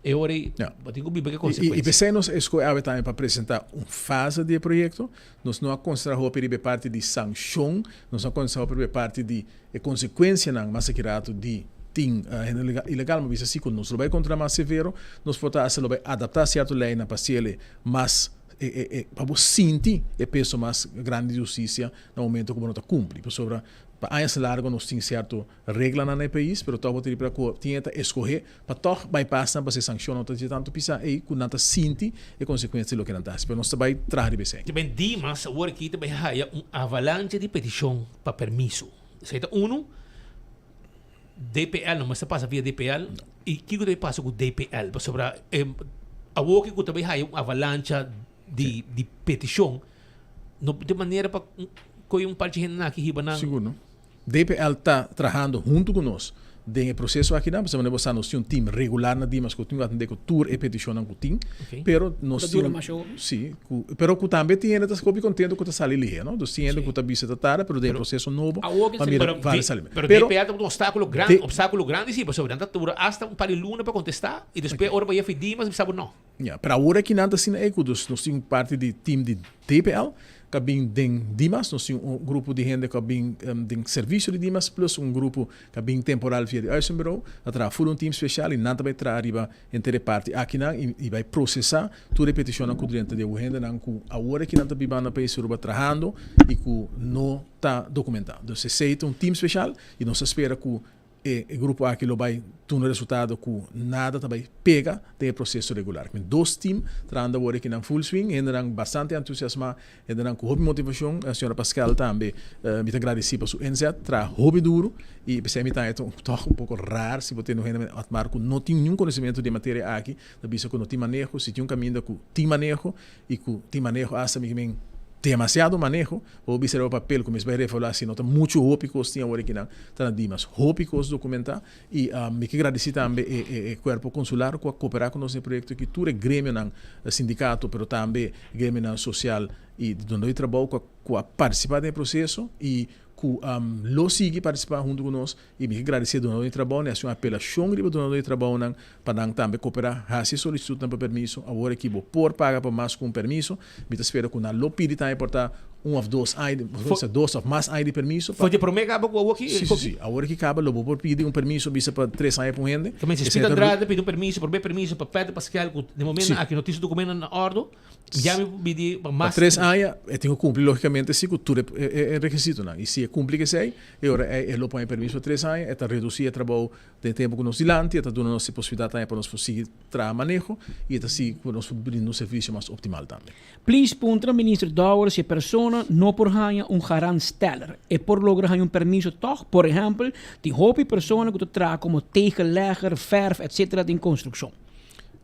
e ora ei Ja. bo tin ku biba ku e I, i konsekuensia. p'esei nos a eskohe awe tambe pa presentá un fase di e proyekto. Nos no a konsiderá hopi riba e parti di sankshon, nos no a konsiderá hopi riba e parti di E konsekuensianan mas aki ratu di tin hende ilegal, mi bisa si ku nos lo bai kontra mas severo, nos por ta hasta lo bai adaptá sierto leinan pa hasiel mas pa bo sinti e peso mas grandi di hustisia na momento ku bo no ta kumpli. Pasobra pa añas largo nos tin sierto reglanan na e pais, pero tòg bo ta ripara ku tin e ta eskohé pa tòg bypass nan pasobra e sankshon no ta dje tantu pisá ei ku nan ta sinti e konsekuensia di loke nan ta hasi. Pero nos ta bai traha riba esei. Ta ben Dimas awor aki ta bai haya un avalancha di petishon pa permiso. Esei ta unu. DPL no mester pasa via DPL. I kiko ta bai pasa ku DPL? Pasobra awor aki ku ta bai haya un avalancha di di petishon no tin manera pa kohe un par di hende nan aki hiba nan. Sigur no. DPL ta trahando huntu ku nos den e proseso akinan, pasobra manera bo sa nos tin un team regular na Dimas ku tin ku atendé ku tur e petishonnan ku tin, pero nos Ta tin dura un masha hopi. si, ku pero ku tambe tin hende ta hopi kontento ku ta sali lihé no, dus tin hende ku ta bisa ta tarda pero den e proseso nobo Awor pa mira vale sali Pero pero DPL ta un obstákulo gran, obstákulo grandi si, pasobra nan ta dura asta un par di luna pa kontestá i despues ora bo yega Dimas bisa bo no. Ya, pero awor aki nan ta asina ei ku dus nos tin un parti di team di DPL ku a bin den Dimas, nos tin un grupo di hende ku a bin den servisio di Dimas plus un grupo ku a bin temporal via di Uitzendbureau, ta traha ful un team spesial i nan ta bai traha riba henter e parti akinan i bai prosesá tur e petishonnan ku drenta di e hendenan ku awor aki nan ta biba na pais Aruba trahando i ku no ta dokumentá. Dus esei ta un team spesial i nos ta spera ku E grupo aki lo bai duna resultado ku nada ta bai pega den e proseso regular. Ku dos team trahando awor aki nan full swing, hendenan bastante entusiasmá, hendenan ku hopi motivashon. Señora Pascal tambe mi ta gradisí pa su inzet, traha hopi duru i p'esei mi ta haña tòg un poko rar si bo tende un hende manera Otmar ku no tin niun konosementu di e materia aki ta bisa ku no tin maneho, si tin un kaminda ku tin maneho i ku tin maneho asta mi ke men demasiado maneho, bo bisa riba papel ku mes bai revaluá si no ta muchu hopi kos tin awor akinan ta na dimas hopi kos dokumentá i mi ke gradisí tambe e e e kuerpo konsular ku a koperá ku nos den e proyekto aki tur e gremionan sindikato pero tambe gremionan sosial i dunadó di trabou ku a ku a partisipá den e proseso i. ku lo sigui partisipá huntu ku nos i mi ke gradisé dunadó di trabou i hasi un apelashon riba dunadó di trabounan pa nan tambe koperá hasi e solisitutnan pa permiso. Awor aki bo por paga pa mas ku un permiso. Mi ta spera ku nan lo pidi tambe por ta un òf dos aña, bisa dos òf mas aña di permiso. For di promé kaba ku awor aki? Si, si, si. Awor aki kaba lo bo por pidi un permiso bisa pa tres aña pa un hende. Ta mester Speed Andrade ta pidi un permiso, promé permiso pa Pedro Pascal ku den momentonan aki no tin su dokumentonan na òrdu. Ya mi por pidi pa mas. Pa tres aña e tin ku kumpli lógikamente si ku tur e rekisitonan. I si e kumpli ku esei, e ora ei e lo pone permiso pa tres aña, e ta redusí e trabou den e tempu ku nos dilanti, e ta duna nos e posibilidat tambe pa nos por sigui traha maneho i e ta sigui ku nos por brinda un servisio mas optimal tambe. Please puntra Minister Dowers si e persona no por haña un garantsteller, e por logra haña un permiso tòg? Por ehèmpel, tin hopi persona ku ta traha komo tegellegger, verf, etc. Den konstrukshon.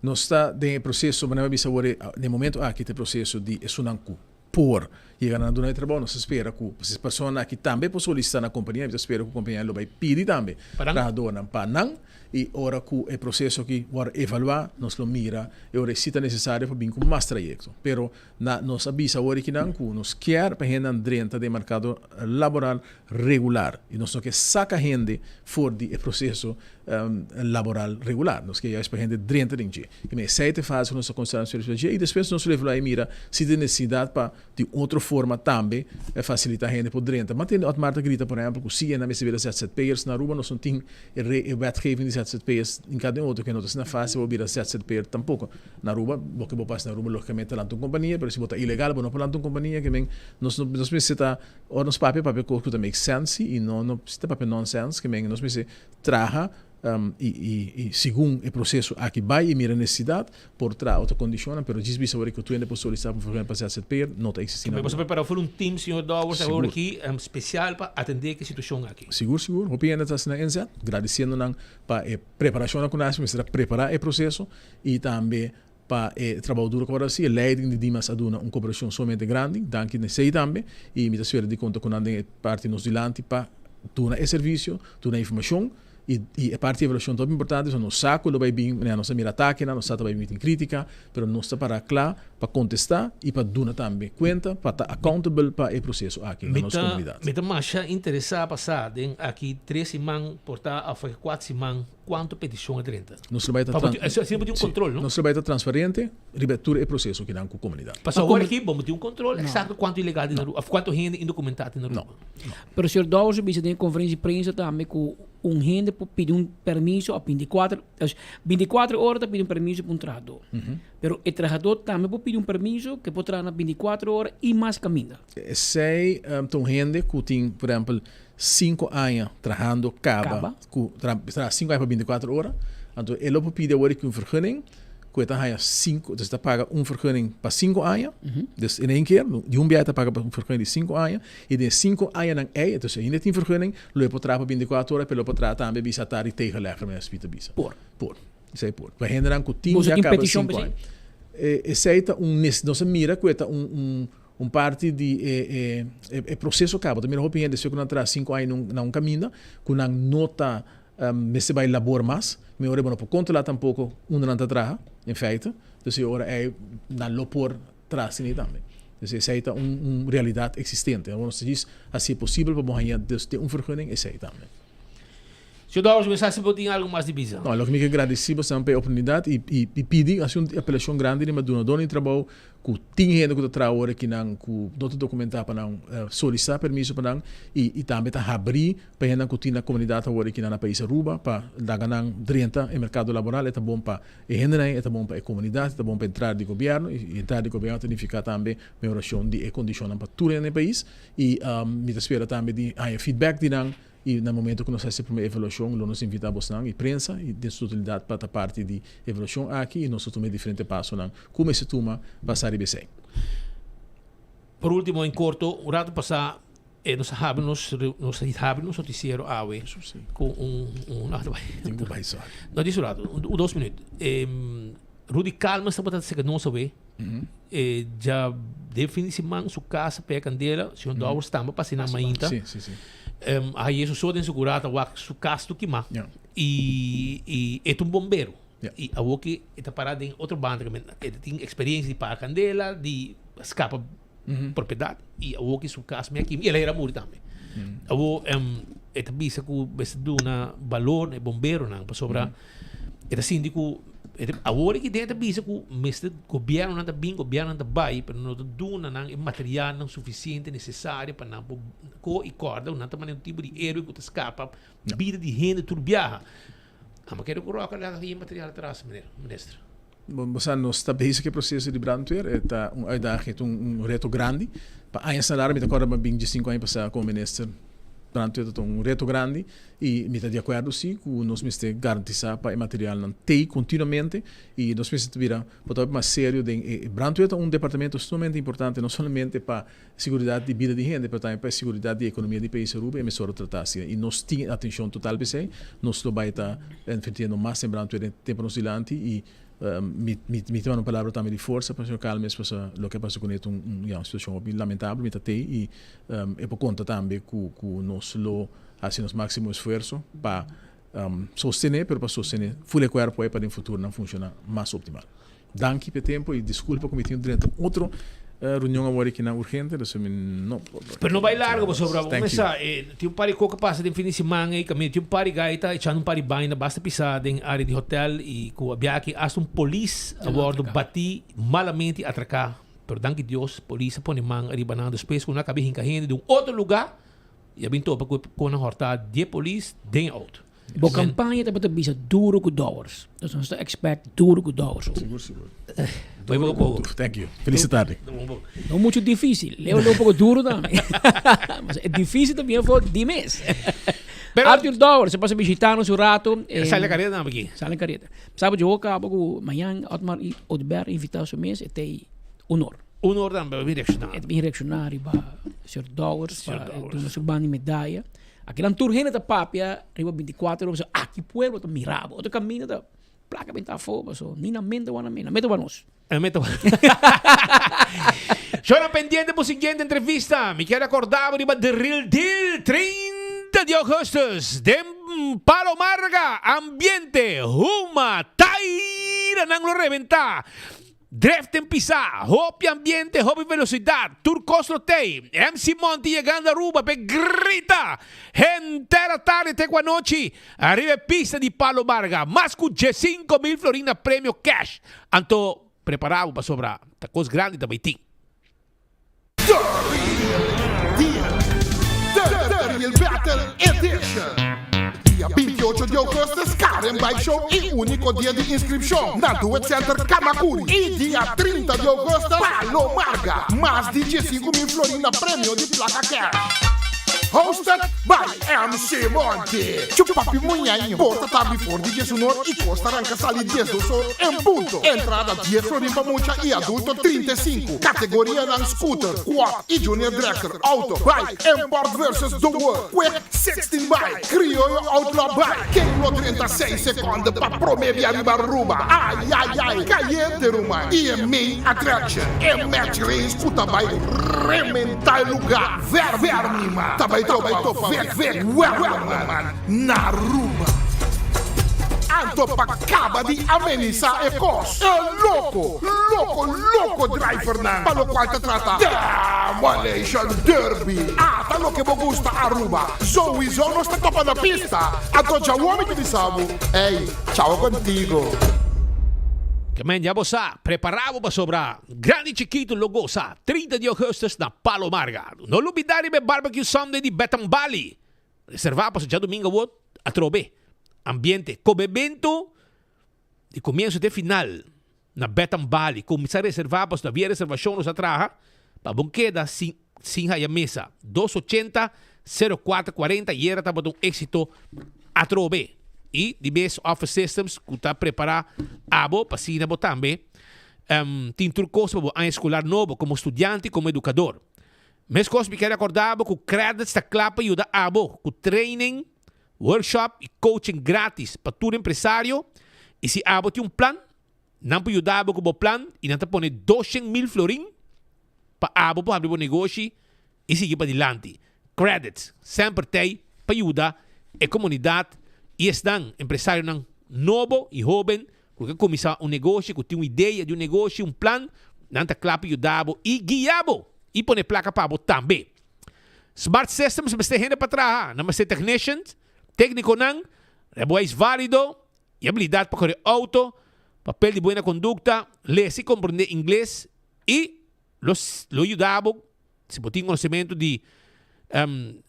Nos ta den e proceso, manera mi a bisa awor, den e momento aki ta e proceso di esunnan cu por yega na duna e trabou. Nos ta spera cu e personanan aki tambe por solicita na compania. Mi ta spera cu compania lo bay pidi tambe trahadornan pa nan. Y ora cu e proceso aki worde evalua, nos lo mira e ora si ta necesario pa bin cu mas trayecto. Pero na nos a bisa awor akinan cu nos kier pa hendenan drenta den mercado laboral regular y nos no ke saca hende for di e proceso laboral regular. Nos ke juist pa hende drenta den dje. Y esey ta e fase cu nos ta considera nos riba dje y despues nos lo evalua y mira si tin necesidad pa di otro forma tambe facilita hende por drenta. Ma tende Otmar ta grita por ehempel cu si e nan mester bira ZZP'ers na Aruba nos no tin e wetgeving di ZZP'ers inca den otro ke no ta asina facil pa bira ZZP'er tampoco. Na Aruba, loke bo pasa na Aruba logicamente ta lanta un compania, pero si bo ta ilegal bo no por lanta un compania, ke men nos no nos mester ta ora nos papia papia cos cu ta make sense si y no no si ta papia nonsense, ke men nos mester traha y y y segun e proceso aki bay y mira necesidad por traha otro condicionnan, pero djis bisa awor cu tur hende por solicita pa un vergunning pa ZZP'er no ta existi na Bo Aruba. ta prepara for un team señor Dowers awor aki special pa atende cu e situacion aki. Sigur sigur, hopi hende ta haci nan inzet, gradiciendo nan pa e preparacionnan cu nan haci, mester a prepara e proceso y tambe pa e trabou duro cu a haci. E leiding di Dimas a duna un cooperacion sumamente grandi, danki na esey tambe, y mi ta spera di conta cu nan den e parti nos dilanti pa duna e servicio, duna informacion, y y e parti di evaluacion ta hopi importante, pasobra nos sa cu lo bay bin, manera nos a mira atakenan, nos sa ta bay bin tin critica, pero nos ta para cla pa contesta y pa duna tambe cuenta, pa ta accountable pa e proceso aki na nos comunidad. Mi ta masha interesa pa sa den aki tres siman por ta of aki cuatro siman Cuanto peticion a drenta? Nos lo bay ta Pa bo tin, asina bo tin un control, no? Nos lo bay ta transparente riba tur e proceso kinan cu comunidad. Pasobra awor aki bo no tin un control exacto cuanto ilegal tin na Aruba, of cuanto hende indocumentá tin na Aruba. No. Pero señor Dowers a bisa den e conferencia di prensa tambe cu un hende por pidi un permiso op binticuater, dus binticuater ora ta pidi un permiso pa un trahador. Pero e trahador tambe por pidi un permiso cu e por traha na binticuater ora y mas caminda. Esey ta un hende cu tin, por ehempel, Sinku aña trahando kaba ku traha sinku aña pa binti kuater ora, anto e lo por pidi awor aki un vergunning ku e ta haña sinku, dus e ta paga un vergunning pa sinku aña, dus in één keer, di un biaha e ta paga pa un vergunning di sinku aña, i den e sinku añanan ei, entonces ainda e tin vergunning, lo e por traha pa binti kuater ora, pero e lo por traha tambe bisa atardi tegenlegger, manera Speed ta bisa. Por. Por. Esei por. Pa hendenan ku tin ya kaba sinku aña. Esei ta un, nos a mira ku e ta un Un parti di e e proceso caba. Ta mira hopi hende despues cu nan traha cinco aña na un caminda cu nan no ta mester bay labor mas. Mi ora bo no por controla tampoco unda nan ta traha in feite. Dus e ora ey nan lo por traha asina tambe. Dus esey ta un un realidad existente. Awor nos ta djis haci e posibel pa bo haña dus den un vergunning esey tambe. Señor Dowers, mi sa si bo tin algo mas di bisa. No, loke mi ke gradisi boso pa e oportunidad y y pidi, haci un apelacion grandi riba dunadornan di trabou ku tin hende ku ta traha ora ki nan ku no ta dokumentá pa nan solisitá permiso pa nan i i tambe ta habrí pa hendenan ku tin na komunidat awor aki nan na pais Aruba pa laga nan drenta e merkado laboral. E ta bon pa e hendenan, e ta bon pa e komunidat, e ta bon pa entrada di gobièrnu i entrada di gobièrnu ta nifiká tambe mehorashon di e kondishonnan pa tur hende na e pais i mi ta spera tambe di haña feedback di nan. I na momento ku nos hasi e promé evaluashon lo nos invitá bosnan i prensa i den su totalidat pa ta parti di evaluashon aki i nos ta tuma e diferente pasonan ku mester tuma pa sa riba esei. Por ultimo en korto, un rato pasá nos a habri nos nos a habri nos notisiero awe ku un un no Tin ku bai sorry. No djis un rato, un dos minuut. Rudy Calmes tabata seka nos awe. E dja den fin di siman su casa pega candela, señor Dowers tamba pa asina mainta. Sí, sí, sí. A haye su so den su cura ta wak su cas tur kima. Y y e ta un bombero. Y awoki e ta para den otro banda e ta tin experiencia di paga candela, di scapa propiedad y awoki su cas mea kima y el a hera muri tambe. Awor e ta bisa ku mester duna balor na e bomberonan pasobra e ta sinti ku awor aki den e ta bisa ku mester gobiernonan ta bin gobiernonan ta bai pero no ta duna nan e materialnan sufisiente nesesario pa nan por ko i kòrda ku nan ta manera un tipo di héroe ku ta skapa bida di hende tur biaha. Amo kere ku Rocker laga e material atras minister. Bon, bo sa nos ta bezig ku e proseso di brandweer. E ta un uitdaging, e ta un reto grandi. Pa añasnan largo mi ta kòrda mi a bin diesinku aña pasá komo minister. Brandweer ta un reto grandi i mi ta di akuerdo si ku nos mester garantisá pa e materialnan tei kontinuamente i nos mester ta bira por ta mas serio den e brandweer ta un departamento sumamente importante no solamente pa Seguridat di bida di hende, pero tambe pa e seguridat di e ekonomia di pais Aruba e mester ora trata asina. I nos tin e atenshon total p'esei. Nos lo bai ta invirtiendo mas den brandweer den tempo nos dilanti i mi mi mi ta manda un palabra tambe di forsa pa señor Calmes pasobra loke a pasa kuné ta un ya un situashon hopi lamentabel. Mi ta tei i e por konta tambe ku ku nos lo hasi nos máksimo esfuerso pa sostené pero pa sostené ful e kuerpo ei pa den futuro nan funshoná mas optimal. Danki p'e tempo y disculpa cu mi tin drenta otro reunion awor aki nan urgente, dus mi no por. Pero no bay largo pasobra bo mesa tin un par di cos cu pasa den fin di siman ey caminda tin un par di gaita echando un par di baina basta pisa den area di hotel y cu a biaha aki hasta un polis a wordo bati malamente y atraca pero danki Dios polis a pone man ariba nan despues cu nan a caba hinca hende di un otro lugar y a bin topa cu e nan horta die polis den e auto. Bo campaña tabata bisa duro cu dowers. Dus nos ta expect duro cu dowers. Sigur, sigur. Bai poco poco. Thank you. Feliz tarde. No mucho dificil. Leo leo un poco duro tambe. Mas e dificil también for di mes. Pero Arthur Dowers se pasa visita nos un rato. Eh, sale careta tambe aquí. Sale careta. Sabe yo cabo cu mañan Otmar Oduber invita su mes e te honor. Honor tambe, bin reacciona. E bin reacciona riba Sr. Dowers pa duna su banda medaya. Akinan tur hende ta papia riba binticuater ora pasobra aki pueblo ta mira bo. Otro caminda ta placa benta afo pasobra ni nan mente wak nan nan mete wak nos. Nan mete wak. Shownan pendiente pa siguiente entrevista. Mi kier acorda bo riba The Real Deal 30 di augustus den Palo Marga. Ambiente, huma, taira nan lo reventa. Drift en pisa, hopi ambiente, hopi velocidad, tur cos lo tey. MC Monty yegando Aruba p'e grita henter atardi te cu anochi ariba e pista di Palo Marga. Mas cu diesinco mil florin na premio cash. Anto prepara bo pasobra ta cos grandi ta bay tin. The Real Deal, The Real Battle Edition. Dia 28 di augustus Karen Bike Show y unico dia di inscripcion na Duet Center Camacuri y dia 30 di augustus Palo Marga. Mas di 15 mil florin na premio di placa cash. Hosted by MC Monty. Chupapi Muñaño. Porta ta before di diesunor y cos ta ranca sali diesdos or en punto. Entrada dies florin pa mucha y adulto 35. Categorianan scooter, quad y junior dragster, auto, bike, import versus the world, quick 16 bike, crioyo outlaw bike. Ken lo drenta seis seconde pa prome bia riba Aruba? Ay ay ay, cayente ruman! Y e main attraction, e match race cu ta bay rementa e lugar. Ver ver mi man, ta bay topa Vic Vic Werleman na Aruba. Anto pa caba di amenisa e cos, e loco, loco, loco drivernan pa locual ta trata Demolition Derby. Ata loke bo gusta Aruba, souiso nos ta topa na pista. Anto djawo mi ta bisa bo, ey, chao contigo. Ke men ya bo sa, prepara bo pasobra grandi chikitu lo gosa 30 di augustus na Palo Marga. No lubida riba e Barbecue Sunday di Betambali. Reserva pasobra djadumingu awor atrobe. Ambiente, komementu di komienso te final na Betambali. Kuminsá reserva pasobra via reservashon nos a traha pa bo keda sin sin haya mesa. Dos ochenta, sero kuater kuarenta ayera tabata un éksito atrobe. I di mes Office Systems ku ta prepará abo pa asina bo tambe tin tur kos pa bo aña eskolar nobo komo studiante i komo edukador. Meskos mi kere akorda bo ku Credits ta kla pa yuda abo ku training, workshop i coaching gratis pa tur empresario i si abo tin un plan, nan por yuda bo ku bo plan i nan ta pone doshen mil florin pa abo por habri bo negoshi i sigui padilanti. Credits semper t'ei pa yuda e komunidat i esnan empresarionan nobo i hoben ku ke kuminsá un negoshi, ku tin un idea di un negoshi, un plan, nan ta kla pa yuda bo i guia bo i pone plaka pa bo tambe. Smart Systems mester hende pa traha, nan mester technicians, tecniconan, rijbewijs valido y habilidad pa core auto, papel di buena conducta, lesa y comprende ingles y lo lo yuda bo si bo tin conocemento di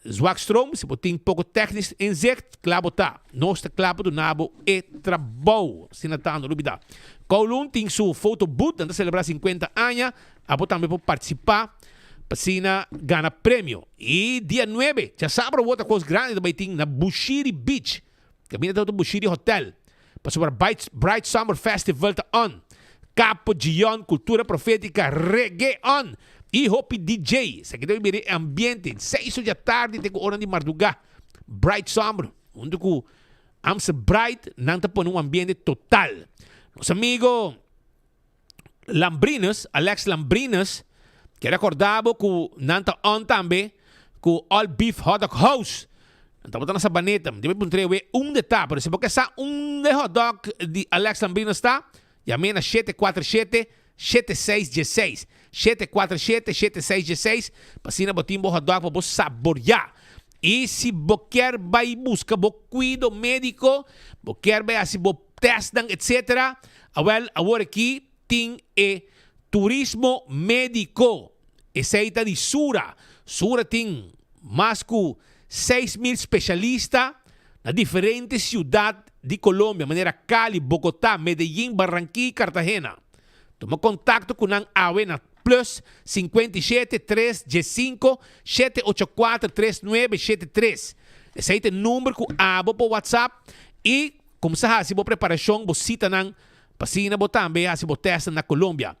zwak stroom, si bo tin poco technisch inzicht, cla bo ta. Nos ta cla pa duna bo e trabou. Asina ta, no lubida. Kowloon tin su photo booth, nan ta celebra 50 aña. Abo tambe por participa pa asina gana premio. Y dia nuebe, djasabra awor ta cos grandi ta bay tin na Bushiri Beach. Caminda ta otro Bushiri Hotel. Pasobra Bright, Bright Summer Festival ta on. Capo Gion, Cultura Profetica, Reggae on. Y hopi DJ. Esaki ta bay bira e ambiente. Seis or djatardi te cu oran di marduga. Bright Summer hunto cu Amstel Bright nan ta pone un ambiente total. Nos amigo. Lambrinus, Alex Lambrinus, kier acorda bo cu nan ta on tambe cu All Beef Hot Dog House. Nan tabata na Sabaneta. Mi debe puntra ewe unda ta, pero si bo ke sa unda e hot dog di Alex Lambrinus ta, yam'e na 747 7616. 747 7616 pa asina bo tin bo hot dog pa bo saboria. Y si bo kier bay busca bo cuido medico, bo kier bay haci bo testnan etc. Awel awor aki tin e turismo medico. Esey ta di Sura. Sura tin mas cu 6000 specialista na diferente ciudad di Colombia manera Cali, Bogota, Medellin, Barranquilla y Cartagena. Tuma contacto cu nan awe na plus 57 3 15 784 3973. Esey ta e number cu abo por WhatsApp y Kumsa hasi bo preparashon, bo sitanan, pa asina bo tambe hasi bo tèstnan na Colombia.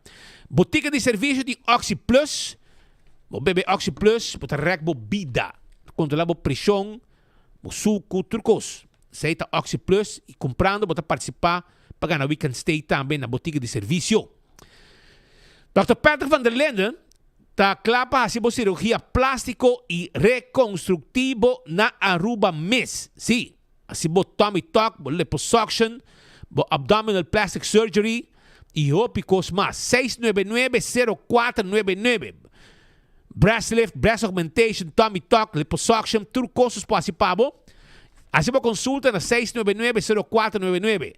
Botika di servisio tin Oxi Plus. Bo bebe Oxi Plus, bo ta rèk bo bida. Kontrolá bo preshon, bo suku, tur kos. Esei ta Oxi Plus i kumprando bo ta partisipá pa gana weekend stay tambe na botika di servisio. Dòkter Patrick van der Linden ta kla pa hasi bo sirugia plástiko i rekonstruktivo na Aruba mes. Sí. Hasi bo tummy tuck, bo liposuction, bo abdominal plastic surgery y hopi cos mas. 699 0499 Breast lift, breast augmentation, tummy tuck, liposuction, tur cos nos por hasi pa bo. Hasi bo consulta na 699 0499.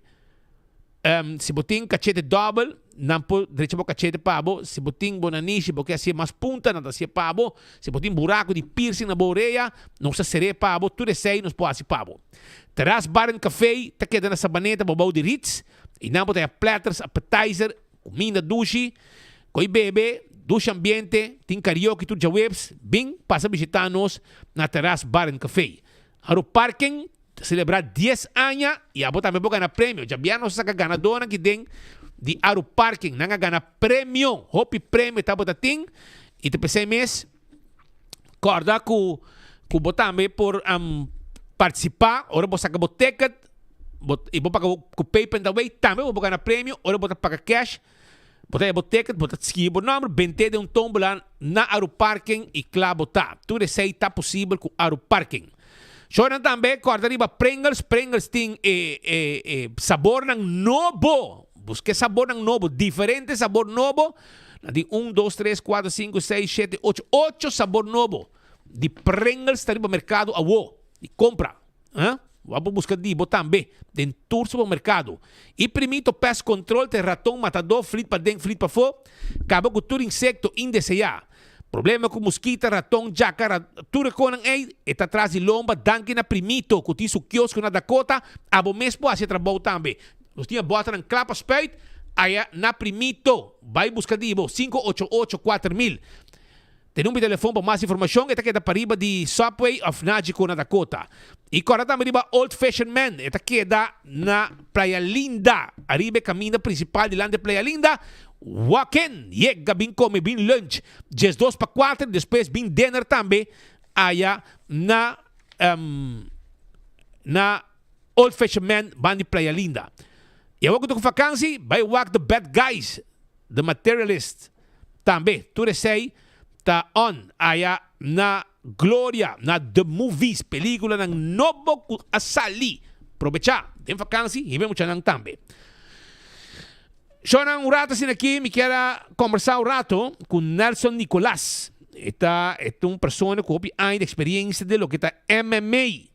Si bo tin kachete dòbel, nan por drecha bo kachete pa bo. Si bo tin bo nanishi, bo ke hasié mas punta, nan ta hasié pa bo. Si bo tin buraku di piercing na bo orea, nos ta ser'é pa bo. Tur esei nos por hasi pa bo. Terras Bar and Café ta keda na Sabaneta bou di Ritz. Einan bo ta haña platters, appetizer, kuminda dushi, koi bebe, dushi ambiente, tin karaoke tur djaweps. Bin pasa bishitá nos na Terras Bar and Café. Aru Parking Ta celebra dies aña y abo tambe por gana premio. Djabia nos a saca ganadornan ki den di Aru Parking. Nan a gana premio. Hopi premio tabata tin. Y ta pesey mes corda cu cu bo tambe por participa ora bo saca bo ticket bo y bo paga cu PayPal away tambe bo por gana premio ora bo ta paga cash. Bo ta haya bo ticket, bo ta skibi bo nomber, bent'é den un tómbola na Aru Parking i kla bo ta. Tur esei ta posibel ku Aru Parking. Shownan tambe kòrda riba Pringles. Pringles tin e e e sabornan nobo. Buska e sabornan nobo, diferente sabor nobo. Nan tin un, dos, tres, kuater, sinku, seis, shete, ocho, ocho sabor nobo di Pringles ta riba merkado awo. Di kompra. Huh? Bo por buska di bo tambe den tur supermerkado. I primito pest control ta e raton matadó flit paden flit pafó, kaba ku tur insekto indeseá. Problema ku muskita, raton, djaka, ra, tur e konan ei, e ta tras di lomba danki na Primito ku tin su kiosko na Dakota, abo mes por hasi e trabou tambe. Nos tin e bòternan kla pa spuit aya na Primito. Bai buska di bo, 588 4000. Te number di telefon pa mas informacion e ta keda pariba di Subway of Nagico na Dakota. Y corda tambe riba Old Fashion Man, e ta keda na Playa Linda, ariba e caminda principal dilanti Playa Linda. Walk in, yega bin come, bin lunch, 12 pa cuater, despues bin dinner tambe aya na na Old Fashion Man bandi Playa Linda. Y awor cu ta cu vakantie, bay wak The Bad Guys, The Materialist. Tambe tur esei ta on aya na Gloria na The Movies, peliculanan nobo cu a sali. Probecha den vakansi hiba e muchanan tambe. Shownan un rato asina aki mi kier a combersa un rato cu Nelson Nicolas. E ta e ta un persona ku hopi aña di eksperiencia den loke ta MMA.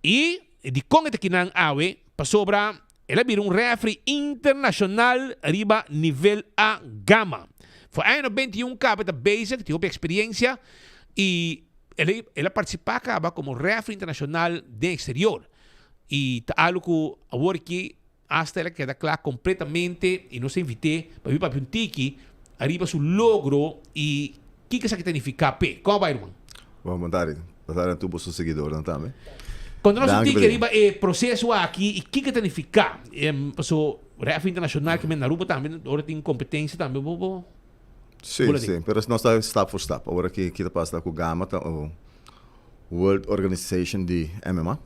I dikon e ta kinan awe? Pasobra el a bira un refri internashonal riba nivel A gama. For aña 91 kaba e ta bezig, tin hopi eksperiencia i el a el a partisipá kaba komo refri internashonal den eksterior. I ta algu ku awor aki Hasta el a keda kla kompletamente i nos a invit'é pa bin papia un tiki ariba su logro i kiko esaki ta nifiká p'e. Kon a bai, ruman? Bon, bon tardi. Bon tardi na tur boso siguidornan tambe. Konta nos un Danki tiki pa riba e proseso aki i kiko ta nifiká. Paso ref internashonal ke men na Aruba tambe ora tin kompetensia tambe bo bo Sí, bula sí, den. pero nos ta stap voor stap. Awor aki ki ta pasa ta ku Gama ta un World Organization di MMA,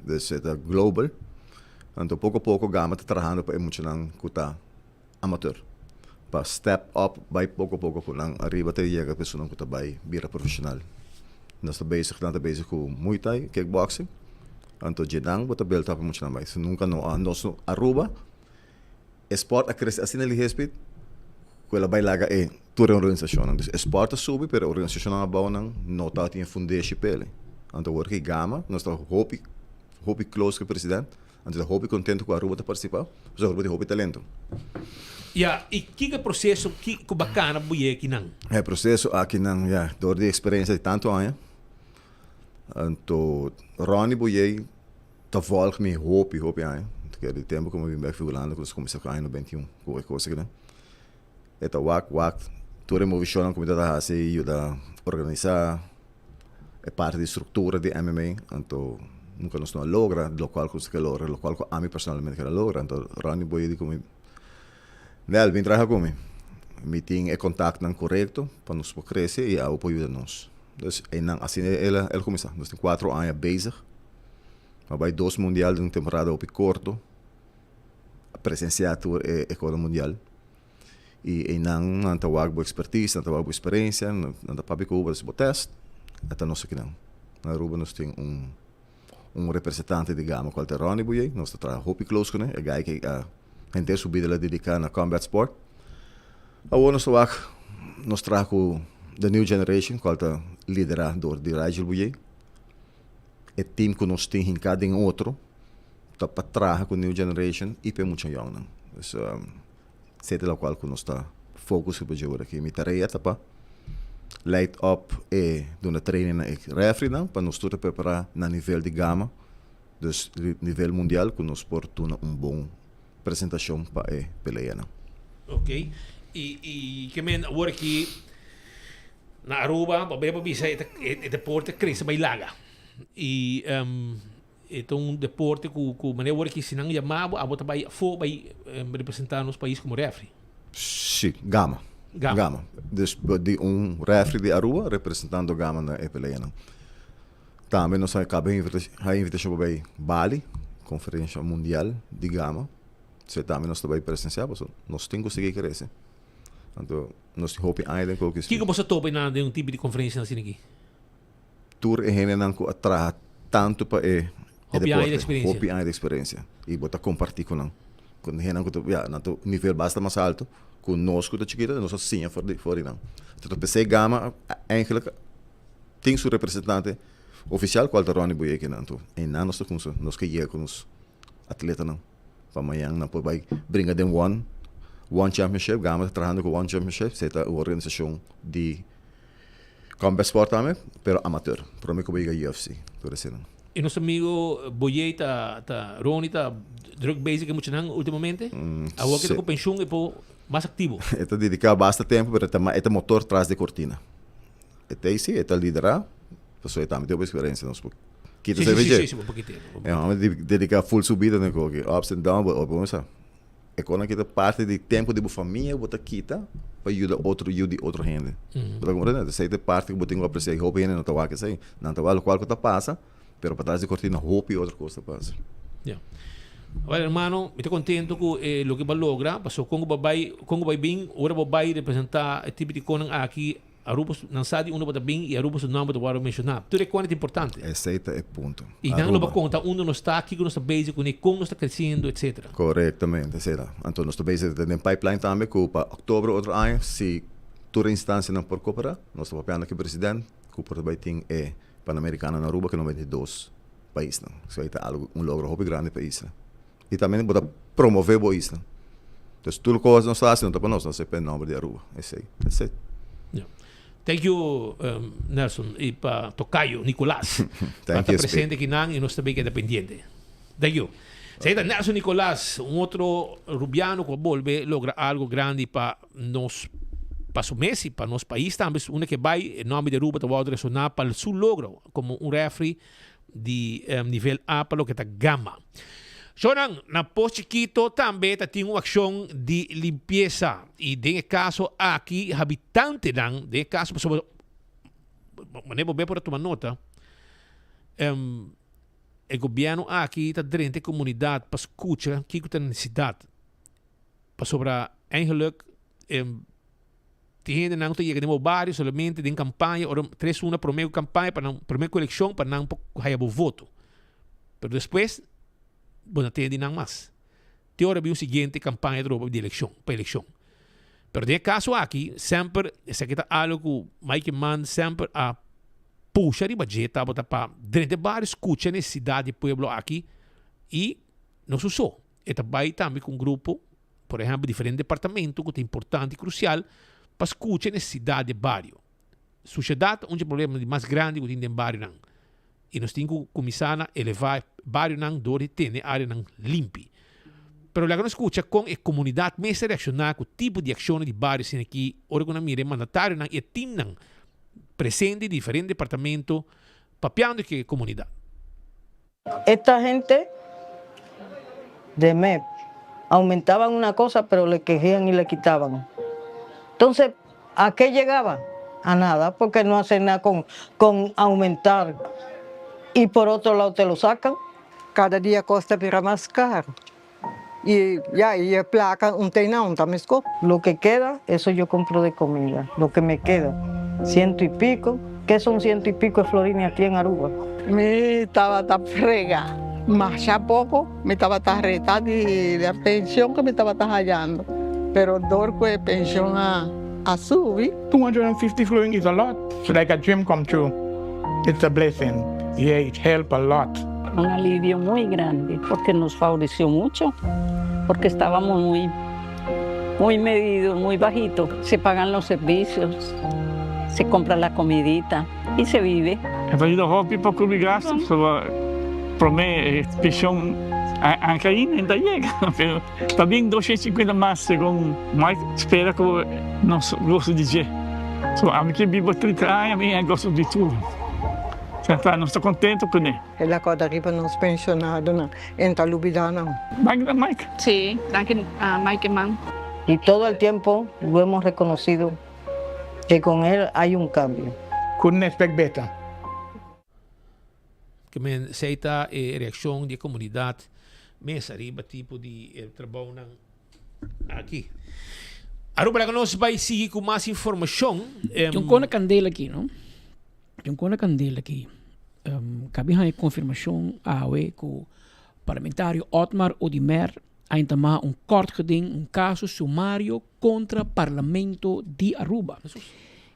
dus e ta global. Anto poko poko Gama ta trahando pa e muchanan ku ta amateur, pa step up bai poko poko ku nan ariba te yega personan ku ta bai bira profesional. Nos ta bezig, nan ta bezig ku Muay Thai, kickboxing, anto dje nan bo ta build up e muchanan bai. So nunka no a nos Aruba E sport a crece asina lihe speed cu el a bay laga e tur e organisacionnan. Dus e sport a subi pero e organisacionnan abounan no tabatin e fundeshi p'e. Anto awor ki Gama nos ta hopi hopi close cu e president, anto ta hopi contento cu Aruba ta participa pasobra Aruba tin hopi talento. Ya, y kiko e proceso ki cu bacana bo yega akinan? E proceso akinan, ya, door di experiencia di tanto aña, anto Ronnie Boyé Ta volg mi hopi hopi aña. Ta kere di tempu ku mi bin bek fi Hulanda ku nos kuminsá ku aña 91 ku e kos akinan. E ta wak wak tur e movishonnan ku mi ta hasi yuda organisá e parti di struktura di MMA. Anto nunka nos no a logra lokual ku nos ke logra, lokual ku ami personalmente ker a logra. Anto Ronnie Boye di ku mi, Nel, bin traha ku mi. Mi tin e kontaktnan korekto pa nos por krese i abo por yuda nos. Dus einan asina el a kuminsá. Nos tin kuatro aña bezig. A bai dos mundial den un temporada hopi korto. A presensiá tur e e mundial. I einan nan ta wak bo ekspertis, nan ta wak bo eksperensia, nan ta papia ku bo, bo tèst. E ta nos akinan. Na Aruba nos tin un un representante di Gama kual ta Ronnie Bouyé. Nos ta traha hopi close kuné. E guy ke a henter su bida el a dediká na combat sport. Awor nos ta wak nos traha ku the new generation kual ta liderá dor di Rigel Bouyé. E team ku nos tin hinká den otro ta pa traha ku new generation i pa e mucha yòngnan. Dus esei ta lokual ku nos ta focus riba dje ora aki. Mi tarea ta pa light up e duna training na e refrinan pa nos tur ta prepará na nivel di gama, dus nivel mundial ku nos por duna un bon presentashon pa e peleanan. Ok. I i ke men awor aki na Aruba bo a bisa e e deporte a krese bai laga. I e ta un deporte ku ku manera awor aki si nan yama bo abo ta bai afó bai representá nos pais komo refri. Si, Gama. Gama. Gama. Dus di un refri di Aruba representando Gama na e peleanan. Tambe nos a kaba haya invitashon pa bai Bali, konferensha mundial di Gama. Esei tambe nos ta bai presensiá pasobra nos tin ku sigui krese. Anto nos tin hopi aña den koki. Kiko boso a topa einan den un tipo di konferensha asina aki? Tur e hendenan ku a traha tantu pa e Hopi aña di deporte, eksperensia. hopi aña di eksperensia. I bo ta kompartí ku nan. Ku hendenan ku ta, ya, nan ta un nivel basta mas altu ku nos ku ta chikito, nos a siña for di for di nan. Anto p'esei Gama eigenlijk tin su representante ofisial kual ta Ronnie Boyekinan. Anto einan nos ta kumsa, nos ke yega ku nos atletanan pa mañan nan por bai bringa den one one championship. Gama ta trahando ku one championship, esei ta un organisashon di combat sport tambe, pero amateur. Prome ku bo yega UFC, tur eseinan. E nos amigo Boyé ta ta Ronnie ta druk bezig ku e muchanan ultimamente? Awor ke ta ku penshun e por mas aktivo. E ta dediká basta tempu pero e ta e ta motor tras di kortina. E ta ei si, e ta liderá, pasobra e tambe tin hopi eksperensia, nos por kita Sí, esei sí, sí, dje. sí, sí, bo por kita, bo por E hòmber di dediká ful su bida na koki, ups and down, bo bo sa. E kosnan aki ta parti di tempu di bo famia ku bo ta kita pa yuda otro yu di otro hende. Bo ta komprende? Esei ta e parti ku bo tin ku apresiá i hopi hende no ta wak esei. Nan ta wak lokual ku ta pasa, pero patras di kortina hopi otro kos ta pasa. Ya. Awor hermano, mi ta contento cu e loke bo a logra, pasobra con cu bo a bay, con cu bo a bin, ora bo bay representa e tipo di conan aki, Aruba su, nan sa di unda bo ta bin y Aruba su nomber ta worde menciona. Tur e conan ta importante. Esey ta e punto. Y nan lo Aruba. bo conta unda nos ta, kico nos ta bezig cune, con nos ta creciendo, etcetera. Correctamente, esey ta. Anto nos ta bezig den pipeline tambe cu pa october otro aña, si. Tur e instancianan por coopera. Nos ta papiando cu e president cu por ta bay tin e Panamericano na Aruba cu 92 paisnan. Esaki ta algo un logro hopi grandi pa e isla. Y tambe bo ta promove bo isla. Entonces tur cos nos ta haci no ta pa nos, nos ta haci pa e nomber di Aruba. Esey, that's it. Ya. Thank you Nelson y pa Tocayo Nicolas pa Thank ta you, presente Speed. akinan y nos ta bay keda pendiente. Thank you. Esey ta Nelson Nicolas, un otro Rubiano cu a bolbe logra algo grandi pa nos, pa su mes y pa nos pais tambe. Unda ke bay e nomber di Aruba ta wordo resona pa su logro como un referee di nivel A pa loke ta gama. Shownan, na Pos Chikito tambe ta tin un accion di limpiesa y den e caso aki habitantenan, den e caso pasobra manera bo be por a tuma nota, e gobierno aki ta drenta e comunidad pa scucha kico ta necesidad pasobra eigenlijk Tin hendenan ku ta yega den bo bario solamente den kampaña ora tres luna promé ku kampaña pa nan promé ku elekshon pa nan por haya bo voto. Pero despues bo no tende di nan mas. Te ora bin un siguiente kampaña atrobe di elekshon pa elekshon. Pero den e kaso aki semper esaki ta algo ku Mike Eman semper a pusha riba dje tabata pa drenta e bario skucha e nesesidat di e pueblo aki i no su so e ta bai tambe ku un grupo Por ehèmpel, diferente departamento ku ta importante i krusial pa skucha e nesesidat di e bario. Sushedat ta un dje problema di mas grandi ku tin den barionan i nos tin ku kuminsá na elevá e barionan dor di tene áreanan limpi. Pero laga nos skucha kon e komunidat mes ta reakshoná ku tipo di akshonnan di bario asina aki ora ku nan mira e mandatarionan i e timnan presente di diferente departamento papiando ku e komunidat. Esta gente de MEP aumentaban una cosa pero le quejían y le quitaban. Entonces, ¿a qué llegaba? A nada, porque no hacen nada con, con aumentar y por otro lado te lo sacan. Cada dia cos ta bira mas caro y ya y e placa un tey na un ta mesco. Lo que queda, eso yo compro de comida, lo que me queda, ciento y pico, ¿qué son ciento y pico de florines aquí en Aruba? Mi tabata frega masha poco, mi tabata reta di e pension cu mi tabata hayando, pero door cu e pension a a subi. 250 florin is a lot, it's like a dream come true, it's a blessing, yeah it help a lot. Un alivio muy grande porque nos favoreció mucho, porque estábamos muy, muy medidos, muy bajito. Se pagan los servicios, se compra la comidita y se vive. E ta yuda hopi pa cubri gasto, pasobra prome e pension a cay ainda ta yega, pero ta bin 250 mas segun Mike spera cu nos goso di dje. So ami ke biba 30 aña mi a goso di tur. Ta nos ta contento cune. El a corda riba nos pensionadonan, e ta lubida nan. Danki na Mike. Sí, danki Mike Eman. Y todo el tiempo lo hemos reconocido que con él hay un cambio. Couldn't expect better. Ke men esei ta e reakshon di e komunidat mes ariba tipo di e trabounan aki. Aruba laga nos bai sigui ku mas informashon. Tin un kona kandela aki no. Tin un kona kandela aki. Kabi haña konfirmashon awe ku parlamentario Otmar Odimer a entamá un kort geding, un kaso sumario kontra Parlamento di Aruba.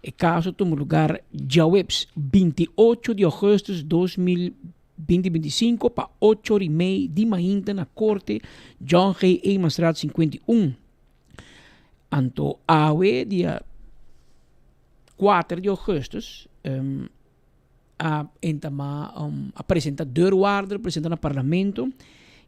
E kaso tuma lugar djaweps 28 di augustus 2025 pa ocho ora i mei di mainta na Korte John G. Emanstraat 51. Anto awe dia 4 di augustus a entamá a presenta deurwaarder presenta na parlamento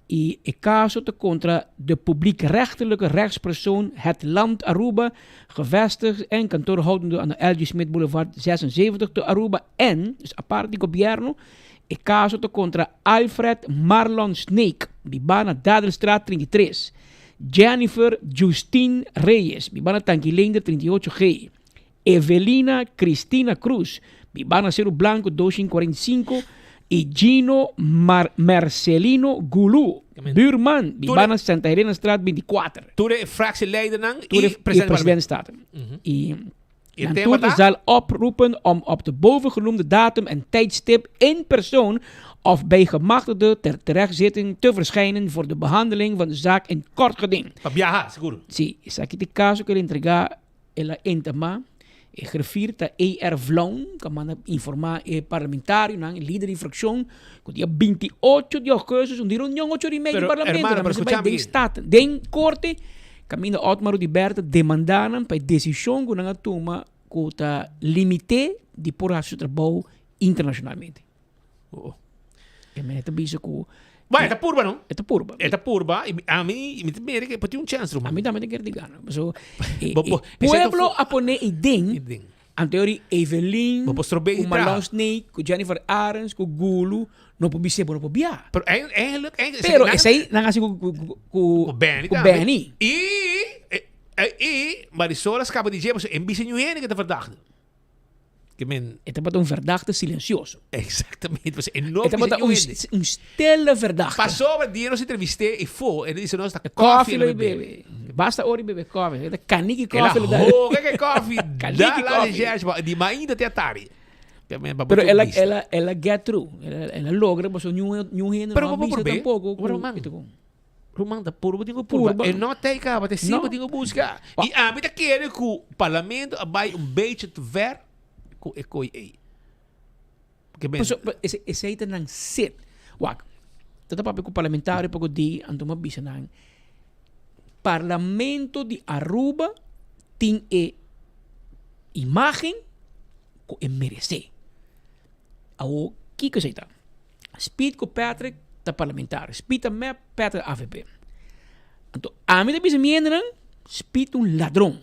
y e caso ta contra de publiekrechtelijke rechtspersoon Het Land Aruba gevestigd en kantoorhoudende aan de LG Smit Boulevard 76 te Aruba en, dus apart di gobierno, e caso ta contra Alfred Marlon Snake, biba na Dadelstraat 33, Jennifer Justine Reyes, biba na Tanki Leender 38G. Evelina Cristina Cruz, biba na Seru Blanco 245 y Gino Mar Mercelino Gulu, buurman, biba na Santa Helena Straat 24. Tur e fractieleidernan Tur y e president president Staten. Staten. Y E nan tema tur ta? zal oproepen om op de bovengenoemde datum en tijdstip in persoon of bij gemachtigde ter terechtzitting te verschijnen voor de behandeling van de zaak in kort geding. Pa biaha, seguro. Si, esaki ta e caso cu el a entrega, el a entamá. E griffier ta AR. Vloon ku a manda informá e parlamentarionan, e lider di frakshon, ku dia 28 di augustus un di reunion ocho ora i medio di Pero, parlamento. hermano, Nan pero mester bai skucha den mi. Staten, den korte, kaminda Otmar Oduber ta demandá nan pa e desishon ku nan a tuma ku ta limit'é di por hasi su trabou internashonalmente. Oh. E mene ta bisa ku Bueno, e ta purba no? E ta purba. E ta purba. I ami, mi ta mira ke por tin un chance, ruman. Ami tambe ta kere di gana. So, e, Bo bo, e esei ta pueblo fu- a pone e den. E den. Anto ori Evelyn, Bo por strob'é ku di traha. Marlon Snake, ku Jennifer Arends, ku Gulu, no por bis'é, bo no por bia. Pero eigenlijk, eigenlijk, Pero nan- esei nan hasi ku, ku, ku, Ku Benny ku tambe. Benny. I, e, e, i Marisol a skapa di dje, pasobra e bisa niun hende ke ta verdachte. Ke men. E tabata un verdachte silencioso. Exactamente. Pues e no E tabata bisa un, niun hende. un stille verdachte. Pasobra dia nos entrevisté e fo, e dice nos ta Koffie koffie lo lo bebe. bebe. Basta ora bebe koffie. E ta kaniki El a koffie lo da. hoga ke koffie Kaniki da la koffie. recherche, pa di mainta te atari. Ke men pa Pero boto el a, bista. el a, el a get through. El a, el a logra, pasobra niun, niun hende Pero no a bo por bisa probe. tampoco ku Pero man, e ta kon. Ruman ta purba tin ku purba. Purba. E no ta e kaba, ta si No. bo tin ku buska. I ami ta kere ku parlamento a bai un bechi te ver ku e koi ei. Ke men. Paso, ese, esei ta nan set. Wak, ta ta papia ku parlamentario poko di, anto mi a bisa nan, Parlamento di Aruba tin e imagen ku e meresé. Awor, kiko esei ta? Speed ku Patrick ta parlamentario. Speed ta mep, Patrick ta avp. Anto ami ta bisa mi hendenan, Speed ta un ladron.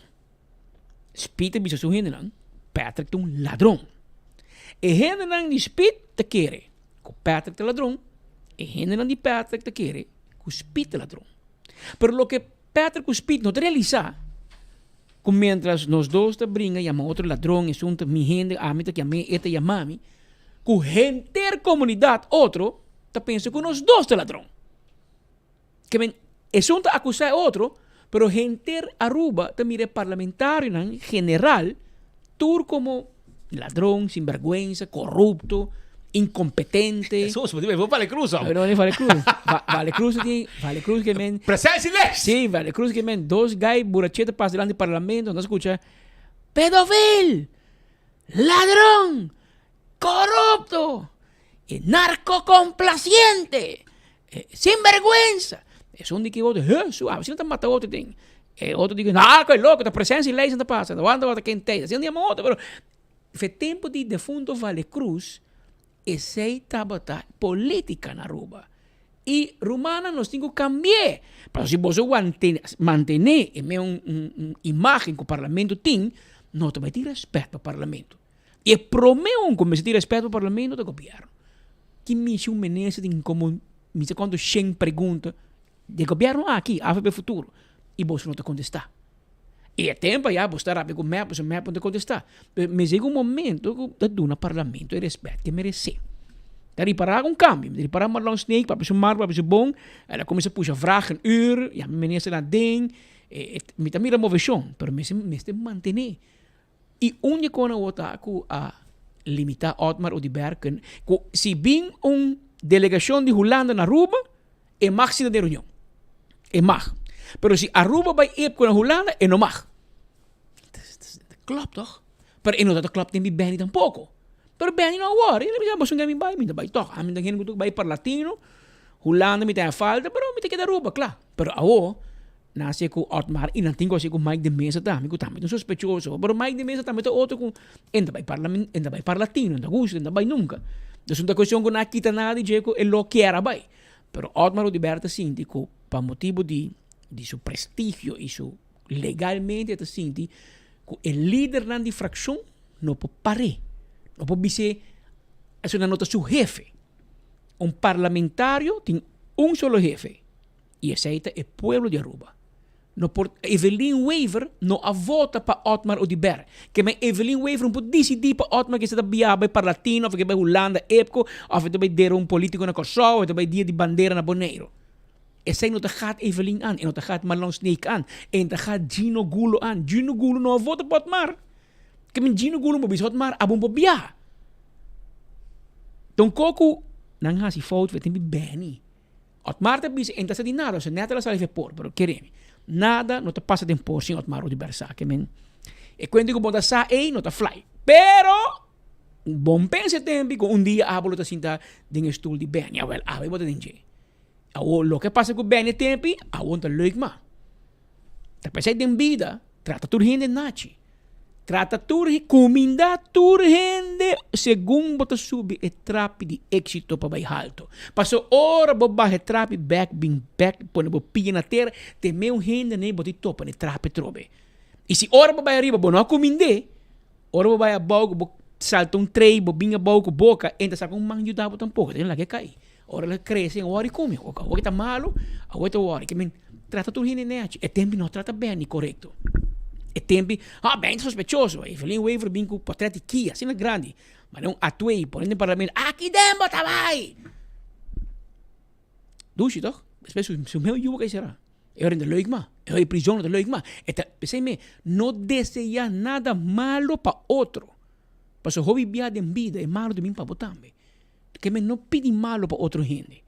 Speed ta bisa su hendenan, Patrick ta un ladron. E hendenan di Speed ta kere ku Patrick ta ladron, e hendenan di Patrick ta kere ku Speed ta ladron. Pero loke Patrick ku Speed no ta realisa, ku mientras nos dos ta bringa yama otro ladron, esun ta mi hende, ami ta yam'é, e ta yama mi, ku henter komunidat otro ta pensa ku nos dos ta ladron. Ke men, esun ta akusá e otro, pero henter Aruba ta mira e parlamentarionan general tur komo ladron, sinbergwensa, korupto, inkompetente. Jesús, bo tin bo Vale Cruz No, no, Vale Cruz. Va, Vale Cruz tin, Vale Cruz ke men. Presencia les! Sí, Vale Cruz ke men dos guy buracheta pasa delante di parlamento, no skucha, Pedofil! Ladron! Corupto! E narcocomplaciente! E sinvergüenza! Esun di ki otro, he, suave, asina ta mata otro tin. E otro di ki, narco e loco, ta presencia y ley ta pasa, ta wanta wanta ken tey, asina ta yama otro, pero fe tempo di defunto Vale Cruz, esey tabata politica na Aruba. Y rumannan nos tin cu cambi'e, pasobra si boso mantene e meun imagen cu parlamento tin, no ta bay tin respet pa parlamento. Y e prome un cu mester tin respet pa parlamento ta gobierno. Ki mishi un minister tin como mi sa cuanto shen pregunta di e gobierno aki, avp futuro, y boso no ta contesta. Y e tempo aya bo sta rabia cu mep, pasobra mep no ta contesta. Pero mester yega un momento cu ta duna parlamento e respet ke merece. Ta ripara un cambio, mi ta ripara Marlon Snake papia su mal, papia su bon, el a cuminsa pusha vragenuur, yama minister na den, mi ta mira movecion, pero mester mester mantene. Y un di con awor ta cu a limita Otmar Oduber cu si bin un delegacion di Hulanda na Aruba, E mag sinta den reunion. E mag. Pero si Aruba bai epco na Hulanda, e no mag. Klopt toch? Pero e no ta klopt den bi Benny tampoco. Pero Benny no a worry. El a bisa, boso mi bai, mi ta bai toch. Ami ta hende ku bai Parlatino, Hulanda mi ta haña falta, pero mi ta keda Aruba, kla. Pero awo, nan a hasi ku Otmar i nan tin ku hasi ku Mike de Meza tambe, ku tambe ta un sospechoso. Pero Mike de Meza tambe ta otro ku e ta bai parlamen, e ta bai Parlatino, e ta gusta, e ta bai nunka. Dus no ta kuestion ku nan a kita nada di dje ku e lo kier a bai. Pero Otmar Oduber ta sinti ku pa motibu di di su prestigio i su legalmente e ta sinti ku e lidernan di frakshon no por par'é, no por bis'é esnan no ta su hefe. Un parlamentario tin un solo hefe i esei ta e pueblo di Aruba. No por, Evelyn Wever no a vota pa Otmar Oduber. Ke men Evelyn Wever no por disidí pa Otmar ke sa ta biaha bai Parlatino of ke bai Hulanda Epco of e ta bai dera un politico na Kòrsou of e ta bai dia di bandera na Boneiru. Esei no ta gaat Evelyn aan, e no ta gaat Marlon Sneek aan, e no ta gaat Gino Gulo aan. Gino Gulo no a vota pa Otmar. Ke men Gino Gulo no por bisa Otmar abo no por biaha. Don Coco nan hasi fout fe tin bi Benny. Otmar ta bisa e no ta sa di nada, osea net el a sali fe por, pero kere mi, nada no ta pasa den por sin Otmar Oduber sa, ke men. E cuenta cu bo ta sa ey no ta fly. Pero, bon pensa e tempi cu un dia abo lo ta sinta den e stoel di Benny. Awel, awe bo ta den dje. Awor, loke pasa cu Benny e tempi, awor no ta leuk mas. Ta p'esei den bida, trata tur hende nachi. Trata tur, cuminda tur hende segun bo ta subi e trapi di exito pa bai halto. Paso ora bo baha e trapi bek bin bek pone bo pia na tera, te meu hende nei bo ta topa na e trapi atrobe. Y si ora bo bai ariba bo no a cumind'é, ora bo bai abao cu bo salta un trei bo bin abao cu boca, e ta saca un man yuda bo tampoco, ta laga e cay. Ora el a crece en wòrdu come, awor ta malo, awor ta wòrdu. Ke men trata tur hende nechi. E tempi no trata Benny korekto. E tempi, ah, Benny ta sospechoso. Evelyn Wever bin ku portret di Kia, asina grandi. Ma un atuei pone den parlamento, aki den bo ta bai! Dushi toch? Despues su, su meu yuba kai sera. E ora ta leuk ma. E ora di prison ta leuk ma. E ta, p'esei me, no desea nada malo pa otro. Pasobra hopi bia den bida e malo ta bin pa bo tambe. Ke men no pidi malo pa otro hende.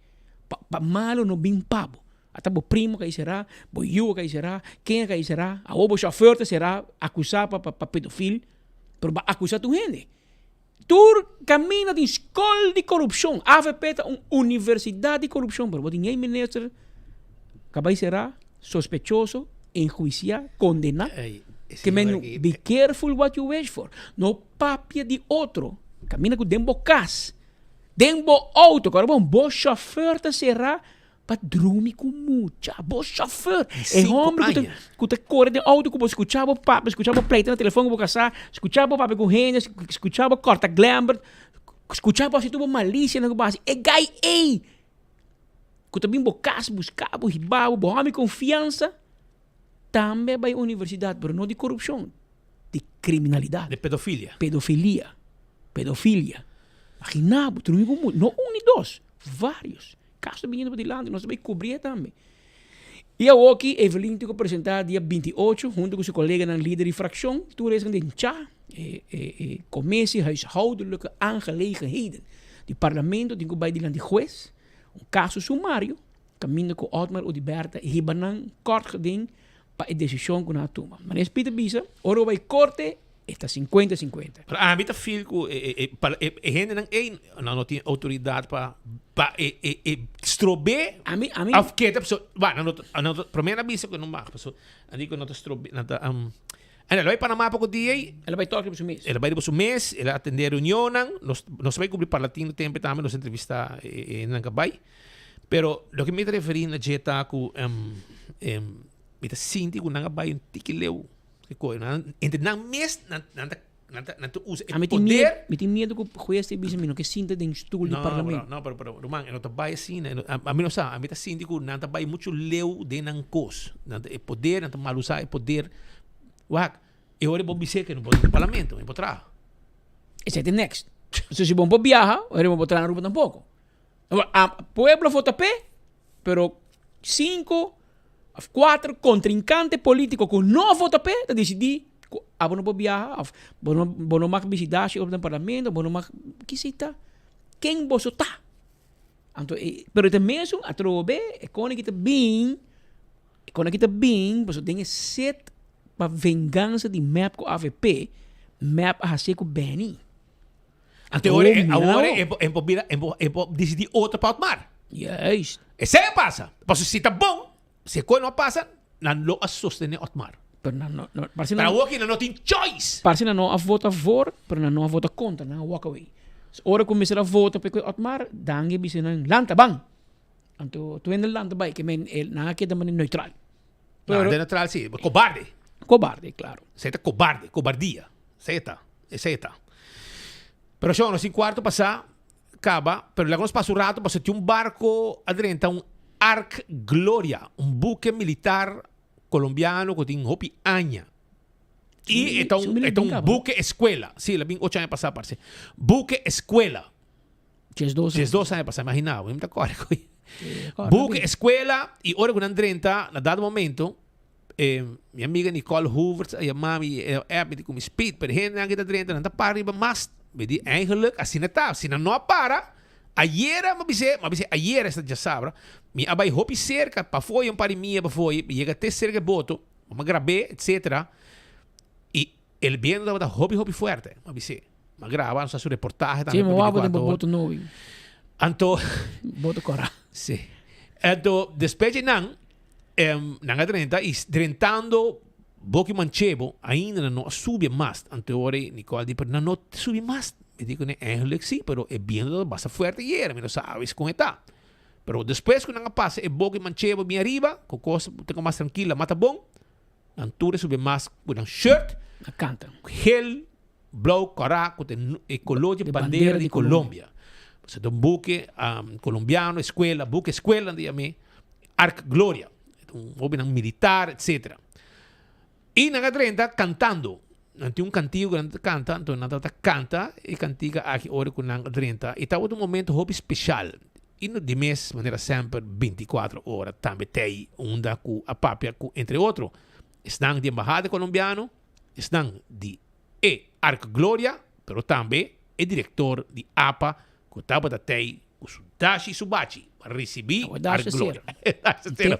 Pa, pa malo no bin pa bo. Ata bo primo ka será, bo yu ka será, ken ka será, awo bo chauffeur ta será akusá pa, pa, pa pedofil, pero ba akusá tur hende. Tur kaminda tin skol di korupshon. Avp ta un universidat di korupshon, pero bo tin e minister ka bai será, sospechoso, enhuisiá, kondená. Ke men be careful what you wish for. No papia di otro. Caminda cu den bo cas, den bo auto, cu ora bon bo chauffeur ta cera pa drumi cu mucha. Bo chauffeur, e homber cu ta cu ta core den auto cu bo scucha bo papia, scucha bo pleita na telefon cu bo casa, scucha bo papia cu hende, scucha bo corta glember, scucha bo haci tur bo malicianan cu bo haci. E guy ey cu ta bin bo cas busca bo, hiba bo, bo homi confiansa. Tambe a bai universidad, pero no di corupcion, di criminalidad. Di pedofilia. Pedofilia. Pedofilia. Imagina bo, tur mi no un ni dos, varios. Caso ta biniendo padilanti, nos ta bai cubri e tambe. Y awoki Evelyn tin cu presenta dia 28 hunto cu su coleganan lider di fraccion, tur esnan den cha, e, e, e commissie huishoudelijke aangelegenheden di parlamento tin cu bai dilanti huez, un caso sumario. Kaminda ku Otmar Oduber ta hiba nan kort geding pa e desishon ku nan a tuma. Maneer Speed a bisa, ora bo bai korte e ta sinkuenta sinkuenta. Pero ami ta feel ku e e hendenan ei nan no tin outoridat pa pa e e e strob'é Ami ami of keda paso ba nan no ta nan no ta promé nan a bisa ku no mag paso nan di ku no ta strob'é nan ta el a bai Panama poko dia ei. El a bai tok riba su mes. El a bai riba su mes, el a atendé reunionnan, nos nos a bai kubri Parlatino tempe tambe nos a entrevista e e hendenan ku a bai. Pero loke mi ta referí na dje ta ku mi ta sinti ku nan a bai un tiki leu. Entre nan mes nan nan ta nan ta nan ta usa e poder. Mi tin miedu ku hues ta bisa mi no ke sinta den stul di parlamento. No, pero pero ruman e no ta bai asina. Ami no sa, ami ta sinti ku nan ta bai muchu leu den nan kos. Nan ta e poder, nan ta mal usa e poder. Wak, e ora bo bis'é ke no por den parlamento, e por traha. Esei ta next. So si bo no por biaha, ora bo no por traha na Aruba tampoco. Pueblo vota p'e, pero cinco of cuatro contrincante politico cu no vota p'e ta dicidi cu abo no por biaha of bo no bo no mag bishita shi den parlamento, bo no mag kisi ta. Ken boso ta? Anto e pero ta mesun atrobe e kone ki ta bin e kone ki ta bin pasobra den e set pa vengansa di mep cu avp, mep a hacié cu Benny. Ante ora e awor e e por bira e por e por disidí otro pa otmar. Juist. Esei a pasa. Pasobra si ta bon, si e kos no a pasa, nan lo a sostené otmar. Pero nan no, no, parse Pero nan, awor ki nan no tin choice. parse nan no a vota voor, pero nan no a vota kontra, nan a walk away. So, ora ku mester a vota pa e kos otmar, dan e bisa nan, lanta, ban! Anto tur hende lanta bai, ke men e nan a keda manera neutral. Nan a keda neutral si, kobarde. Kobarde, klaro. Esei ta kobarde, kobardia. Esei ta, esei ta. Pero shon, nos tin cuarto pasá, caba, pero laga nos pasa un rato pasobra tin un barco a drenta un Ark Gloria, un buque militar colombiano cu tin hopi aña. Y e ta un, e ta un buque escuela. Sí, el a bin ocho aña pasá parse. Buque escuela. 12 12 aña pasá, imagina bo, mi ta kòrda ku Buque escuela y ora cu nan drenta, na dado momento, Eh, mi amiga Nicole Hoeverts a yama mi, e app mi di ku mi speed, pero hendenan ki ta drenta nan ta para riba mast. Mi di eigenlijk asina ta, si nan no a para, ayera mi a bis'é, mi a bis'é ayera esta djasabra, mi a bai hopi serka, pafó un par di mia pafó, mi yega te serka e boto, mi a grab'é etcetera, i. El biento tabata hopi hopi fuerte, m'a bis'é. M'a graba, nos a haci un reportahe tambe Sí, pa mi wou den 24 bo ora. boto nobi. Anto. Boto kora. Sí. Anto, despues di nan, em, nan a drenta y drentando Boki Manchebo, ainda nan no a subi e mast. Anto ora ei Nicole di, pero nan no subi mast. Mi di kuné, eigenlijk sí, pero e biento tabata basta fuerte ayera, mi no sabi kon e ta. Pero despues ku nan a pasa e Boki Manchebo bien ariba, ku kos ta mas trankil, mata bon, Nan tur e subi mas ku nan shirt. A kanta. Gel, blou, kòrá ku ta e kolor di bandera di Colombia. Pasobra ta un buke colombiano, escuela, buke escuela nan ta yam'é, Ark Gloria. Ta un hobennan militar, etcetera. I nan a drenta kantando. Nan tin un kantiga ku nan ta kanta, anto nan tabata kanta e kantiga aki ora ku nan a drenta. I tabata un momento hopi speshal. I no di mes manera semper binticuatro ora tambe t'ei unda ku a papia ku entre otro esnan di embahada colombiano, esnan di e Ark Gloria, pero tambe e director di apa ku tabata t'ei ku su dashi i su bachi pa ricibi Ark Gloria.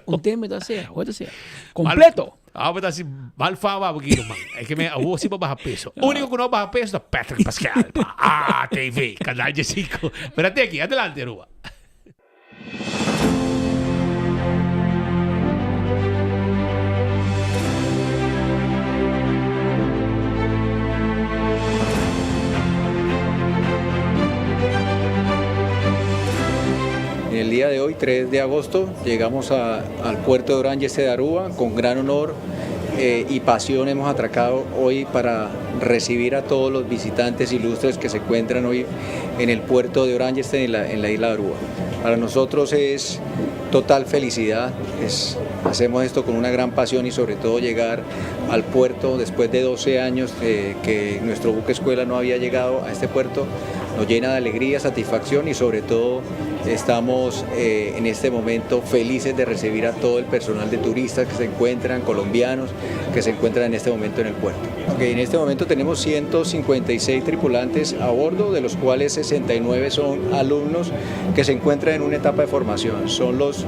Un tema ta sera, awor ta sera. Completo! Awor ta si mal fama bo kico man. E ke men awor si bo baha peso. Unico ku no baha peso ta Patrick Pascal pa ATV, Canal 15. Pero ate aki, adelante Aruba. En el día de hoy, 3 de agosto, llegamos a, al puerto de Oranjestad de Aruba con gran honor eh, y pasión hemos atracado hoy para recibir a todos los visitantes ilustres que se encuentran hoy en el puerto de Oranjestad en la, en la isla de Aruba. Para nosotros es total felicidad, es, hacemos esto con una gran pasión y sobre todo llegar al puerto después de 12 años eh, que nuestro buque escuela no había llegado a este puerto, nos llena de alegría, satisfacción y sobre todo estamos eh, en este momento felices de recibir a todo el personal de turistas que se encuentran, colombianos que se encuentran en este momento en el puerto. Okay, en este momento tenemos 156 tripulantes a bordo, de los cuales 69 son alumnos que se encuentran en una etapa de formación. Son los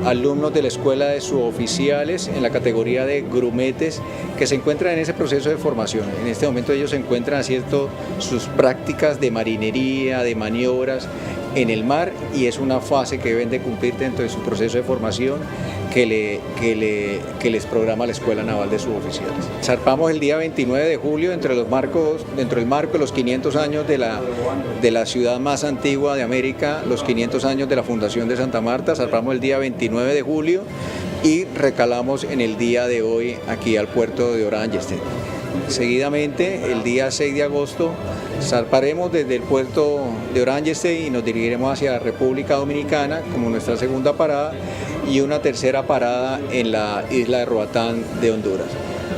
alumnos de la Escuela de Suboficiales en la categoría de grumetes que se encuentran en ese proceso de formación. En este momento ellos se encuentran haciendo sus prácticas de marinería, de maniobras en el mar y es una fase que deben de cumplir dentro de su proceso de formación que, le, que, le, que les programa la Escuela Naval de Suboficiales. Zarpamos el día 29 de julio entre los marcos, dentro del marco de los 500 años de la, de la ciudad más antigua de América, los 500 años de la fundación de Santa Marta, zarpamos el día 29 de julio y recalamos en el día de hoy aquí al puerto de Oranjestad. Seguidamente, el día 6 de agosto, zarparemos desde el puerto de Oranjestad y nos dirigiremos hacia la República Dominicana como nuestra segunda parada y una tercera parada en la isla de Roatán de Honduras,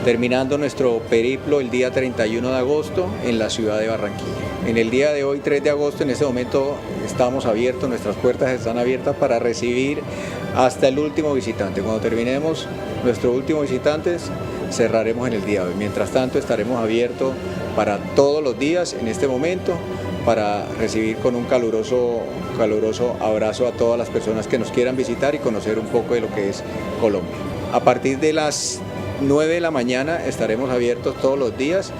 terminando nuestro periplo el día 31 de agosto en la ciudad de Barranquilla. En el día de hoy, 3 de agosto, en este momento estamos abiertos, nuestras puertas están abiertas para recibir hasta el último visitante. Cuando terminemos nuestro último visitante, cerraremos en el día de hoy. Mientras tanto, estaremos abiertos para todos los días en este momento para recibir con un caluroso, caluroso abrazo a todas las personas que nos quieran visitar y conocer un poco de lo que es Colombia. A partir de las 9 de la mañana estaremos abiertos todos los días.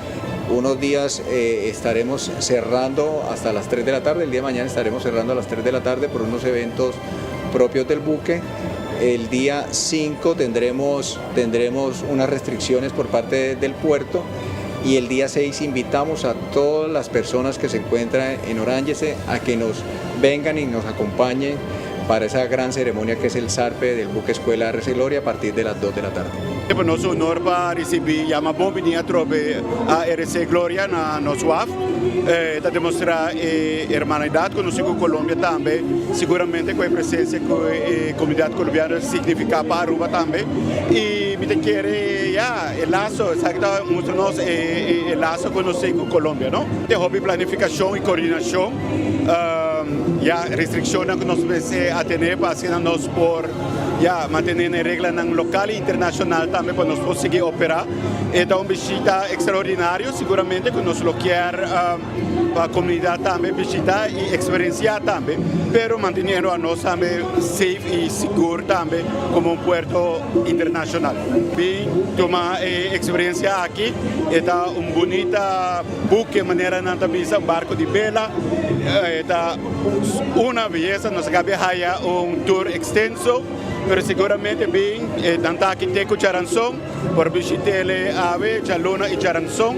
Unos días eh, estaremos cerrando hasta las 3 de la tarde. El día de mañana estaremos cerrando a las 3 de la tarde por unos eventos propios del buque. El día 5 tendremos, tendremos unas restricciones por parte del puerto y el día 6 invitamos a todas las personas que se encuentran en Oranjese a que nos vengan y nos acompañen para esa gran ceremonia que es el zarpe del buque Escuela RC Gloria a partir de las 2 de la tarde. Pa nos honor pa ricibi yama bon bini atrobe a RC Gloria na nos waf. E ta demostra e hermanidad cu nos tin cu Colombia tambe, siguramente cu e presencia cu e comunidad colombiano significa pa Aruba tambe. Y mi ta kere ya e lazo, esaki ta mustra nos e lazo cu nos tin cu Colombia, no? Tin hopi planificacion y coordinacion, ya restriccionnan cu nos mester atene pa asina nos por. ya mantene na e reglanan lokal i internashonal tambe pa nos por sigui operá. E ta un bishita ekstraordinario siguramente ku nos lo kier pa komunidat tambe bishita i eksperensiá tambe, pero manteniendo anos tambe safe i sigur tambe komo un puerto internashonal. Bin tuma e eksperensia aki, e ta un bunita buke manera nan ta bisa, un barko di bela, e ta una beyesa, nos a kabe haya un tour ekstenso, pero siguramente bin nan ta aki te ku Charanzon. Por bishit'ele awe, djaluna i djaranson.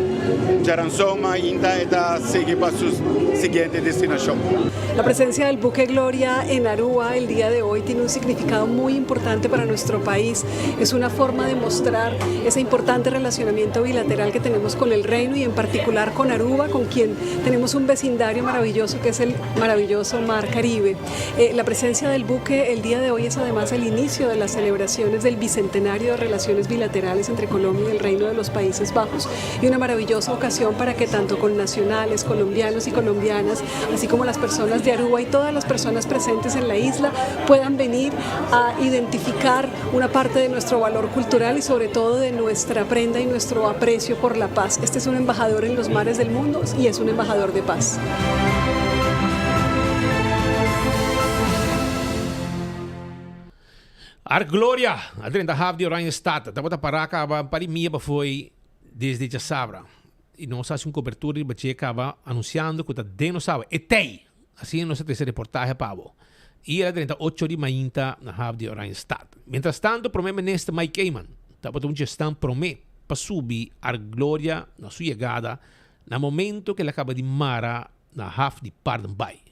Djaranson mainta e ta sigui pa su siguiente destinashon. La presencia del buque Gloria en Aruba el día de hoy tiene un significado muy importante para nuestro país. Es una forma de mostrar ese importante relacionamiento bilateral que tenemos con el Reino y en particular con Aruba, con quien tenemos un vecindario maravilloso que es el maravilloso Mar Caribe. Eh, la presencia del buque el día de hoy es además el inicio de las celebraciones del bicentenario de relaciones bilaterales entre Colombia y el Reino de los Países Bajos y una maravillosa ocasión para que tanto con nacionales, colombianos y colombianas, así como las personas de Aruba y todas las personas presentes en la isla puedan venir a identificar una parte de nuestro valor cultural y sobre todo de nuestra prenda y nuestro aprecio por la paz. Este es un embajador en los mares del mundo y es un embajador de paz. Ark Gloria a drenta haf di Oranjestad. Tabata pará kaba un par di mia pafoi desde djasabra. I nos a hasi un kobertura riba dje kaba anunsiando ku ta den nos awa. E tei! Asina nos a trese reportahe pa bo. I el a drenta ocho di mainta na haf di Oranjestad. Mientrastanto Prome Minister Mike Eman tabata un djesnan prome pa subi Ark Gloria na su yegada na momento ku el a kaba di mara na haf di Paardenbaai.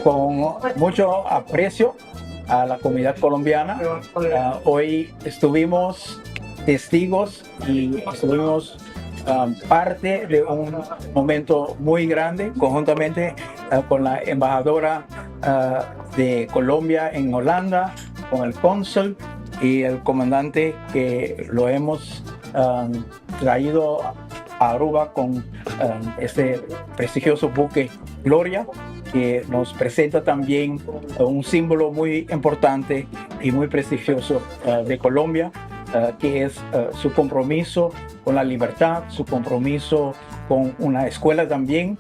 Con mucho aprecio a la comunidad colombiana, uh, hoy estuvimos testigos y estuvimos um, parte de un momento muy grande conjuntamente uh, con la embajadora uh, de Colombia en Holanda, con el cónsul y el comandante que lo hemos um, traído a Aruba con um, este prestigioso buque Gloria, que nos presenta también un símbolo muy importante y muy prestigioso uh, de Colombia, uh, que es uh, su compromiso con la libertad, su compromiso con una escuela también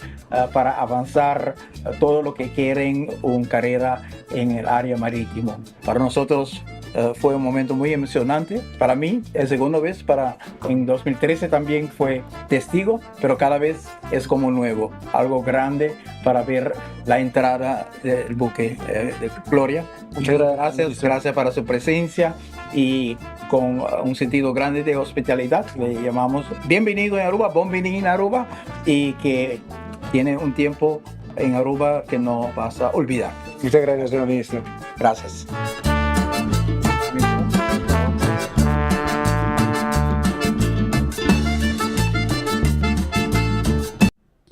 para avanzar todo lo que quieren una carrera en el área marítimo. Para nosotros eh, fue un momento muy emocionante. Para mí, el segundo vez, para, en 2013 también fue testigo, pero cada vez es como nuevo, algo grande para ver la entrada del buque eh, de Gloria. Muchas gracias, gracias para su presencia y con un sentido grande de hospitalidad. Le llamamos bienvenido en Aruba, bienvenido en Aruba y que tiene un tiempo en Aruba que no vas a olvidar. Muchas gracias, señor ministro. Gracias.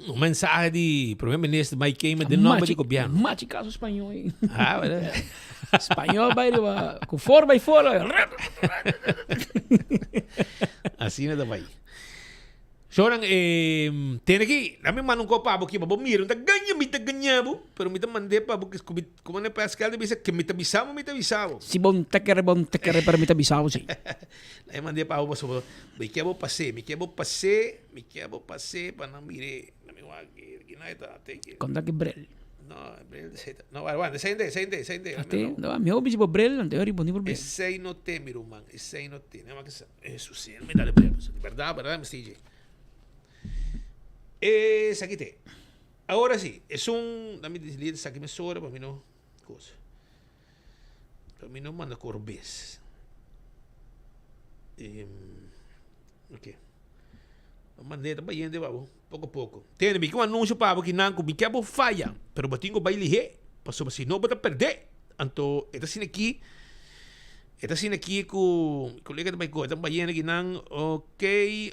Un mensahe di Primer Minister Mike Eman den nomber di gobierno. Machi caso spañol. eh. Ah, verdad. Spañol bai riba cu for bai for. Asina ta bai. Shonan, eh, tene ki, la mi manda un kop pa bo ki pa bo mira, mi ta gaña, mi ta gaña bo, pero mi ta mand'é pa bo, ku mi, komo ne Pascal ta bisa, ke mi ta bisa bo, mi ta bisa bo. Si bo no ta kere, bo no ta kere, pero mi ta bisa bo si. La mi mand'é pa bo pasobra mi ke bo pas'é, mi ke bo pas'é, mi ke bo pas'é pa nan mir'é. La mi wak ki, ki nan e ta, te ki. Konta ki bril. No, bril esei ta, no, wak, esei no te, esei no te, esei no te. Ate, no, mi hopi si bo bril, nan te hori bo ni por bril. Esei no te, mi ruman, esei no te. Nan wak sa. Eso sí, mi dale bril. Berdad, berdad, mi CJ. Esaki te. Ahora sí, es un, dame delete esaki mesora pa mi no cosa. Pa mi no manda corbes. Um, ok. Mandé ta bayendo babo, poco a poco. Tene, mi ke un anuncio pa bo kinan ku mi ke bo faya, pero bo tin ku bai lihé, pasobra si no bo ta perdé. Anto e ta asina aki, e ta asina aki ku mi kolega ta bai kohe, ta bayendo kinan, ok,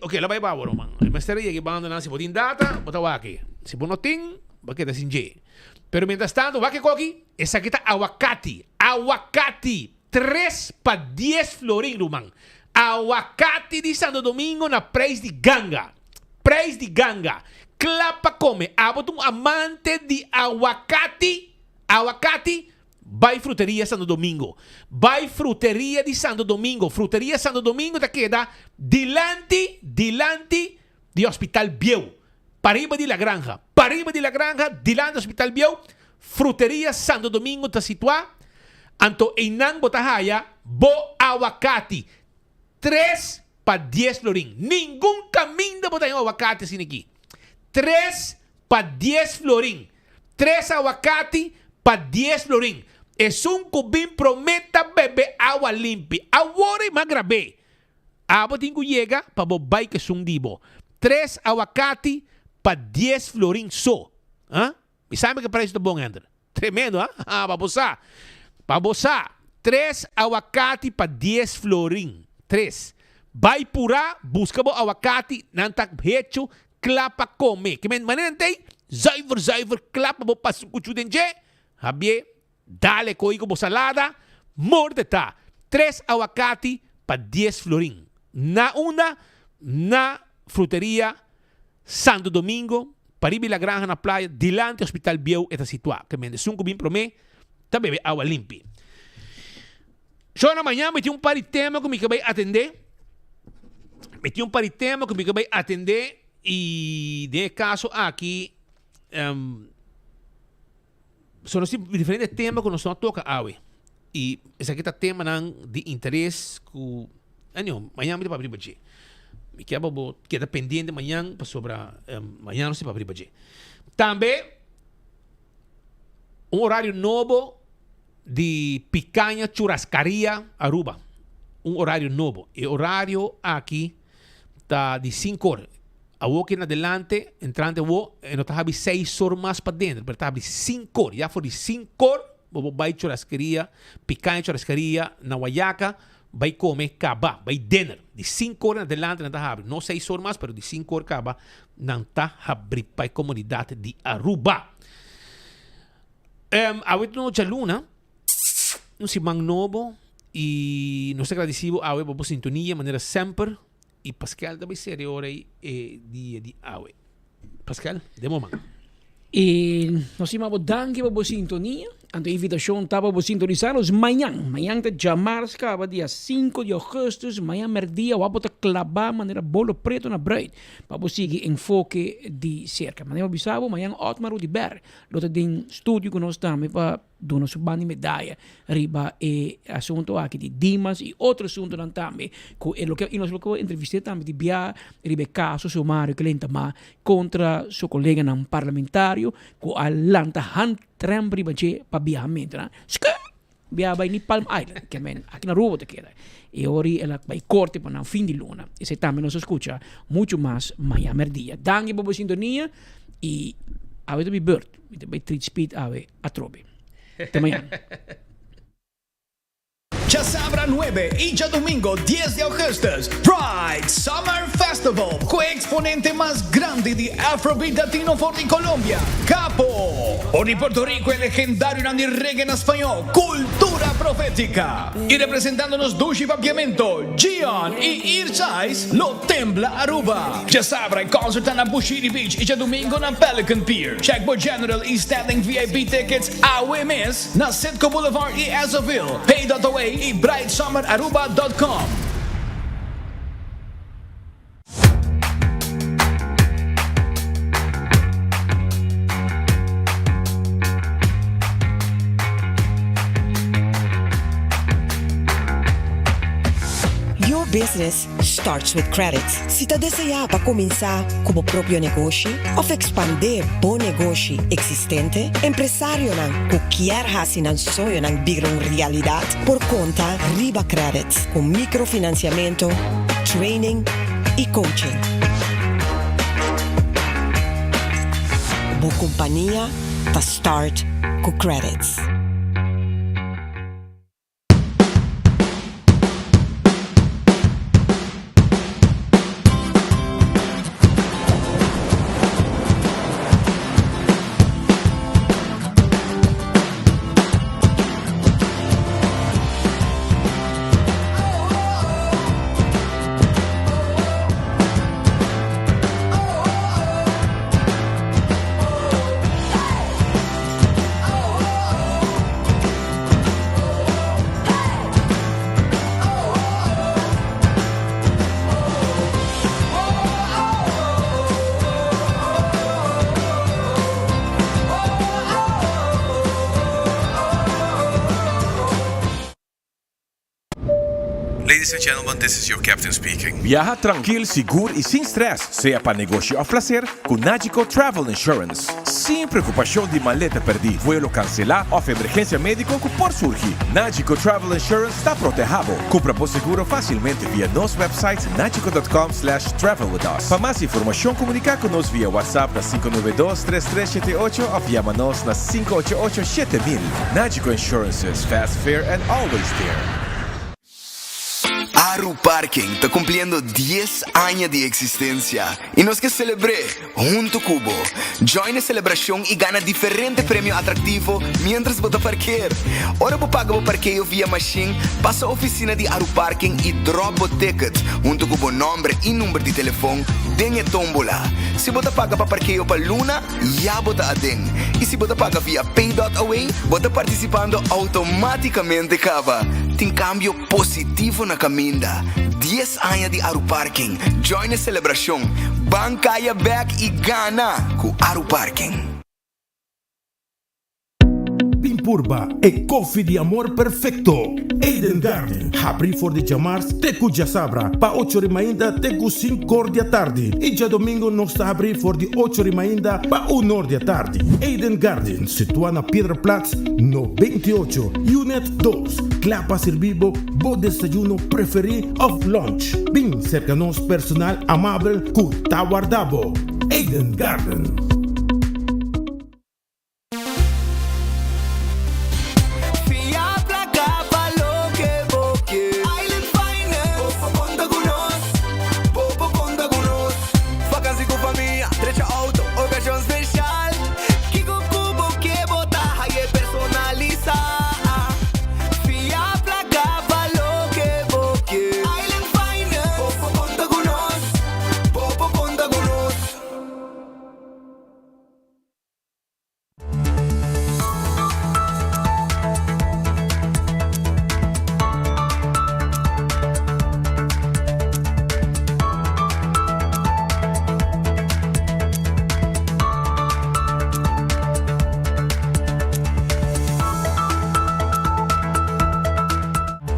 ok, la bai babo ruman. E mester a yega e bandanan, si bo tin data, bo ta wak e. Si bo no tin, bo a keda sin dje. Pero mientras tanto, wak e koki, esaki ta awakati, awakati! Tres pa dies florin, ruman. Awakati di Santo Domingo na prijs di ganga. Prijs di ganga. Kla pa kome. Abo ta un amante di awakati? Awakati? Bai Fruteria Santo Domingo. Bai Fruteria di Santo Domingo. Fruteria Santo Domingo ta keda dilanti, dilanti di Hospital Bieu. Pariba di La Granja. Pariba di La Granja, dilanti Hospital Bieu, Fruteria Santo Domingo ta situá. Anto einan bo ta haya bo awakati. Tres pa dies florin. Ningun kaminda bo ta haña un awakati asina aki. Tres pa dies florin. Tres awakati pa dies florin. Esun ku bin promé ta bebe awa limpi. Awor ei mas grab'é. Abo tin ku yega pa bo bai ku esun di bo. Tres awakati pa dies florin so. Ha? Mi sabi ku e preis ta bon, Ender. Tremendo, ha? Ha, pa bo sa. Pa bo sa. Tres awakati pa dies florin. Tres. Bai purá, buska bo awakati, nan ta hecho kla pa kome. Ke men manera nan ta ei, zuiver, zuiver, kla pa bo pasa un kuchu den dje. Habié, dale koi ku bo salada, morde ta. Tres awakati pa dies florin. Na unda? Na fruteria Santo Domingo, pariba di La Granja na playa, dilanti Hospital Bieu e ta situá. Ke mende esun ku bin promé ta bebe awa limpi. Shona, mañan mi tin un par di tema ku mi ke bai atendé. Mi tin un par di tema ku mi ke bai atendé i den e kaso aki so nos tin diferente tema ku nos no a toka awe. I esaki ta temanan di interes ku anio, mañan mi ta papia riba dje. Mi kier pa bo keda pendiente mañan pasobra mañan nos ta papia riba dje. Tambe un horario nobo di Picaña Churrascaria Aruba. Un horario nobo. E horario aki ta di sinku or. Awor ki na adelante, entrante awor, e no ta habri seis or mas pa dentro, pero ta habri sinku or. Ya for di sinku or bo por bai churrascaria, Picaña Churrascaria na Wayaca, bai come caba, bai dinner. Di sinku or na adelante nan ta habri. No seis or mas, pero di sinku or caba nan ta habri pa e comunidad di Aruba. Awe ta nochi luna, un siman nobo y nos ta agradeci bo awe pa bo sintonia manera semper. Y Pascal ta bay seri ora ey e dia di awe. Pascal, den bo man. Y nos stima bo danki pa bo sintonia. Anto e invitacion ta pa bo sintonisa nos mañan. Mañan ta djamars caba dia sinku di augustus. Mañan merdia wak bo ta claba manera bolo preto na bruid pa bo sigui Enfoke di Cerca. Manera bo bisa bo mañan Otmar Oduber lo ta den studio cu nos tambe pa duna su banda di medaya riba e asunto aki di Dimas y otro asuntonan tambe cu e loke y nos lo ke entrevist'é tambe di bia riba e caso sumario ke lenta ma contra su coleganan parlamentario cu a lanta handrem riba dje pa biahamento nan ske bia bay ni Palm Island ke men aki na Aruba ta keda y ora el a bay corte pa nan fin di luna esey tambe nos a scucha mucho mas maña merdia danki pa bo sintonia y awe ta mi beurt mi ta bay treat speed awe. atrobe. Te mañana. Djasabra nuebe y djadumingo dies di augustus, Pride Summer Festival cu e exponente mas grandi di Afrobeat Latino for di Colombia, Capo. For di Puerto Rico e legendarionan di reggae na spañol, Cultura Profética. Y representando nos dushi papiamento, Gion y Irchais lo tembla Aruba. Djasabra e concert ta na Bushiri Beach y djadumingo na Pelican Pier. Check bo General y Standing VIP tickets awe mes na Citgo Boulevard y Esso-ville. Pay.away y brightsummeraruba.com. Your business starts with credit. Si ta deseá pa kuminsá ku bo propio negoshi òf ekspandé bo negoshi eksistente, empresarionan ku kier hasi nan soñonan bira un realidat por konta riba Credit ku mikrofinansiamentu, training i coaching. Bo kompania ta start ku Credits. Ladies and gentlemen, this is your captain speaking. Biaha trankil, sigur y sin stress, sea pa negoshi of placer, cu Nagico Travel Insurance. Sin preocupacion di maleta perdi, vuelo cancela of emergencia medico cu por surgi. Nagico Travel Insurance ta proteha bo. Cumpra bo seguro facilmente via nos website nagico.com slash travel with us. Pa mas informacion comunica cu nos via WhatsApp na 592 3378 of yama nos na 588 7000. Nagico Insurances, fast, fair and always there. Aru Parking ta cumpliendo dies aña di existencia y nos ke celebr'é hunto cu bo. Join e celebracion y gana diferente premio atractivo mientras bo ta parkeer. Ora bo paga bo parkeo via machine, pasa oficina di Aru Parking y drop bo ticket hunto cu bo nomber y number di telefon den e tombola. Si bo ta paga pa parkeo pa luna, ya bo ta aden. Y si bo ta paga via Pay.away, bo ta participando automaticamente caba. Tin cambio positivo na caminda. Dies aña di Aruparking. Join e celebracion. Ban caya bek y gana cu Aruparking. Bin purba e koffie di amor perfecto. Eden Garden, habri for di djamars te cu djasabra pa ocho ri mainta te cu sincor di atardi y djadomingo nos ta habri for di ocho ri mainta pa unor di atardi. Eden Garden, situa na Piedraplaats 98, Unit dos, cla pa sirbi bo bo desayuno preferi of lunch. Bin cerca nos personal amabel cu ta warda bo. Eden Garden.